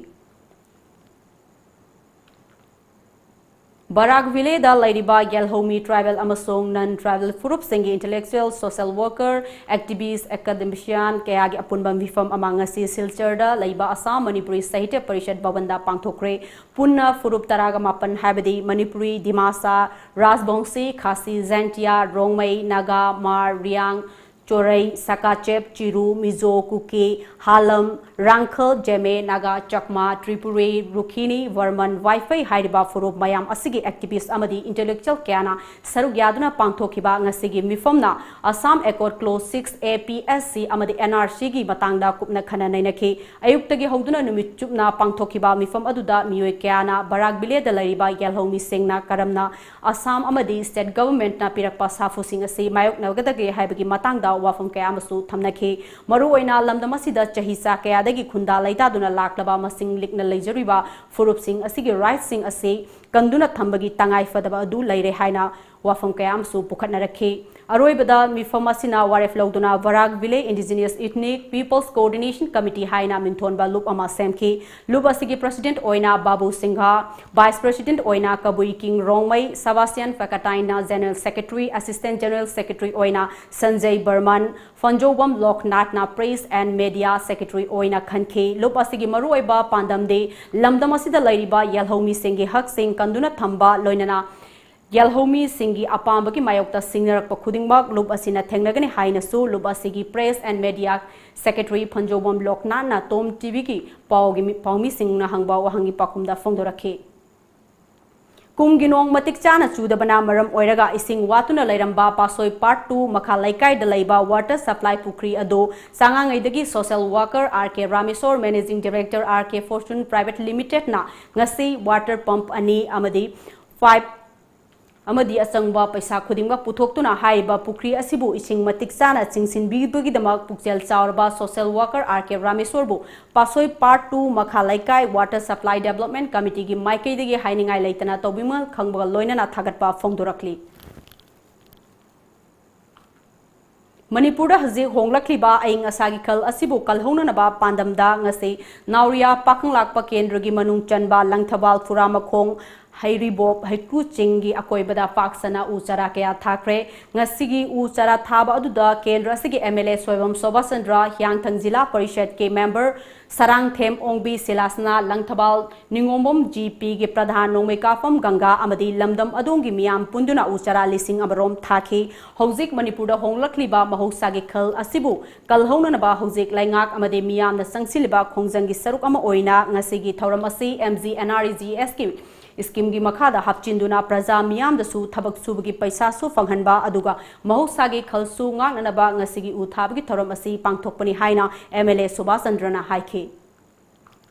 ꯕꯔꯥꯛ ꯚꯦꯂꯤꯗ ꯂꯩꯔꯤꯕ ꯌꯦꯜꯍꯧꯃꯤ tribal ꯑꯃꯁꯨꯡ non tribal ꯐꯨꯔꯨꯞꯁꯤꯡꯒꯤ intellectual, social worker, activist, academician ꯀꯌꯥꯒꯤ ꯑꯄꯨꯟꯕ ꯃꯤꯐꯝ ꯑꯃ ꯉꯁꯤ ꯁꯤꯜꯆꯔꯗ ꯂꯩꯕ ꯑꯁꯥꯝ ꯃꯅꯤꯄꯨꯔꯤ ꯁꯥꯍꯤꯇ꯭ꯌ ꯄꯔꯤꯁꯠ ꯚꯕꯟꯗ ꯄꯥꯡꯊꯣꯛꯈ꯭ꯔꯦ꯫ ꯄꯨꯟꯅ ꯐꯨꯔꯨꯞ ꯇꯔꯥꯒ ꯃꯥꯄꯟ ꯍꯥꯏꯕꯗꯤ ꯃꯅꯤꯄꯨꯔꯤ, ꯗꯤꯃꯥꯁꯥ, ꯔꯥꯖꯕꯣꯡꯁꯤ, ꯈꯥꯁꯤ, ꯖꯦꯟꯇꯤꯌꯥ, ꯔꯣꯡꯃꯩ, ꯅꯥꯒꯥ, ꯃꯥꯔ, ꯔꯤꯌꯥꯡ, ꯆꯣꯔꯩ, ꯁꯀꯥꯆꯦꯞ, ꯆꯤꯔꯨ, ꯃꯤꯖꯣ, ꯀꯨꯀꯤ, ꯍꯥꯂꯝ, ꯔꯥꯡꯈꯜ, ꯖꯦꯃꯦ, ꯅꯥꯒꯥ, ꯆꯛꯃꯥ, ꯇ꯭ꯔꯤꯄꯨꯔꯤ, ꯔꯨꯈꯤꯅꯤ, ꯚꯔꯃꯟ, ꯋꯥꯏꯐꯩ ꯍꯥꯏꯔꯤꯕ ꯐꯨꯔꯨꯞ ꯃꯌꯥꯝ ꯑꯁꯤꯒꯤ activist ꯑꯃꯗꯤ intellectual ꯀꯌꯥꯅ ꯁꯔꯨꯛ ꯌꯥꯗꯨꯅ ꯄꯥꯡꯊꯣꯛꯈꯤꯕ ꯉꯁꯤꯒꯤ ꯃꯤꯐꯝꯅ Assam Accord Clause six A P S C ꯑꯃꯗꯤ N R C ꯒꯤ ꯃꯇꯥꯡꯗ ꯀꯨꯞꯅ ꯈꯟꯅ ꯅꯩꯅꯈꯤ꯫ ꯑꯌꯨꯛꯇꯒꯤ ꯍꯧꯗꯨꯅ ꯅꯨꯃꯤꯠ ꯆꯨꯞꯅ ꯄꯥꯡꯊꯣꯛꯈꯤꯕ ꯃꯤꯐꯝ ꯑꯗꯨꯗ ꯃꯤꯑꯣꯏ ꯀꯌꯥꯅ ꯕꯔꯥꯛ ꯚꯦꯂꯤꯗ ꯂꯩꯔꯤꯕ ꯌꯦꯜꯍꯧꯃꯤꯁꯤꯡꯅ ꯀꯔꯝꯅ ꯑꯁꯥꯝ ꯑꯃꯗꯤ state government ꯅ ꯄꯤꯔꯛꯄ ꯁꯥꯐꯨꯁꯤꯡ ꯑꯁꯤ ꯃꯥꯌꯣꯛꯅꯒꯗꯒꯦ ꯍꯥꯏꯕꯒꯤ ꯃꯇꯥꯡꯗ ꯋꯥꯐꯝ ꯀꯌꯥ ꯑꯃꯁꯨ ꯊꯝꯅꯈꯤ꯫ ꯃꯔꯨꯑꯣꯏꯅ ꯂꯝꯗꯝ ꯑꯁꯤꯗ ꯆꯍꯤ ꯆꯥ ꯀꯌꯥꯗꯒꯤ ꯈꯨꯟꯗꯥ ꯂꯩꯇꯥꯗꯨꯅ ꯂꯥꯛꯂꯕ ꯃꯁꯤꯡ ꯂꯤꯛꯅ ꯂꯩꯖꯔꯤꯕ ꯐꯨꯔꯨꯞꯁꯤꯡ ꯑꯁꯤꯒꯤ rights ꯁꯤꯡ ꯑꯁꯤ ꯀꯟꯗꯨꯅ ꯊꯝꯕꯒꯤ ꯇꯉꯥꯏ ꯐꯗꯕ ꯑꯗꯨ ꯂꯩꯔꯦ ꯍꯥꯏꯅ ꯋꯥꯐꯝ ꯀꯌꯥ ꯑꯃꯁꯨ ꯄꯨꯈꯠꯅꯔꯛꯈꯤ꯫ ꯑꯔꯣꯏꯕꯗ ꯃꯤꯐꯝ ꯑꯁꯤꯅ ꯋꯥꯔꯦꯞ ꯂꯧꯗꯨꯅ ꯕꯔꯥꯛ Valley Indigenous Ethnic Peoples Coordination Committee ꯍꯥꯏꯅ ꯃꯤꯡꯊꯣꯟꯕ ꯂꯨꯞ ꯑꯃ ꯁꯦꯝꯈꯤ꯫ ꯂꯨꯞ ꯑꯁꯤꯒꯤ president ꯑꯣꯏꯅ ꯕꯥꯕꯨ ꯁꯤꯡꯍ, vice president ꯑꯣꯏꯅ ꯀꯕꯨꯏ ꯀꯤꯡ ꯔꯣꯡꯃꯩ, ꯁꯕꯥꯁꯤꯌꯥꯟ ꯐꯀꯇꯥꯏꯟꯅ general secretary, assistant general secretary ꯑꯣꯏꯅ ꯁꯟꯖꯩ Barman, ꯐꯟꯖꯣꯕꯝ ꯂꯣꯛꯅꯥꯊꯅ press and media secretary ꯑꯣꯏꯅ ꯈꯟꯈꯤ꯫ ꯂꯨꯞ ꯑꯁꯤꯒꯤ ꯃꯔꯨꯑꯣꯏꯕ ꯄꯥꯟꯗꯝꯗꯤ ꯂꯝꯗꯝ ꯑꯁꯤꯗ ꯂꯩꯔꯤꯕ ꯌꯦꯜꯍꯧꯃꯤꯁꯤꯡꯒꯤ ꯍꯛꯁꯤꯡ ꯀꯟꯗꯨꯅ ꯊꯝꯕ, ꯂꯣꯏꯅꯅ ꯌꯦꯜꯍꯧꯃꯤꯁꯤꯡꯒꯤ ꯑꯄꯥꯝꯕꯒꯤ ꯃꯥꯌꯣꯛꯇ ꯁꯤꯡꯅꯔꯛꯄ ꯈꯨꯗꯤꯡꯃꯛ ꯂꯨꯞ ꯑꯁꯤꯅ ꯊꯦꯡꯅꯒꯅꯤ ꯍꯥꯏꯅꯁꯨ ꯂꯨꯞ ꯑꯁꯤꯒꯤ press and media secretary ꯐꯟꯖꯣꯕꯝ ꯂꯣꯛꯅꯥꯊꯅ Tom T V ꯒꯤ ꯄꯥꯎꯒꯤ ꯃꯤ-, ꯄꯥꯎꯃꯤꯁꯤꯡꯅ ꯍꯪꯕ ꯋꯥꯍꯪꯒꯤ ꯄꯥꯎꯈꯨꯝꯗ ꯐꯣꯡꯗꯣꯔꯛꯈꯤ꯫ ꯀꯨꯝꯒꯤ ꯅꯣꯡ ꯃꯇꯤꯛ ꯆꯥꯅ ꯆꯨꯗꯕꯅ ꯃꯔꯝ ꯑꯣꯏꯔꯒ ꯏꯁꯤꯡ ꯋꯥꯠꯇꯨꯅ ꯂꯩꯔꯝꯕ ꯄꯥꯁꯣꯏ Part two ꯃꯈꯥ ꯂꯩꯀꯥꯏꯗ ꯂꯩꯕ water supply ꯄꯨꯈ꯭ꯔꯤ ꯑꯗꯨ ꯆꯥꯉꯥꯉꯩꯗꯒꯤ social worker R K Rameshwor, managing director R K Fortune Private Limited ꯅ ꯉꯁꯤ water pump ꯑꯅꯤ ꯑꯃꯗꯤ pipe ꯑꯃꯗꯤ ꯑꯆꯪꯕ ꯄꯩꯁꯥ ꯈꯨꯗꯤꯡꯃꯛ ꯄꯨꯊꯣꯛꯇꯨꯅ ꯍꯥꯏꯔꯤꯕ ꯄꯨꯈ꯭ꯔꯤ ꯑꯁꯤꯕꯨ ꯏꯁꯤꯡ ꯃꯇꯤꯛ ꯆꯥꯅ ꯆꯤꯡꯁꯤꯟꯕꯤꯕꯒꯤꯗꯃꯛ ꯄꯨꯛꯆꯦꯜ ꯆꯥꯎꯔꯕ social worker R K ꯔꯥꯃꯦꯁꯣꯔꯕꯨ ꯄꯥꯁꯣꯏ Part two ꯃꯈꯥ ꯂꯩꯀꯥꯏ Water Supply Development Committee ꯒꯤ ꯃꯥꯏꯀꯩꯗꯒꯤ ꯍꯥꯏꯅꯤꯡꯉꯥꯏ ꯂꯩꯇꯅ ꯇꯧꯕꯤꯃꯜ ꯈꯪꯕꯒ ꯂꯣꯏꯅꯅ ꯊꯥꯒꯠꯄ ꯐꯣꯡꯗꯣꯔꯛꯂꯤ꯫ ꯃꯅꯤꯄꯨꯔꯗ ꯍꯧꯖꯤꯛ ꯍꯣꯡꯂꯛꯂꯤꯕ ꯑꯏꯪ ꯑꯁꯥꯒꯤ ꯈꯜ ꯑꯁꯤꯕꯨ ꯀꯜꯍꯧꯅꯅꯕ ꯄꯥꯟꯗꯝꯗ ꯉꯁꯤ ꯅꯥꯎꯔꯤꯌꯥ ꯄꯥꯈꯪꯂꯥꯛꯄ ꯀꯦꯟꯗ꯭ꯔꯒꯤ ꯃꯅꯨꯡ ꯆꯟꯕ ꯂꯪꯊꯕꯥꯜ, ꯐꯨꯔꯥꯃꯈꯣꯡ, ꯍꯩꯔꯤꯕꯣꯞ ꯍꯩꯀ꯭ꯔꯨ ꯆꯤꯡꯒꯤ ꯑꯀꯣꯏꯕꯗ ꯄꯥꯛ ꯁꯟꯅ ꯎ ꯆꯥꯔꯥ ꯀꯌꯥ ꯊꯥꯈ꯭ꯔꯦ꯫ ꯉꯁꯤꯒꯤ ꯎ ꯆꯥꯔꯥ ꯊꯥꯕ ꯑꯗꯨꯗ ꯀꯦꯟꯗ꯭ꯔ ꯑꯁꯤꯒꯤ MLA ꯁꯣꯏꯕꯝ ꯁꯣꯚꯥꯆꯟꯗ꯭ꯔ, ꯍꯤꯌꯥꯡꯊꯥꯡ ꯖꯤꯂꯥ ꯄꯔꯤꯁꯠꯀꯤ ꯃꯦꯝꯕꯔ ꯁꯔꯥꯡꯊꯦꯝ ꯑꯣꯡꯕꯤ, ꯁꯤꯂꯥꯁꯅꯥ ꯂꯪꯊꯕꯥꯜ, ꯅꯤꯉꯣꯝꯕꯝ GPꯒꯤ ꯄ꯭ꯔꯙꯥꯟ ꯅꯣꯡꯃꯩꯀꯥꯐꯝ ꯒꯪꯒꯥ ꯑꯃꯗꯤ ꯂꯝꯗꯝ ꯑꯗꯣꯝꯒꯤ ꯃꯤꯌꯥꯝ ꯄꯨꯟꯗꯨꯅ ꯎ ꯆꯥꯔꯥ ꯂꯤꯁꯤꯡ ꯑꯃꯔꯣꯝ ꯊꯥꯈꯤ꯫ ꯍꯧꯖꯤꯛ ꯃꯅꯤꯄꯨꯔꯗ ꯍꯣꯡꯂꯛꯂꯤꯕ ꯃꯍꯧꯁꯥꯒꯤ ꯈꯜ ꯑꯁꯤꯕꯨ ꯀꯜꯍꯧꯅꯅꯕ ꯍꯧꯖꯤꯛ ꯂꯩꯉꯥꯛ ꯑꯃꯗꯤ ꯃꯤꯌꯥꯝꯅ ꯆꯪꯁꯤꯜꯂꯤꯕ ꯈꯣꯡꯖꯪꯒꯤ ꯁꯔꯨꯛ ꯑꯃ ꯑꯣꯏꯅ ꯉꯁꯤꯒꯤ ꯊꯧꯔꯝ ꯑꯁꯤ MGNREGSꯀꯤ ꯁ꯭ꯀꯤꯝꯒꯤ ꯃꯈꯥꯗ ꯍꯥꯞꯆꯤꯟꯗꯨꯅ ꯄ꯭ꯔꯖꯥ ꯃꯤꯌꯥꯝꯗꯁꯨ ꯊꯕꯛ ꯁꯨꯕꯒꯤ ꯄꯩꯁꯥꯁꯨ ꯐꯪꯍꯟꯕ, ꯑꯗꯨꯒ ꯃꯍꯧꯁꯥꯒꯤ ꯈꯜꯁꯨ ꯉꯥꯛꯅꯅꯕ ꯉꯁꯤꯒꯤ ꯎ ꯊꯥꯕꯒꯤ ꯊꯧꯔꯝ ꯑꯁꯤ ꯄꯥꯡꯊꯣꯛꯄꯅꯤ ꯍꯥꯏꯅ MLA ꯁꯨꯚꯥꯁ ꯆꯟꯗ꯭ꯔꯅ ꯍꯥꯏꯈꯤ꯫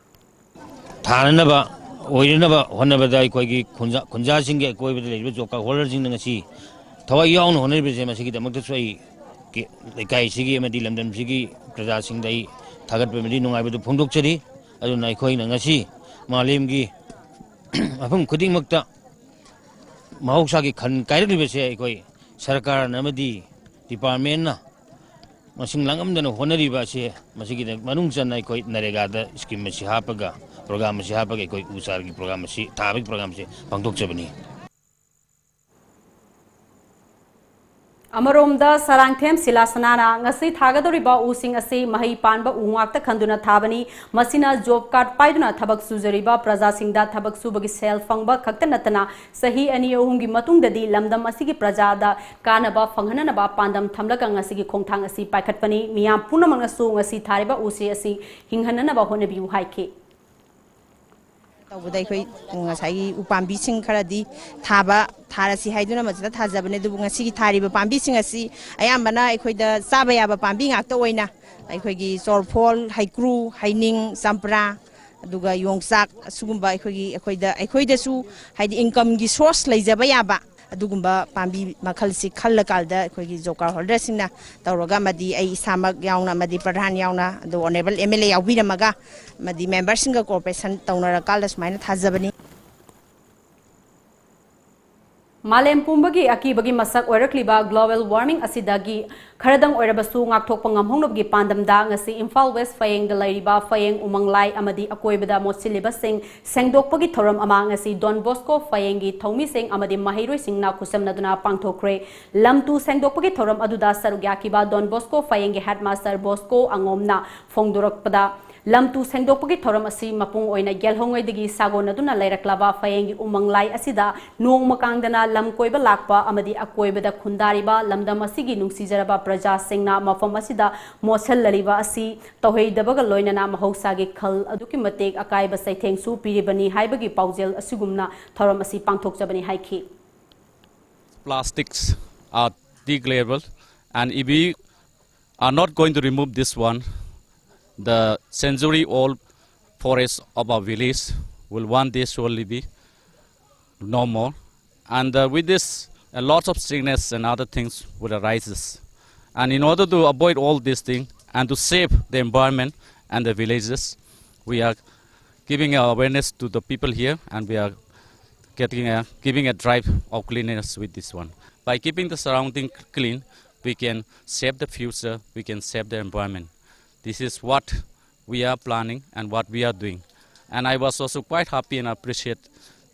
ꯊꯥꯅꯅꯕ ꯑꯣꯏꯅꯅꯕ ꯍꯣꯠꯅꯕꯗ ꯑꯩꯈꯣꯏꯒꯤ ꯈꯨꯟꯖꯥ-, ꯈꯨꯟꯖꯥꯁꯤꯡꯒꯤ ꯑꯀꯣꯏꯕꯗ ꯂꯩꯔꯤꯕ job card holderꯁꯤꯡꯅ ꯉꯁꯤ ꯊꯋꯥꯏ ꯌꯥꯎꯅ ꯍꯣꯠꯅꯔꯤꯕꯁꯦ, ꯃꯁꯤꯒꯤꯗꯃꯛꯇꯁꯨ ꯑꯩ ꯀꯦ-, ꯂꯩꯀꯥꯏꯁꯤꯒꯤ ꯑꯃꯗꯤ ꯂꯝꯗꯝꯁꯤꯒꯤ ꯄ꯭ꯔꯖꯥꯁꯤꯡꯗ ꯑꯩ ꯊꯥꯒꯠꯄ ꯑꯃꯗꯤ ꯅꯨꯡꯉꯥꯏꯕꯗꯨ ꯐꯣꯡꯗꯣꯛꯆꯔꯤ꯫ ꯑꯗꯨꯅ ꯑꯩꯈꯣꯏꯅ ꯉꯁꯤ ꯃꯥꯂꯦꯝꯒꯤ ꯃꯐꯝ ꯈꯨꯗꯤꯡꯃꯛꯇ ꯃꯍꯧꯁꯥꯒꯤ ꯈꯟ ꯀꯥꯏꯔꯛꯂꯤꯕꯁꯦ ꯑꯩꯈꯣꯏ ꯁꯔꯀꯥꯔꯅ ꯑꯃꯗꯤ departmentꯅ ꯃꯁꯤꯡ ꯂꯥꯡꯉꯝꯗꯅ ꯍꯣꯠꯅꯔꯤꯕ ꯑꯁꯤ, ꯃꯁꯤꯒꯤꯗ ꯃꯅꯨꯡ ꯆꯟꯅ ꯑꯩꯈꯣꯏ ꯅꯔꯦꯒꯥꯗ scheme ꯑꯁꯤ ꯍꯥꯞꯄꯒ, program ꯑꯁꯤ ꯍꯥꯞꯄꯒ ꯑꯩꯈꯣꯏ ꯎ ꯆꯥꯔꯒꯤ program ꯑꯁꯤ, ꯊꯥꯕꯒꯤ program ꯑꯁꯤ ꯄꯥꯡꯊꯣꯛꯆꯕꯅꯤ꯫ ꯑꯃꯔꯣꯝꯗ ꯁꯔꯥꯡꯊꯦꯝ ꯁꯤꯂꯥꯁꯅꯥꯅ ꯉꯁꯤ ꯊꯥꯒꯗꯧꯔꯤꯕ ꯎꯁꯤꯡ ꯑꯁꯤ ꯃꯍꯩ ꯄꯥꯟꯕ ꯎ ꯉꯥꯛꯇ ꯈꯟꯗꯨꯅ ꯊꯥꯕꯅꯤ꯫ ꯃꯁꯤꯅ job card ꯄꯥꯏꯗꯨꯅ ꯊꯕꯛ ꯁꯨꯖꯔꯤꯕ ꯄ꯭ꯔꯖꯥꯁꯤꯡꯗ ꯊꯕꯛ ꯁꯨꯕꯒꯤ ꯁꯦꯜ ꯐꯪꯕ ꯈꯛꯇ ꯅꯠꯇꯅ ꯆꯍꯤ ꯑꯅꯤ ꯑꯍꯨꯝꯒꯤ ꯃꯇꯨꯡꯗꯗꯤ ꯂꯝꯗꯝ ꯑꯁꯤꯒꯤ ꯄ꯭ꯔꯖꯥꯗ ꯀꯥꯟꯅꯕ ꯐꯪꯍꯟꯅꯅꯕ ꯄꯥꯟꯗꯝ ꯊꯝꯂꯒ ꯉꯁꯤꯒꯤ ꯈꯣꯡꯊꯥꯡ ꯑꯁꯤ ꯄꯥꯏꯈꯠꯄꯅꯤ꯫ ꯃꯤꯌꯥꯝ ꯄꯨꯝꯅꯃꯛꯅꯁꯨ ꯉꯁꯤ ꯊꯥꯔꯤꯕ ꯎꯁꯤ ꯑꯁꯤ ꯍꯤꯡꯍꯟꯅꯅꯕ ꯍꯣꯠꯅꯕꯤꯌꯨ ꯍꯥꯏꯈꯤ꯫ ꯇꯧꯕꯗ ꯑꯩꯈꯣꯏ ꯉꯁꯥꯏꯒꯤ ꯎꯄꯥꯝꯕꯤꯁꯤꯡ ꯈꯔꯗꯤ ꯊꯥꯕ, ꯊꯥꯔꯁꯤ ꯍꯥꯏꯗꯨꯅ ꯃꯁꯤꯗ ꯊꯥꯖꯕꯅꯤ꯫ ꯑꯗꯨꯕꯨ ꯉꯁꯤꯒꯤ ꯊꯥꯔꯤꯕ ꯄꯥꯝꯕꯤꯁꯤꯡ ꯑꯁꯤ ꯑꯌꯥꯝꯕꯅ ꯑꯩꯈꯣꯏꯗ ꯆꯥꯕ ꯌꯥꯕ ꯄꯥꯝꯕꯤ ꯉꯥꯛꯇ ꯑꯣꯏꯅ, ꯑꯩꯈꯣꯏꯒꯤ ꯆꯣꯔꯐꯣꯜ, ꯍꯩꯀ꯭ꯔꯨ, ꯍꯩꯅꯤꯡ, ꯆꯝꯄ꯭ꯔꯥ, ꯑꯗꯨꯒ ꯌꯣꯡꯆꯥꯛ, ꯑꯁꯤꯒꯨꯝꯕ ꯑꯩꯈꯣꯏꯒꯤ, ꯑꯩꯈꯣꯏꯗ, ꯑꯩꯈꯣꯏꯗꯁꯨ ꯍꯥꯏꯗꯤ incomeꯒꯤ source ꯂꯩꯖꯕ ꯌꯥꯕ ꯑꯗꯨꯒꯨꯝꯕ ꯄꯥꯝꯕꯤ ꯃꯈꯜꯁꯤ ꯈꯜꯂꯀꯥꯟꯗ ꯑꯩꯈꯣꯏꯒꯤ job card holderꯁꯤꯡꯅ ꯇꯧꯔꯒ, ꯑꯃꯗꯤ ꯑꯩ ꯏꯁꯥꯃꯛ ꯌꯥꯎꯅ, ꯑꯃꯗꯤ ꯄ꯭ꯔꯙꯥꯟ ꯌꯥꯎꯅ, ꯑꯗꯨ honourable MLA ꯌꯥꯎꯕꯤꯔꯝꯃꯒ, ꯑꯃꯗꯤ memberꯁꯤꯡꯒ cooperation ꯇꯧꯅꯔꯀꯥꯟꯗ ꯁꯨꯃꯥꯏꯅ ꯊꯥꯖꯕꯅꯤ꯫ ꯃꯥꯂꯦꯝ ꯄꯨꯝꯕꯒꯤ ꯑꯀꯤꯕꯒꯤ ꯃꯁꯛ ꯑꯣꯏꯔꯛꯂꯤꯕ global warming ꯑꯁꯤꯗꯒꯤ ꯈꯔꯗꯪ ꯑꯣꯏꯔꯕꯁꯨ ꯉꯥꯛꯊꯣꯛꯄ ꯉꯝꯍꯧꯅꯕꯒꯤ ꯄꯥꯟꯗꯝꯗ ꯉꯁꯤ ꯏꯝꯐꯥꯜ ꯋꯦꯁ ꯐꯌꯦꯡꯗ ꯂꯩꯔꯤꯕ ꯐꯌꯦꯡ ꯎꯃꯪꯂꯥꯏ ꯑꯃꯗꯤ ꯑꯀꯣꯏꯕꯗ ꯃꯣꯠꯁꯤꯜꯂꯤꯕꯁꯤꯡ ꯁꯦꯡꯗꯣꯛꯄꯒꯤ ꯊꯧꯔꯝ ꯑꯃ ꯉꯁꯤ ꯗꯣꯟ ꯕꯣꯁꯀꯣ ꯐꯌꯦꯡꯒꯤ ꯊꯧꯃꯤꯁꯤꯡ ꯑꯃꯗꯤ ꯃꯍꯩꯔꯣꯏꯁꯤꯡꯅ ꯈꯨꯠꯁꯝꯅꯗꯨꯅ ꯄꯥꯡꯊꯣꯛꯈ꯭ꯔꯦ꯫ ꯂꯝ ꯇꯨ ꯁꯦꯡꯗꯣꯛꯄꯒꯤ ꯊꯧꯔꯝ ꯑꯗꯨꯗ ꯁꯔꯨꯛ ꯌꯥꯈꯤꯕ ꯗꯣꯟ ꯕꯣꯁꯀꯣ ꯐꯌꯦꯡꯒꯤ ꯍꯦꯗꯃꯥꯁꯇꯔ ꯕꯣꯁꯀꯣ ꯑꯉꯣꯝꯅ ꯐꯣꯡꯗꯣꯔꯛꯄꯗ, ꯂꯝ ꯇꯨ ꯁꯦꯡꯗꯣꯛꯄꯒꯤ ꯊꯧꯔꯝ ꯑꯁꯤ ꯃꯄꯨꯡ ꯑꯣꯏꯅ ꯌꯦꯜꯍꯧꯉꯩꯗꯒꯤ ꯁꯥꯒꯣꯟꯅꯗꯨꯅ ꯂꯩꯔꯛꯂꯕ ꯐꯌꯦꯡꯒꯤ ꯎꯃꯪ ꯂꯥꯏ ꯑꯁꯤꯗ ꯅꯣꯡꯃ ꯀꯥꯡꯗꯅ ꯂꯝ ꯀꯣꯏꯕ ꯂꯥꯛꯄ ꯑꯃꯗꯤ ꯑꯀꯣꯏꯕꯗ ꯈꯨꯟꯗꯥꯔꯤꯕ ꯂꯝꯗꯝ ꯑꯁꯤꯒꯤ ꯅꯨꯡꯁꯤꯖꯔꯕ ꯄ꯭ꯔꯖꯥꯁꯤꯡꯅ ꯃꯐꯝ ꯑꯁꯤꯗ ꯃꯣꯠꯁꯤꯜꯂꯔꯤꯕ ꯑꯁꯤ ꯇꯧꯍꯩꯗꯕꯒ ꯂꯣꯏꯅꯅ ꯃꯍꯧꯁꯥꯒꯤ ꯈꯜ ꯑꯗꯨꯛꯀꯤ ꯃꯇꯤꯛ ꯑꯀꯥꯏꯕ ꯆꯩꯊꯦꯡꯁꯨ ꯄꯤꯔꯤꯕꯅꯤ ꯍꯥꯏꯕꯒꯤ ꯄꯥꯎꯖꯦꯜ ꯑꯁꯤꯒꯨꯝꯅ ꯊꯧꯔꯝ ꯑꯁꯤ ꯄꯥꯡꯊꯣꯛꯆꯕꯅꯤ ꯍꯥꯏꯈꯤ꯫ Plastics are degradable, and if we are not going to remove this one, the century old forest of our village will one day surely be no more. And uh, with this, a lot of sickness and other things will arise. And in order to avoid all these things and to save the environment and the villages, we are giving awareness to the people here, and we are getting a, giving a drive of cleanliness with this one. By keeping the surrounding clean, we can save the future, we can save the environment. This is what we are planning and what we are doing. And I was also quite happy and appreciate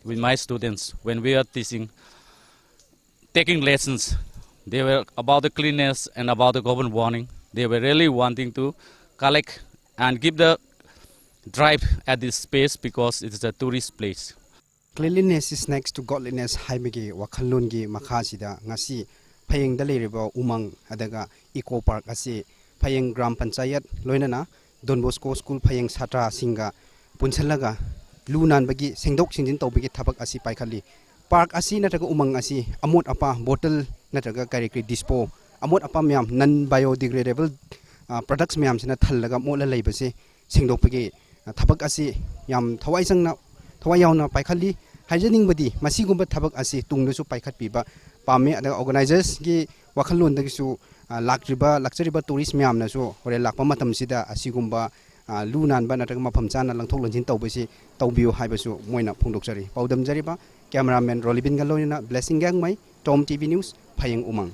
with my students when we are teaching, taking lessons. They were about the cleanliness and about the global warming. They were really wanting to collect and give the drive at this space because it is a tourist place. Cleanliness is next to godliness ꯍꯥꯏꯕꯒꯤ ꯋꯥꯈꯜꯂꯣꯟꯒꯤ ꯃꯈꯥꯁꯤꯗ ꯉꯁꯤ ꯐꯌꯦꯡꯗ ꯂꯩꯔꯤꯕ ꯎꯃꯪ ꯑꯗꯨꯒ ꯏꯀꯣ ꯄꯥꯔꯛ ꯑꯁꯤ ꯐꯌꯦꯡ ꯒ꯭ꯔꯥꯝ ꯄꯟꯆꯥꯌꯠ ꯂꯣꯏꯅꯅ ꯗꯣꯟ ꯕꯣꯁꯀꯣ ꯁ꯭ꯀꯨꯜ ꯐꯌꯦꯡ ꯁꯥꯇ꯭ꯔꯁꯤꯡꯒ ꯄꯨꯟꯁꯤꯜꯂꯒ ꯂꯨ ꯅꯥꯟꯕꯒꯤ ꯁꯦꯡꯗꯣꯛ ꯁꯦꯡꯖꯤꯟ ꯇꯧꯕꯒꯤ ꯊꯕꯛ ꯑꯁꯤ ꯄꯥꯏꯈꯠꯂꯤ꯫ ꯄꯥꯔꯛ ꯑꯁꯤ ꯅꯠꯇ꯭ꯔꯒ ꯎꯃꯪ ꯑꯁꯤ ꯑꯃꯣꯠ ꯑꯄꯥ ꯕꯣꯇꯜ ꯅꯠꯇ꯭ꯔꯒ ꯀꯔꯤ ꯀꯔꯤ ꯗꯤꯁꯄꯣ ꯑꯃꯣꯠ ꯑꯄꯥ ꯃꯌꯥꯝ non biodegradable products ꯃꯌꯥꯝꯁꯤꯅ ꯊꯜꯂꯒ ꯃꯣꯠꯂ ꯂꯩꯕꯁꯤ ꯁꯦꯡꯗꯣꯛꯄꯒꯤ ꯊꯕꯛ ꯑꯁꯤ ꯌꯥꯝ ꯊꯋꯥꯏ ꯆꯪꯅ ꯊꯋꯥꯏ ꯌꯥꯎꯅ ꯄꯥꯏꯈꯠꯂꯤ꯫ ꯍꯥꯏꯖꯅꯤꯡꯕꯗꯤ ꯃꯁꯤꯒꯨꯝꯕ ꯊꯕꯛ ꯑꯁꯤ ꯇꯨꯡꯗꯁꯨ ꯄꯥꯏꯈꯠꯄꯤꯕ ꯄꯥꯝꯃꯤ꯫ ꯑꯗꯨꯒ organizers ꯀꯤ ꯋꯥꯈꯜꯂꯣꯟꯗꯒꯤꯁꯨ ꯂꯥꯛꯇ꯭ꯔꯤꯕ ꯂꯥꯛꯆꯔꯤꯕ tourist ꯃꯌꯥꯝꯅꯁꯨ ꯍꯣꯔꯦꯟ ꯂꯥꯛꯄ ꯃꯇꯝꯁꯤꯗ ꯑꯁꯤꯒꯨꯝꯕ ꯂꯨ ꯅꯥꯟꯕ ꯅꯠꯇ꯭ꯔꯒ ꯃꯐꯝ ꯆꯥꯅ ꯂꯪꯊꯣꯛ ꯂꯪꯁꯤꯟ ꯇꯧꯕꯁꯤ ꯇꯧꯕꯤꯌꯨ ꯍꯥꯏꯕꯁꯨ ꯃꯣꯏꯅ ꯐꯣꯡꯗꯣꯛꯆꯔꯤ꯫ ꯄꯥꯎꯗꯝꯖꯔꯤꯕ Cameraman Rolibin Galloina, Blessing Gangmai, Tom T V News, Phayeng Umang.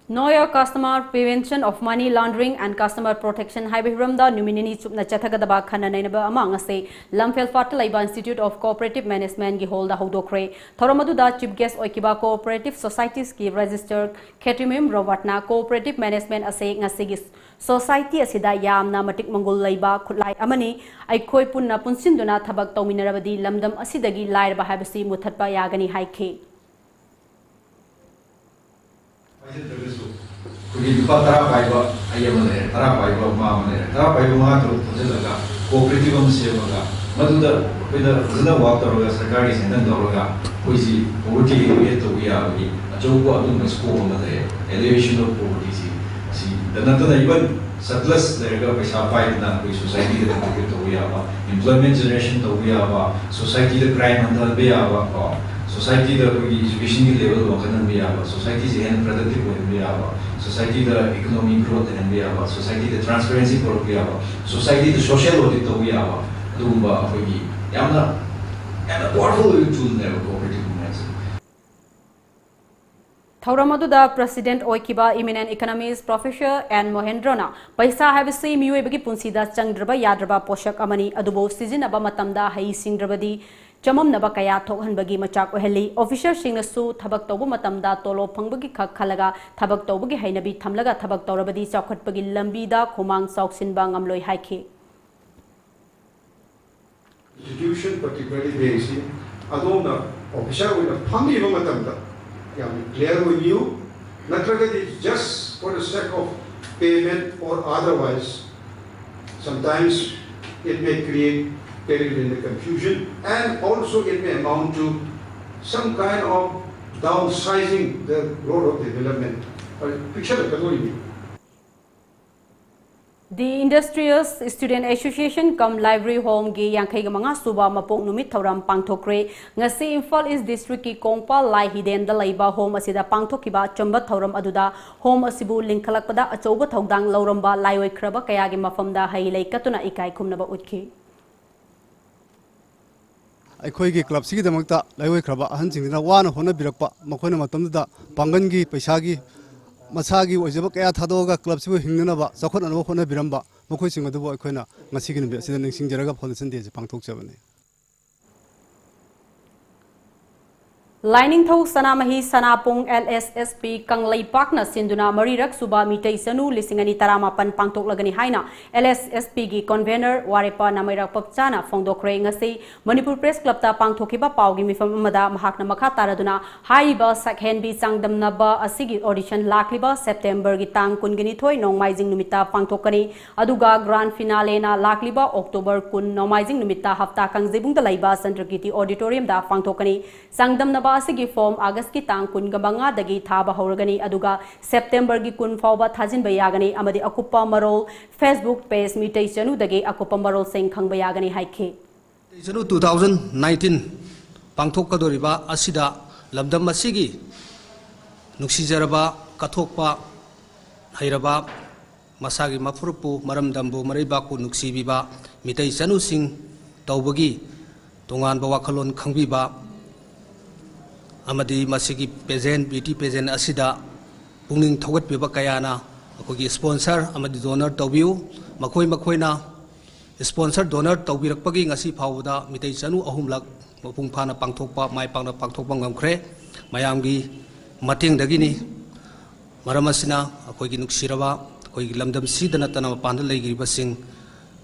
Know Your Customer, Prevention of Money Laundering and Customer Protection ꯍꯥꯏꯕ ꯍꯤꯔꯝꯗ ꯅꯨꯃꯤꯠ ꯅꯤꯅꯤ ꯆꯨꯞꯅ ꯆꯠꯊꯒꯗꯕ ꯈꯟꯅ ꯅꯩꯅꯕ ꯑꯃ ꯉꯁꯤ ꯂꯝꯐꯦꯜ ꯐꯥꯠꯇ ꯂꯩꯕ Institute of Cooperative Management ꯀꯤ ꯍꯣꯜꯗ ꯍꯧꯗꯣꯛꯈ꯭ꯔꯦ꯫ ꯊꯧꯔꯝ ꯑꯗꯨꯗ Chief Guest ꯑꯣꯏꯈꯤꯕ Cooperative Societies ꯀꯤ Registrar ꯈꯦꯇ꯭ꯔꯤꯃꯌꯨꯝ ꯔꯣꯕꯥꯔꯠꯅ Cooperative Management ꯑꯁꯤ ꯉꯁꯤꯒꯤ society ꯑꯁꯤꯗ ꯌꯥꯝꯅ ꯃꯇꯤꯛ ꯃꯪꯒꯣꯜ ꯂꯩꯕ ꯈꯨꯠꯂꯥꯏ ꯑꯃꯅꯤ꯫ ꯑꯩꯈꯣꯏ ꯄꯨꯟꯅ ꯄꯨꯟꯁꯤꯟꯗꯨꯅ ꯊꯕꯛ ꯇꯧꯃꯤꯟꯅꯔꯕꯗꯤ ꯂꯝꯗꯝ ꯑꯁꯤꯗꯒꯤ ꯂꯥꯏꯔꯕ ꯍꯥꯏꯕꯁꯤ ꯃꯨꯊꯠꯄ ꯌꯥꯒꯅꯤ ꯍꯥꯏꯈꯤ꯫ ꯄꯥꯏꯖꯗ꯭ꯔꯒꯁꯨ ꯑꯩꯈꯣꯏꯒꯤ ꯂꯨꯄꯥ ꯇꯔꯥ ꯄꯥꯏꯕ ꯑꯩ ꯑꯃ ꯂꯩꯔꯦ, ꯇꯔꯥ ꯄꯥꯏꯕ ꯑꯃ ꯑꯃ ꯂꯩꯔꯦ, ꯇꯔꯥ ꯄꯥꯏꯕ ꯃꯉꯥ ꯇꯔꯨꯛ ꯄꯨꯟꯁꯤꯜꯂꯒ cooperative ꯑꯃ ꯁꯦꯝꯃꯒ ꯃꯗꯨꯗ ꯑꯩꯈꯣꯏꯅ ꯐꯖꯅ work ꯇꯧꯔꯒ ꯁꯔꯀꯥꯔꯒꯤ ꯁꯦꯟꯗꯪ ꯇꯧꯔꯒ ꯑꯩꯈꯣꯏꯁꯤ poverty alleviate ꯇꯧꯕ ꯌꯥꯕꯒꯤ ꯑꯆꯧꯕ ꯑꯗꯨꯒꯨꯝꯕ scope ꯑꯃ ꯂꯩꯔꯦ꯫ Alleviation of poverty ꯁꯤ ꯑꯁꯤꯗ ꯅꯠꯇꯅ even surplus ꯂꯩꯔꯒ ꯄꯩꯁꯥ ꯄꯥꯏꯗꯅ ꯑꯩꯈꯣꯏ society ꯗ contribute ꯇꯧꯕ ꯌꯥꯕ, employment generation ꯇꯧꯕ ꯌꯥꯕ, society ꯗ crime ꯍꯟꯊꯍꯟꯕ ꯌꯥꯕ ꯀꯣ, society ꯗ ꯑꯩꯈꯣꯏꯒꯤ education ꯒꯤ level ꯋꯥꯡꯈꯠꯍꯟꯕ ꯌꯥꯕ, society ꯁꯦ ꯍꯦꯟꯅ productive ꯑꯣꯏꯍꯟꯕ ꯌꯥꯕ, society ꯗ economic growth ꯂꯩꯍꯟꯕ ꯌꯥꯕ, society ꯗ transparency ꯄꯨꯔꯛꯄ ꯌꯥꯕ, society ꯗ social audit ꯇꯧꯕ ꯌꯥꯕ, ꯑꯗꯨꯒꯨꯝꯕ ꯑꯩꯈꯣꯏꯒꯤ ꯌꯥꯝꯅ ꯌꯥꯝꯅ powerful ꯑꯣꯏꯕ tool ꯅꯦꯕ cooperative movement ꯁꯦ꯫ ꯊꯧꯔꯝ ꯑꯗꯨꯗ President ꯑꯣꯏꯈꯤꯕ eminent economist Professor N ꯃꯣꯍꯦꯟꯗ꯭ꯔꯣꯅ ꯄꯩꯁꯥ ꯍꯥꯏꯕꯁꯤ ꯃꯤꯑꯣꯏꯕꯒꯤ ꯄꯨꯟꯁꯤꯗ ꯆꯪꯗ꯭ꯔꯕ ꯌꯥꯗ꯭ꯔꯕ ꯄꯣꯠꯁꯛ ꯑꯃꯅꯤ, ꯑꯗꯨꯕꯨ ꯁꯤꯖꯤꯟꯅꯕ ꯃꯇꯝꯗ ꯍꯩꯁꯤꯡꯗ꯭ꯔꯕꯗꯤ ꯆꯃꯝꯅꯕ ꯀꯌꯥ ꯊꯣꯛꯍꯟꯕꯒꯤ ꯃꯆꯥꯛ ꯑꯣꯏꯍꯜꯂꯤ꯫ Officer ꯁꯤꯡꯅꯁꯨ ꯊꯕꯛ ꯇꯧꯕ ꯃꯇꯝꯗ ꯇꯣꯂꯣꯞ ꯐꯪꯕꯒꯤ ꯈꯛ ꯈꯜꯂꯒ ꯊꯕꯛ ꯇꯧꯕꯒꯤ ꯍꯩꯅꯕꯤ ꯊꯝꯂꯒ ꯊꯕꯛ ꯇꯧꯔꯕꯗꯤ ꯆꯥꯎꯈꯠꯄꯒꯤ ꯂꯝꯕꯤꯗ ꯈꯣꯡꯃꯥꯡ ꯆꯥꯎꯁꯤꯟꯕ ꯉꯝꯂꯣꯏ ꯍꯥꯏꯈꯤ꯫ Institution, particularly bank ꯁꯤ ꯑꯗꯣꯝꯅ officer ꯑꯣꯏꯅ ꯐꯝꯃꯤꯕ ꯃꯇꯝꯗ ꯌꯥꯝꯅ clear ꯑꯣꯏꯕꯤꯌꯨ꯫ ꯅꯠꯇ꯭ꯔꯒꯗꯤ just for the sake of payment or otherwise, sometimes it may create peril in the confusion and also it may amount to some kind of downsizing the road of development. ꯄꯤꯛꯁꯜꯂꯛꯀꯗꯣꯔꯤꯕꯅꯤ꯫ The Industrious Student Association cum Library Home ꯒꯤ ꯌꯥꯡꯈꯩꯒ ꯃꯉꯥ ꯁꯨꯕ ꯃꯄꯣꯛ ꯅꯨꯃꯤꯠ ꯊꯧꯔꯝ ꯄꯥꯡꯊꯣꯛꯈ꯭ꯔꯦ꯫ ꯉꯁꯤ ꯏꯝꯐꯥꯜ ꯏꯁ ꯗꯤꯁꯇ꯭ꯔꯤꯛꯀꯤ ꯀꯣꯡꯄꯥꯜ ꯂꯥꯏ ꯍꯤꯗꯦꯟꯗ ꯂꯩꯕ ꯍꯣꯝ ꯑꯁꯤꯗ ꯄꯥꯡꯊꯣꯛꯈꯤꯕ ꯑꯆꯝꯕ ꯊꯧꯔꯝ ꯑꯗꯨꯗ ꯍꯣꯝ ꯑꯁꯤꯕꯨ ꯂꯤꯡꯈꯠꯂꯛꯄꯗ ꯑꯆꯧꯕ ꯊꯧꯗꯥꯡ ꯂꯧꯔꯝꯕ ꯂꯥꯏ ꯑꯣꯏꯈ꯭ꯔꯕ ꯀꯌꯥꯒꯤ ꯃꯐꯝꯗ ꯍꯩ ꯂꯩ ꯀꯠꯇꯨꯅ ꯏꯀꯥꯏ ꯈꯨꯝꯅꯕ ꯎꯠꯈꯤ꯫ ꯑꯩꯈꯣꯏꯒꯤ ꯀ꯭ꯂꯕꯁꯤꯒꯤꯗꯃꯛꯇ ꯂꯩꯑꯣꯏꯈ꯭ꯔꯕ ꯑꯍꯟꯁꯤꯡꯁꯤꯅ ꯋꯥꯅ ꯍꯣꯠꯅꯕꯤꯔꯛꯄ, ꯃꯈꯣꯏꯅ ꯃꯇꯝꯗꯨꯗ ꯄꯥꯡꯒꯜꯒꯤ, ꯄꯩꯁꯥꯒꯤ, ꯃꯁꯥꯒꯤ ꯑꯣꯏꯖꯕ ꯀꯌꯥ ꯊꯥꯗꯣꯛꯑꯒ ꯀ꯭ꯂꯕꯁꯤꯕꯨ ꯍꯤꯡꯅꯅꯕ, ꯆꯥꯎꯈꯠꯅꯅꯕ ꯍꯣꯠꯅꯕꯤꯔꯝꯕ ꯃꯈꯣꯏꯁꯤꯡ ꯑꯗꯨꯕꯨ ꯑꯩꯈꯣꯏꯅ ꯉꯁꯤꯒꯤ ꯅꯨꯃꯤꯠ ꯑꯁꯤꯗ ꯅꯤꯡꯁꯤꯡꯖꯔꯒ Foundation Day ꯑꯁꯤ ꯄꯥꯡꯊꯣꯛꯆꯕꯅꯤ꯫ ꯂꯥꯏꯅꯤꯡꯊꯧ ꯁꯅꯥꯃꯍꯤ ꯁꯅꯥꯄꯣꯡ L S S P ꯀꯪꯂꯩꯄꯥꯛꯅ ꯁꯤꯟꯗꯨꯅ ꯃꯔꯤꯔꯛ ꯁꯨꯕ ꯃꯤꯇꯩ ꯆꯅꯨ ꯂꯤꯁꯤꯡ ꯑꯅꯤ ꯇꯔꯥꯃꯥꯄꯟ ꯄꯥꯡꯊꯣꯛꯂꯒꯅꯤ ꯍꯥꯏꯅ L S S P ꯒꯤ convener ꯋꯥꯔꯦꯄ ꯅꯥꯃꯩꯔꯥꯛꯄ ꯆꯥꯅ ꯐꯣꯡꯗꯣꯛꯈ꯭ꯔꯦ꯫ ꯉꯁꯤ ꯃꯅꯤꯄꯨꯔ ꯄ꯭ꯔꯦꯁ ꯀ꯭ꯂꯕꯇ ꯄꯥꯡꯊꯣꯛꯈꯤꯕ ꯄꯥꯎꯒꯤ ꯃꯤꯐꯝ ꯑꯃꯗ ꯃꯍꯥꯛꯅ ꯃꯈꯥ ꯇꯥꯔꯗꯨꯅ ꯍꯥꯏꯔꯤꯕ ꯁꯛꯍꯦꯟꯕꯤ ꯆꯥꯡꯗꯝꯅꯕ ꯑꯁꯤꯒꯤ audition ꯂꯥꯛꯂꯤꯕ ꯁꯦꯞꯇꯦꯝꯕꯔꯒꯤ ꯇꯥꯡ ꯀꯨꯟꯒ ꯅꯤꯊꯣꯏ ꯅꯣꯡꯃꯥꯏꯖꯤꯡ ꯅꯨꯃꯤꯠꯇ ꯄꯥꯡꯊꯣꯛꯀꯅꯤ꯫ ꯑꯗꯨꯒ grand finale ꯅ ꯂꯥꯛꯂꯤꯕ ꯑꯣꯛꯇꯣꯕꯔ ꯀꯨꯟ ꯅꯣꯡꯃꯥꯏꯖꯤꯡ ꯅꯨꯃꯤꯠꯇ ꯍꯞꯇꯥ ꯀꯥꯡꯖꯩꯕꯨꯡꯗ ꯂꯩꯕ ꯆꯟꯗ꯭ꯔꯀꯤꯔꯇꯤ auditorium ꯗ ꯄꯥꯡꯊꯣꯛꯀꯅꯤ꯫ ꯆꯥꯡꯗꯝꯅꯕ ꯑꯁꯤꯒꯤ form August ꯀꯤ ꯇꯥꯡ ꯀꯨꯟꯒ ꯃꯉꯥꯗꯒꯤ ꯊꯥꯕ ꯍꯧꯔꯒꯅꯤ, ꯑꯗꯨꯒ ꯁꯦꯞꯇꯦꯝꯕꯔꯒꯤ ꯀꯨꯟ ꯐꯥꯎꯕ ꯊꯥꯖꯤꯟꯕ ꯌꯥꯒꯅꯤ, ꯑꯃꯗꯤ ꯑꯀꯨꯞꯄ ꯃꯔꯣꯜ Facebook page ꯃꯤꯇꯩ ꯆꯅꯨꯗꯒꯤ ꯑꯀꯨꯞꯄ ꯃꯔꯣꯜꯁꯤꯡ ꯈꯪꯕ ꯌꯥꯒꯅꯤ ꯍꯥꯏꯈꯤ꯫ ꯃꯤꯇꯩ ꯆꯅꯨ two thousand nineteen ꯄꯥꯡꯊꯣꯛꯀꯗꯧꯔꯤꯕ ꯑꯁꯤꯗ ꯂꯝꯗꯝ ꯑꯁꯤꯒꯤ ꯅꯨꯡꯁꯤꯖꯔꯕ, ꯀꯠꯊꯣꯛꯄ ꯍꯩꯔꯕ, ꯃꯁꯥꯒꯤ ꯃꯐꯨꯔꯨꯞꯄꯨ, ꯃꯔꯝꯗꯝꯕꯨ, ꯃꯔꯩꯕꯥꯛꯄꯨ ꯅꯨꯡꯁꯤꯕꯤꯕ ꯃꯤꯇꯩ ꯆꯅꯨꯁꯤꯡ ꯇꯧꯕꯒꯤ ꯇꯣꯉꯥꯟꯕ ꯋꯥꯈꯜꯂꯣꯟ ꯈꯪꯕꯤꯕ ꯑꯃꯗꯤ ꯃꯁꯤꯒꯤ pageant, beauty pageant ꯑꯁꯤꯗ ꯄꯨꯛꯅꯤꯡ ꯊꯧꯒꯠꯄꯤꯕ ꯀꯌꯥꯅ ꯑꯩꯈꯣꯏꯒꯤ sponsor ꯑꯃꯗꯤ donor ꯇꯧꯕꯤꯌꯨ꯫ ꯃꯈꯣꯏ ꯃꯈꯣꯏꯅ sponsor, donor ꯇꯧꯕꯤꯔꯛꯄꯒꯤ ꯉꯁꯤ ꯐꯥꯎꯕꯗ ꯃꯤꯇꯩ ꯆꯅꯨ ꯑꯍꯨꯝꯂꯛ ꯃꯄꯨꯡ ꯐꯥꯅ ꯄꯥꯡꯊꯣꯛꯄ, ꯃꯥꯏ ꯄꯥꯛꯅ ꯄꯥꯡꯊꯣꯛꯄ ꯉꯝꯈ꯭ꯔꯦ꯫ ꯃꯌꯥꯝꯒꯤ ꯃꯇꯦꯡꯗꯒꯤꯅꯤ꯫ ꯃꯔꯝ ꯑꯁꯤꯅ ꯑꯩꯈꯣꯏꯒꯤ ꯅꯨꯡꯁꯤꯔꯕ, ꯑꯩꯈꯣꯏꯒꯤ ꯂꯝꯗꯝꯁꯤꯗ ꯅꯠꯇꯅ ꯃꯄꯥꯟꯗ ꯂꯩꯈꯤꯕꯁꯤꯡ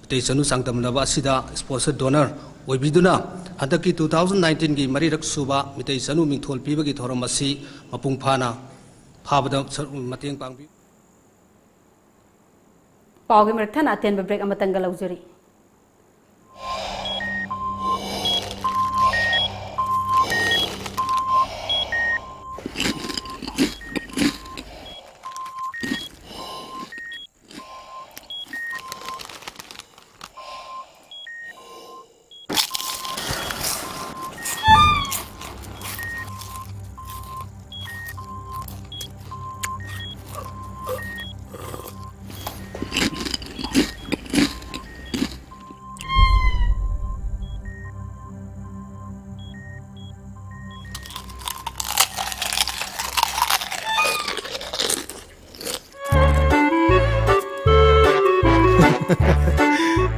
ꯃꯤꯇꯩ ꯆꯅꯨ ꯆꯥꯡꯗꯝꯅꯕ ꯑꯁꯤꯗ sponsor, donor ꯑꯣꯏꯕꯤꯗꯨꯅ ꯍꯟꯗꯛꯀꯤ two thousand nineteen ꯒꯤ ꯃꯔꯤꯔꯛ ꯁꯨꯕ ꯃꯤꯇꯩ ꯆꯅꯨ ꯃꯤꯡꯊꯣꯜ ꯄꯤꯕꯒꯤ ꯊꯧꯔꯝ ꯑꯁꯤ ꯃꯄꯨꯡ ꯐꯥꯅ ꯐꯥꯕꯗ ꯁꯔꯨꯛ, ꯃꯇꯦꯡ ꯄꯥꯡꯕꯤꯌꯨ꯫ ꯄꯥꯎꯒꯤ ꯃꯔꯛ ꯊꯠꯅ ꯑꯇꯦꯟꯕ break ꯑꯃꯇꯪꯒ ꯂꯧꯖꯔꯤ꯫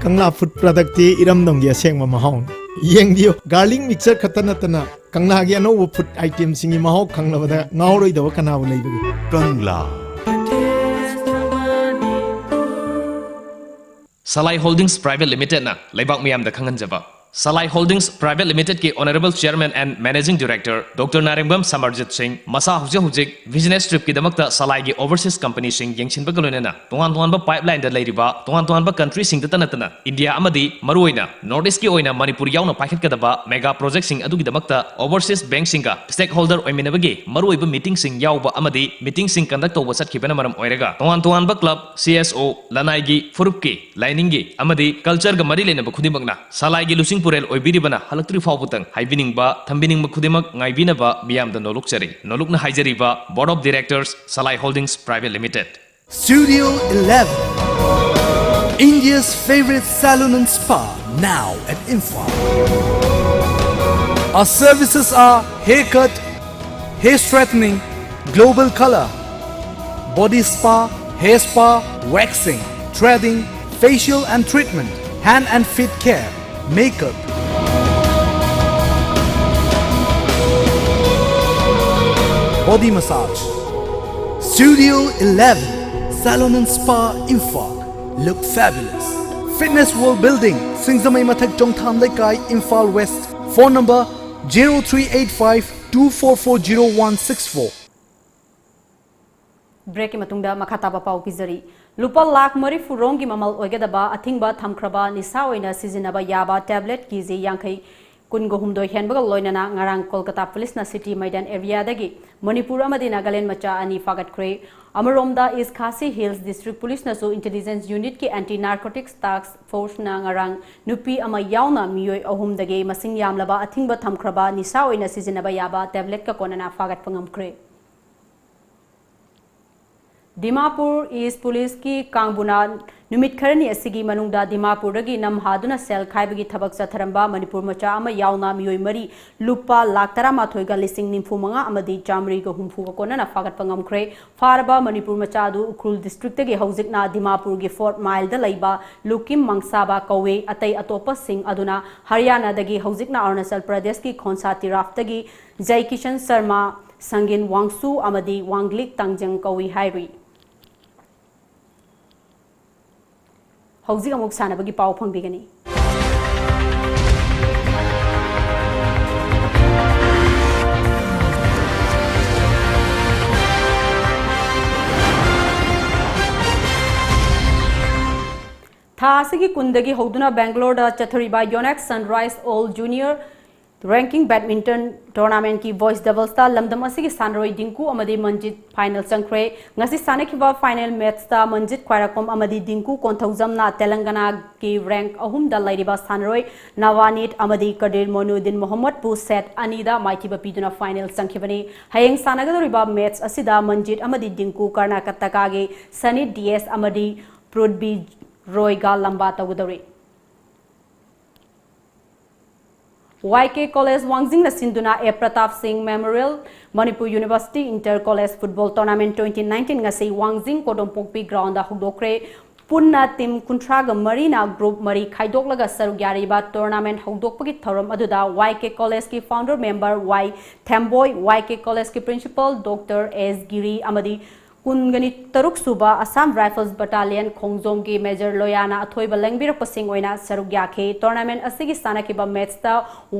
ꯀꯪꯂꯥ ꯐꯨꯗ ꯄ꯭ꯔꯗꯛꯇꯤ ꯏꯔꯝꯗꯝꯒꯤ ꯑꯁꯦꯡꯕ ꯃꯍꯥꯎꯅꯤ꯫ ꯌꯦꯡꯕꯤꯌꯨ, ꯒꯥꯔꯂꯤꯛ ꯃꯤꯛꯆꯔ ꯈꯛꯇ ꯅꯠꯇꯅ ꯀꯪꯂꯥꯒꯤ ꯑꯅꯧꯕ ꯐꯨꯗ ꯑꯥꯏꯇꯦꯝꯁꯤꯡꯒꯤ ꯃꯍꯥꯎ ꯈꯪꯂꯕꯗ ꯉꯥꯎꯔꯣꯏꯗꯕ ꯀꯅꯥꯕꯨ ꯂꯩꯕꯒꯦ? ꯀꯪꯂꯥ꯫ Salai Holdings Private Limitedꯅ ꯂꯩꯕꯥꯛ ꯃꯤꯌꯥꯝꯗ ꯈꯪꯍꯟꯖꯕ꯫ Salai Holdings Private Limitedꯀꯤ Honourable Chairman and Managing Director Doctor ꯅꯥꯔꯦꯡꯕꯝ ꯁꯃꯔꯖꯤꯠ ꯁꯤꯡ ꯃꯁꯥ ꯍꯧꯖꯤꯛ ꯍꯧꯖꯤꯛ business tripꯀꯤꯗꯃꯛꯇ ꯁꯂꯥꯏꯒꯤ overseas companyꯁꯤꯡ ꯌꯦꯡꯁꯤꯟꯕꯒ ꯂꯣꯏꯅꯅ ꯇꯣꯉꯥꯟ ꯇꯣꯉꯥꯟꯕ pipelineꯗ ꯂꯩꯔꯤꯕ ꯇꯣꯉꯥꯟ ꯇꯣꯉꯥꯟꯕ countryꯁꯤꯡꯗꯇ ꯅꯠꯇꯅ India ꯑꯃꯗꯤ ꯃꯔꯨꯑꯣꯏꯅ North Eastꯀꯤ ꯑꯣꯏꯅ ꯃꯅꯤꯄꯨꯔ ꯌꯥꯎꯅ ꯄꯥꯏꯈꯠꯀꯗꯕ mega projectꯁꯤꯡ ꯑꯗꯨꯒꯤꯗꯃꯛꯇ overseas bankꯁꯤꯡꯒ stakeholder ꯑꯣꯏꯃꯤꯟꯅꯕꯒꯤ ꯃꯔꯨꯑꯣꯏꯕ meetingꯁꯤꯡ ꯌꯥꯎꯕ ꯑꯃꯗꯤ meetingꯁꯤꯡ conduct ꯇꯧꯕ ꯆꯠꯈꯤꯕꯅ ꯃꯔꯝ ꯑꯣꯏꯔꯒ ꯇꯣꯉꯥꯟ ꯇꯣꯉꯥꯟꯕ club, CSO, ꯂꯅꯥꯏꯒꯤ, ꯐꯨꯔꯨꯞꯀꯤ, ꯂꯥꯏꯅꯤꯡꯒꯤ ꯑꯃꯗꯤ cultureꯒ ꯃꯔꯤ ꯂꯩꯅꯕ ꯈꯨꯗꯤꯡꯃꯛꯅ ꯁꯂꯥꯏꯒꯤ ꯂꯨꯆꯤꯡ ꯄꯨꯔꯦꯜ ꯑꯣꯏꯕꯤꯔꯤꯕꯅ ꯍꯜꯂꯛꯇ꯭ꯔꯤ ꯐꯥꯎꯕꯇꯪ ꯍꯥꯏꯕꯤꯅꯤꯡꯕ, ꯊꯝꯕꯤꯅꯤꯡꯕ ꯈꯨꯗꯤꯡꯃꯛ ꯉꯥꯏꯕꯤꯅꯕ ꯃꯤꯌꯥꯝꯗ ꯅꯣꯂꯨꯛꯆꯔꯤ꯫ ꯅꯣꯂꯨꯛꯅ ꯍꯥꯏꯖꯔꯤꯕ Board of Directors, Salai Holdings Private Limited꯫ Studio eleven, India's favorite salon and spa, now at Imphal. Our services are haircut, hair straightening, global color, body spa, hair spa, waxing, threading, facial and treatment, hand and feet care, makeup, body massage. Studio eleven, Salon and Spa, Imphal. Look fabulous. Fitness World Building, Singzamei Mathak Chongtham Leikai, Imphal West. Phone number zero three eight five two four four zero one six four. Breakꯀꯤ ꯃꯇꯨꯡꯗ ꯃꯈꯥ ꯇꯥꯕ ꯄꯥꯎ ꯄꯤꯖꯔꯤ꯫ ꯂꯨꯄꯥ ꯂꯥꯈ ꯃꯔꯤꯐꯨ ꯔꯣꯝꯒꯤ ꯃꯃꯜ ꯑꯣꯏꯒꯗꯕ ꯑꯊꯤꯡꯕ ꯊꯝꯈ꯭ꯔꯕ ꯅꯤꯁꯥ ꯑꯣꯏꯅ ꯁꯤꯖꯤꯟꯅꯕ ꯌꯥꯕ tablet ꯀꯦ ꯖꯤ ꯌꯥꯡꯈꯩ, ꯀꯨꯟꯒ ꯍꯨꯝꯗꯣꯏ ꯍꯦꯟꯕꯒ ꯂꯣꯏꯅꯅ ꯉꯔꯥꯡ ꯀꯣꯜꯀꯇꯥ ꯄꯨꯂꯤꯁꯅ ꯁꯤꯇꯤ ꯃꯩꯗꯥꯟ ꯑꯦꯔꯤꯌꯥꯗꯒꯤ ꯃꯅꯤꯄꯨꯔ ꯑꯃꯗꯤ ꯅꯥꯒꯥꯂꯦꯟ ꯃꯆꯥ ꯑꯅꯤ ꯐꯥꯒꯠꯈ꯭ꯔꯦ꯫ ꯑꯃꯔꯣꯝꯗ, East Khasi Hills District ꯄꯨꯂꯤꯁꯅꯁꯨ intelligence unitꯀꯤ anti narcotics task forceꯅ ꯉꯔꯥꯡ ꯅꯨꯄꯤ ꯑꯃ ꯌꯥꯎꯅ ꯃꯤꯑꯣꯏ ꯑꯍꯨꯝꯗꯒꯤ ꯃꯁꯤꯡ ꯌꯥꯝꯂꯕ ꯑꯊꯤꯡꯕ ꯊꯝꯈ꯭ꯔꯕ ꯅꯤꯁꯥ ꯑꯣꯏꯅ ꯁꯤꯖꯤꯟꯅꯕ ꯌꯥꯕ tabletꯀ ꯀꯣꯟꯅꯅ ꯐꯥꯒꯠꯄ ꯉꯝꯈ꯭ꯔꯦ꯫ ꯗꯤꯃꯥꯄꯨꯔ ꯏꯁ ꯄꯨꯂꯤꯁꯀꯤ ꯀꯥꯡꯕꯨꯅ ꯅꯨꯃꯤꯠ ꯈꯔꯅꯤ ꯑꯁꯤꯒꯤ ꯃꯅꯨꯡꯗ ꯗꯤꯃꯥꯄꯨꯔꯗꯒꯤ ꯅꯝꯍꯥꯗꯨꯅ ꯁꯦꯜ ꯈꯥꯏꯕꯒꯤ ꯊꯕꯛ ꯆꯠꯊꯔꯝꯕ ꯃꯅꯤꯄꯨꯔ ꯃꯆꯥ ꯑꯃ ꯌꯥꯎꯅ ꯃꯤꯑꯣꯏ ꯃꯔꯤ ꯂꯨꯄꯥ ꯂꯥꯈ ꯇꯔꯥꯃꯥꯊꯣꯏꯒ ꯂꯤꯁꯤꯡ ꯅꯤꯐꯨ ꯃꯉꯥ ꯑꯃꯗꯤ ꯆꯥꯃꯔꯤꯒ ꯍꯨꯝꯐꯨꯒ ꯀꯣꯟꯅꯅ ꯐꯥꯒꯠꯄ ꯉꯝꯈ꯭ꯔꯦ꯫ ꯐꯥꯔꯕ ꯃꯅꯤꯄꯨꯔ ꯃꯆꯥ ꯑꯗꯨ ꯎꯈ꯭ꯔꯨꯜ ꯗꯤꯁꯇ꯭ꯔꯤꯛꯇꯒꯤ ꯍꯧꯖꯤꯛꯅ ꯗꯤꯃꯥꯄꯨꯔꯒꯤ ꯐꯣꯔꯠ ꯃꯥꯏꯜꯗ ꯂꯩꯕ ꯂꯨꯀꯤꯝ ꯃꯪꯁꯥꯕ ꯀꯧꯏ꯫ ꯑꯇꯩ ꯑꯇꯣꯞꯄꯁꯤꯡ ꯑꯗꯨꯅ ꯍꯔꯤꯌꯥꯅꯥꯗꯒꯤ ꯍꯧꯖꯤꯛꯅ ꯑꯔꯨꯅꯥꯆꯜ ꯄ꯭ꯔꯗꯦꯁꯀꯤ ꯈꯣꯟꯁꯥ ꯇꯤꯔꯥꯐꯇꯒꯤ ꯖꯩ ꯀꯤꯁꯟ ꯁꯔꯃ, ꯁꯪꯒꯤꯟ ꯋꯥꯡꯁꯨ ꯑꯃꯗꯤ ꯋꯥꯡꯂꯤꯛ ꯇꯥꯡꯖꯪ ꯀꯧꯏ ꯍꯥꯏꯔꯤ꯫ ꯍꯧꯖꯤꯛ ꯑꯃꯨꯛ ꯁꯥꯟꯅꯕꯒꯤ ꯄꯥꯎ ꯐꯪꯕꯤꯒꯅꯤ꯫ ꯊꯥ ꯑꯁꯤꯒꯤ ꯀꯨꯟꯗꯒꯤ ꯍꯧꯗꯨꯅ ꯕꯦꯡꯒꯂꯣꯔꯗ ꯆꯠꯊꯔꯤꯕ Yonex sunrise all junior ranking badminton ꯇꯣꯔꯅꯥꯃꯦꯟꯠꯀꯤ ꯕꯣꯏꯁ ꯗꯕꯜꯁꯇ ꯂꯝꯗꯝ ꯑꯁꯤꯒꯤ ꯁꯥꯟꯅꯔꯣꯏ ꯗꯤꯡꯀꯨ ꯑꯃꯗꯤ ꯃꯟꯖꯤꯠ ꯐꯥꯏꯅꯦꯜ ꯆꯪꯈ꯭ꯔꯦ꯫ ꯉꯁꯤ ꯁꯥꯟꯅꯈꯤꯕ ꯐꯥꯏꯅꯦꯜ ꯃꯦꯠꯁꯇ ꯃꯟꯖꯤꯠ ꯈ꯭ꯋꯥꯏꯔꯥꯛꯄꯝ ꯑꯃꯗꯤ ꯗꯤꯡꯀꯨ ꯀꯣꯟꯊꯧꯖꯝꯅ ꯇꯦꯂꯪꯒꯅꯥꯒꯤ ꯔꯦꯡꯛ ꯑꯍꯨꯝꯗ ꯂꯩꯔꯤꯕ ꯁꯥꯟꯅꯔꯣꯏ ꯅꯋꯥꯅꯤꯠ ꯑꯃꯗꯤ ꯀꯗꯤꯔ ꯃꯣꯅꯨꯗꯤꯟ ꯃꯣꯍꯝꯃꯗꯄꯨ ꯁꯦꯠ ꯑꯅꯤꯗ ꯃꯥꯏꯊꯤꯕ ꯄꯤꯗꯨꯅ ꯐꯥꯏꯅꯦꯜ ꯆꯪꯈꯤꯕꯅꯤ꯫ ꯍꯌꯦꯡ ꯁꯥꯟꯅꯒꯗꯧꯔꯤꯕ ꯃꯦꯠꯁ ꯑꯁꯤꯗ ꯃꯟꯖꯤꯠ ꯑꯃꯗꯤ ꯗꯤꯡꯀꯨ ꯀꯔꯅꯥꯇꯀꯥꯒꯤ ꯁꯅꯤꯠ ꯗꯤ ꯑꯦꯁ ꯑꯃꯗꯤ ꯄ꯭ꯔꯨꯠꯕꯤ ꯔꯣꯏꯒ ꯂꯝꯕꯥ ꯇꯧꯒꯗꯧꯔꯤ꯫ ꯋꯥꯏ ꯀꯦ ꯀꯣꯂꯦꯖ ꯋꯥꯡꯖꯤꯡꯅ ꯁꯤꯟꯗꯨꯅ A Pratap Singh memorial Manipur University inter college football tournament twenty nineteen ꯉꯁꯤ ꯋꯥꯡꯖꯤꯡ ꯀꯣꯗꯣꯝꯄꯣꯛꯄꯤ ꯒ꯭ꯔꯥꯎꯟꯗ ꯍꯧꯗꯣꯛꯈ꯭ꯔꯦ꯫ ꯄꯨꯟꯅ ꯇꯤꯝ ꯀꯨꯟꯊ꯭ꯔꯥꯒ ꯃꯔꯤꯅ ꯒ꯭ꯔꯨꯞ ꯃꯔꯤ ꯈꯥꯏꯗꯣꯛꯂꯒ ꯁꯔꯨꯛ ꯌꯥꯔꯤꯕ ꯇꯣꯔꯅꯥꯃꯦꯟꯠ ꯍꯧꯗꯣꯛꯄꯒꯤ ꯊꯧꯔꯝ ꯑꯗꯨꯗ ꯋꯥꯏ ꯀꯦ ꯀꯣꯂꯦꯖꯀꯤ ꯐꯥꯎꯟꯗꯔ ꯃꯦꯝꯕꯔ ꯋꯥꯏ ꯊꯦꯝꯕꯣꯏ, ꯋꯥꯏ ꯀꯦ ꯀꯣꯂꯦꯖꯀꯤ ꯄ꯭ꯔꯤꯟꯁꯤꯄꯥꯜ ꯗꯣꯛꯇꯔ ꯑꯦꯁ ꯒꯤꯔꯤ ꯑꯃꯗꯤ ꯀꯨꯟꯒꯅꯤ ꯇꯔꯨꯛ ꯁꯨꯕ ꯑꯁꯥꯝ ꯔꯥꯏꯐꯜꯁ ꯕꯠꯇꯥꯂꯤꯌꯟ ꯈꯣꯡꯖꯣꯝꯒꯤ ꯃꯦꯖꯔ ꯂꯣꯌꯥꯅ ꯑꯊꯣꯏꯕ ꯂꯦꯡꯕꯤꯔꯛꯄꯁꯤꯡ ꯑꯣꯏꯅ ꯁꯔꯨꯛ ꯌꯥꯈꯤ꯫ ꯇꯣꯔꯅꯥꯃꯦꯟꯠ ꯑꯁꯤꯒꯤ ꯁꯥꯟꯅꯈꯤꯕ ꯃꯦꯠꯁꯇ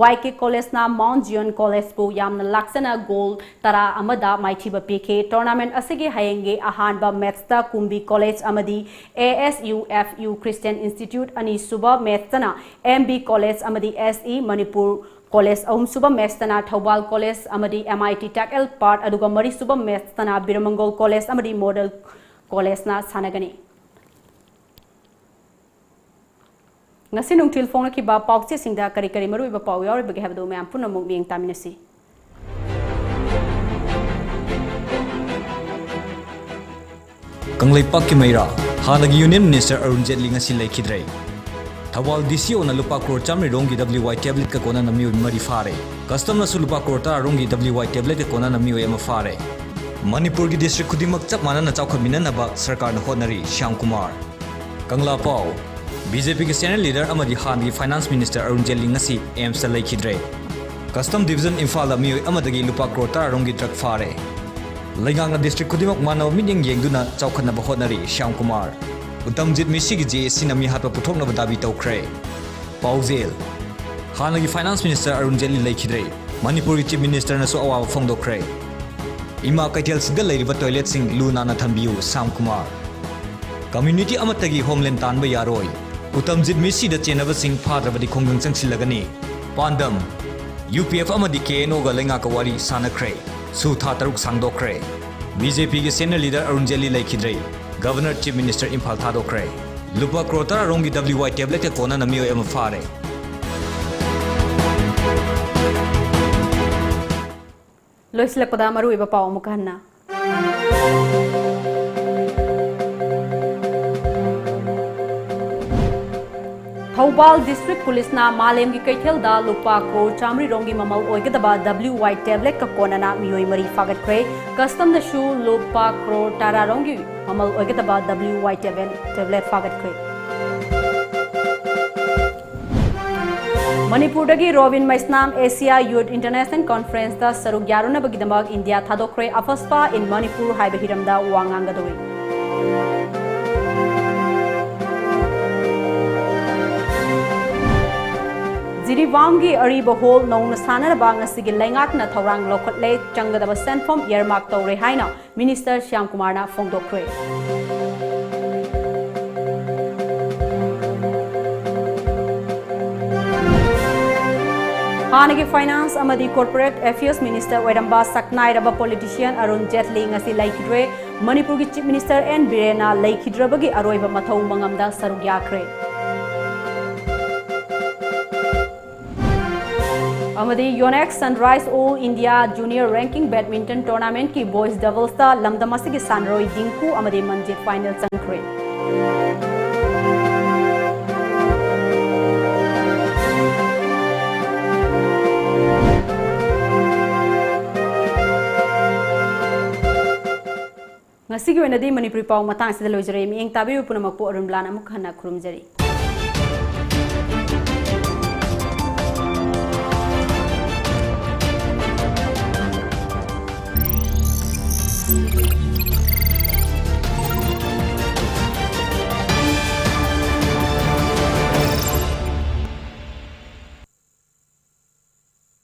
ꯋꯥꯏ ꯀꯦ ꯀꯣꯂꯦꯖꯅ ꯃꯥꯎꯟꯠ ꯖꯤꯌꯣꯟ ꯀꯣꯂꯦꯖꯄꯨ ꯌꯥꯝꯅ ꯂꯥꯛꯆꯅ ꯒꯣꯜ ꯇꯔꯥ ꯑꯃꯗ ꯃꯥꯏꯊꯤꯕ ꯄꯤꯈꯤ꯫ ꯇꯣꯔꯅꯥꯃꯦꯟꯠ ꯑꯁꯤꯒꯤ ꯍꯌꯦꯡꯒꯤ ꯑꯍꯥꯟꯕ ꯃꯦꯠꯁꯇ ꯀꯨꯝꯕꯤ ꯀꯣꯂꯦꯖ ꯑꯃꯗꯤ A S U F U Christian Institute, ꯑꯅꯤꯁꯨꯕ ꯃꯦꯠꯁꯇꯅ ꯑꯦꯝ ꯕꯤ ꯀꯣꯂꯦꯖ ꯑꯃꯗꯤ ꯑꯦꯁ ꯏ ꯃꯅꯤꯄꯨꯔ ꯀꯣꯂꯦꯖ, ꯑꯍꯨꯝꯁꯨꯕ ꯃꯦꯠꯁꯇꯅ ꯊꯧꯕꯥꯜ ꯀꯣꯂꯦꯖ ꯑꯃꯗꯤ ꯑꯦꯝ ꯑꯥꯏ ꯇꯤ ꯇꯦꯛ ꯑꯦꯜ ꯄꯥꯔꯠ, ꯑꯗꯨꯒ ꯃꯔꯤꯁꯨꯕ ꯃꯦꯠꯁꯇꯅ ꯕꯤꯔꯃꯪꯒꯣꯜ ꯀꯣꯂꯦꯖ ꯑꯃꯗꯤ ꯃꯣꯗꯦꯜ ꯀꯣꯂꯦꯖꯅ ꯁꯥꯟꯅꯒꯅꯤ꯫ ꯉꯁꯤ ꯅꯨꯡꯊꯤꯜ ꯐꯣꯡꯂꯛꯈꯤꯕ ꯄꯥꯎꯆꯦꯁꯤꯡꯗ ꯀꯔꯤ ꯀꯔꯤ ꯃꯔꯨꯑꯣꯏꯕ ꯄꯥꯎ ꯌꯥꯎꯔꯤꯕꯒꯦ ꯍꯥꯏꯕꯗꯨ ꯃꯌꯥꯝ ꯄꯨꯟꯅ ꯑꯃꯨꯛ ꯃꯤꯠꯌꯦꯡ ꯇꯥꯃꯤꯟꯅꯁꯤ꯫ ꯀꯪꯂꯩꯄꯥꯛꯀꯤ ꯃꯩꯔꯥ, ꯍꯥꯟꯅꯒꯤ Union Minister ꯑꯔꯨꯟ ꯖꯦꯠꯂꯤ ꯉꯁꯤ ꯂꯩꯈꯤꯗ꯭ꯔꯦ꯫ ꯊꯧꯕꯥꯜ DCOꯅ ꯂꯨꯄꯥ ꯀ꯭ꯔꯣꯔ ꯆꯥꯃꯔꯤ ꯔꯣꯝꯒꯤ WY tabletꯀ ꯀꯣꯟꯅꯅ ꯃꯤꯑꯣꯏ ꯃꯔꯤ ꯐꯥꯔꯦ꯫ Customꯅꯁꯨ ꯂꯨꯄꯥ ꯀ꯭ꯔꯣꯔ ꯇꯔꯥ ꯔꯣꯝꯒꯤ WY tabletꯀ ꯀꯣꯟꯅꯅ ꯃꯤꯑꯣꯏ ꯑꯃ ꯐꯥꯔꯦ꯫ ꯃꯅꯤꯄꯨꯔꯒꯤ district ꯈꯨꯗꯤꯡꯃꯛ ꯆꯞ ꯃꯥꯟꯅꯅ ꯆꯥꯎꯈꯠꯃꯤꯟꯅꯅꯕ ꯁꯔꯀꯥꯔꯅ ꯍꯣꯠꯅꯔꯤ, ꯁ꯭ꯌꯥꯝ ꯀꯨꯃꯥꯔ꯫ ꯀꯪꯂꯥ ꯄꯥꯎ, BJPꯒꯤ senior leader ꯑꯃꯗꯤ ꯍꯥꯟꯅꯒꯤ Finance Minister ꯑꯔꯨꯟ ꯖꯦꯠꯂꯤ ꯉꯁꯤ AIIMSꯇ ꯂꯩꯈꯤꯗ꯭ꯔꯦ꯫ Custom Division ꯏꯝꯐꯥꯜꯗ ꯃꯤꯑꯣꯏ ꯑꯃꯗꯒꯤ ꯂꯨꯄꯥ ꯀ꯭ꯔꯣꯔ ꯇꯔꯥ ꯔꯣꯝꯒꯤ drug ꯐꯥꯔꯦ꯫ ꯂꯩꯉꯥꯛꯅ district ꯈꯨꯗꯤꯡꯃꯛ ꯃꯥꯟꯅꯕ ꯃꯤꯠꯌꯦꯡ ꯌꯦꯡꯗꯨꯅ ꯆꯥꯎꯈꯠꯅꯕ ꯍꯣꯠꯅꯔꯤ, ꯁ꯭ꯌꯥꯝ ꯀꯨꯃꯥꯔ꯫ ꯎꯇꯝꯖꯤꯠ ꯃꯤꯁꯤꯒꯤ JACꯅ ꯃꯤꯍꯥꯠꯄ ꯄꯨꯊꯣꯛꯅꯕ ꯗꯥꯕꯤ ꯇꯧꯈ꯭ꯔꯦ꯫ ꯄꯥꯎꯖꯦꯜ, ꯍꯥꯟꯅꯒꯤ Finance Minister ꯑꯔꯨꯟ ꯖꯦꯠꯂꯤ ꯂꯩꯈꯤꯗ꯭ꯔꯦ꯫ ꯃꯅꯤꯄꯨꯔꯒꯤ Chief Ministerꯅꯁꯨ ꯑꯋꯥꯕ ꯐꯣꯡꯗꯣꯛꯈ꯭ꯔꯦ꯫ ꯏꯃꯥ ꯀꯩꯊꯦꯜꯁꯤꯡꯗ ꯂꯩꯔꯤꯕ toiletꯁꯤꯡ ꯂꯨ ꯅꯥꯟꯅ ꯊꯝꯕꯤꯌꯨ, ꯁ꯭ꯌꯥꯝ ꯀꯨꯃꯥꯔ꯫ Community ꯑꯃꯠꯇꯒꯤ Homeland ꯇꯥꯟꯕ ꯌꯥꯔꯣꯏ꯫ ꯎꯇꯝꯖꯤꯠ ꯃꯤꯁꯤꯗ ꯆꯦꯟꯅꯕꯁꯤꯡ ꯐꯥꯗ꯭ꯔꯕꯗꯤ ꯈꯣꯡꯖꯪ ꯆꯪꯁꯤꯜꯂꯒꯅꯤ꯫ ꯄꯥꯟꯗꯝ, UPF ꯑꯃꯗꯤ KNOꯒ ꯂꯩꯉꯥꯛꯀ ꯋꯥꯔꯤ ꯁꯥꯟꯅꯈ꯭ꯔꯦ꯫ ꯁꯨ ꯊꯥ ꯇꯔꯨꯛ ꯁꯥꯡꯗꯣꯛꯈ꯭ꯔꯦ꯫ BJPꯒꯤ senior leader ꯑꯔꯨꯟ ꯖꯦꯠꯂꯤ ꯂꯩꯈꯤꯗ꯭ꯔꯦ꯫ Governor, Chief Minister Imphal ꯊꯥꯗꯣꯛꯈ꯭ꯔꯦ꯫ ꯂꯨꯄꯥ ꯀ꯭ꯔꯣꯔ ꯇꯔꯥ ꯔꯣꯝꯒꯤ WY tabletꯀ ꯀꯣꯟꯅꯅ ꯃꯤꯑꯣꯏ ꯑꯃ ꯐꯥꯔꯦ꯫ ꯂꯣꯏꯁꯤꯜꯂꯛꯄꯗ ꯃꯔꯨꯑꯣꯏꯕ ꯄꯥꯎ ꯑꯃꯨꯛꯀ ꯍꯟꯅ꯫ ꯊꯧꯕꯥꯜ District Policeꯅ ꯃꯥꯂꯦꯝꯒꯤ ꯀꯩꯊꯦꯜꯗ ꯂꯨꯄꯥ ꯀ꯭ꯔꯣꯔ ꯆꯥꯃꯔꯤ ꯔꯣꯝꯒꯤ ꯃꯃꯜ ꯑꯣꯏꯒꯗꯕ WY tabletꯀ ꯀꯣꯟꯅꯅ ꯃꯤꯑꯣꯏ ꯃꯔꯤ ꯐꯥꯒꯠꯈ꯭ꯔꯦ꯫ Customꯗꯁꯨ ꯂꯨꯄꯥ ꯀ꯭ꯔꯣꯔ ꯇꯔꯥ ꯔꯣꯝꯒꯤ ꯃꯃꯜ ꯑꯣꯏꯒꯗꯕ WY tablet, tablet ꯐꯥꯒꯠꯈ꯭ꯔꯦ꯫ ꯃꯅꯤꯄꯨꯔꯗꯒꯤ Robin Meisnam Asia Youth International Conferenceꯇ ꯁꯔꯨꯛ ꯌꯥꯔꯨꯅꯕꯒꯤꯗꯃꯛ ꯏꯟꯗꯤꯌꯥ ꯊꯥꯗꯣꯛꯈ꯭ꯔꯦ꯫ ꯑꯐꯁꯄꯥ in ꯃꯅꯤꯄꯨꯔ ꯍꯥꯏꯕ ꯍꯤꯔꯝꯗ ꯋꯥ ꯉꯥꯡꯒꯗꯧꯔꯤ꯫ ꯖꯤꯔꯤꯕꯥꯝꯒꯤ ꯑꯔꯤꯕ ꯍꯣꯜ ꯅꯧꯅ ꯁꯥꯅꯅꯕ ꯉꯁꯤꯒꯤ ꯂꯩꯉꯥꯛꯅ ꯊꯧꯔꯥꯡ ꯂꯧꯈꯠꯂꯦ꯫ ꯆꯪꯒꯗꯕ ꯁꯦꯟꯐꯝ earmark ꯇꯧꯔꯦ ꯍꯥꯏꯅ Minister ꯁ꯭ꯌꯥꯝ ꯀꯨꯃꯥꯔꯅ ꯐꯣꯡꯗꯣꯛꯈ꯭ꯔꯦ꯫ ꯍꯥꯟꯅꯒꯤ Finance ꯑꯃꯗꯤ Corporate Affairs Minister ꯑꯣꯏꯔꯝꯕ ꯁꯛꯅꯥꯏꯔꯕ politician ꯑꯔꯨꯟ ꯖꯦꯠꯂꯤ ꯉꯁꯤ ꯂꯩꯈꯤꯗ꯭ꯔꯦ꯫ ꯃꯅꯤꯄꯨꯔꯒꯤ Chief Minister ꯑꯦꯟ ꯕꯤꯔꯦꯟꯅ ꯂꯩꯈꯤꯗ꯭ꯔꯕꯒꯤ ꯑꯔꯣꯏꯕ ꯃꯊꯧ ꯃꯉꯝꯗ ꯁꯔꯨꯛ ꯌꯥꯈ꯭ꯔꯦ꯫ ꯑꯃꯗꯤ Yonex Sunrise All India Junior Ranking Badminton Tournamentꯀꯤ Boys Doublesꯇ ꯂꯝꯗꯝ ꯑꯁꯤꯒꯤ ꯁꯥꯟꯅꯔꯣꯏ ꯗꯤꯡꯀꯨ ꯑꯃꯗꯤ ꯃꯟꯖꯤꯠ final ꯆꯪꯈ꯭ꯔꯦ꯫ ꯉꯁꯤꯒꯤ ꯑꯣꯏꯅꯗꯤ ꯃꯅꯤꯄꯨꯔꯤ ꯄꯥꯎ ꯃꯇꯥꯡ ꯑꯁꯤꯗ ꯂꯣꯏꯖꯔꯦ꯫ ꯃꯤꯠꯌꯦꯡ ꯇꯥꯕꯤꯔꯤꯕ ꯄꯨꯝꯅꯃꯛꯄꯨ ꯑꯔꯨꯟꯕꯂꯥꯅ ꯑꯃꯨꯛ ꯍꯟꯅ ꯈꯨꯔꯨꯝꯖꯔꯤ꯫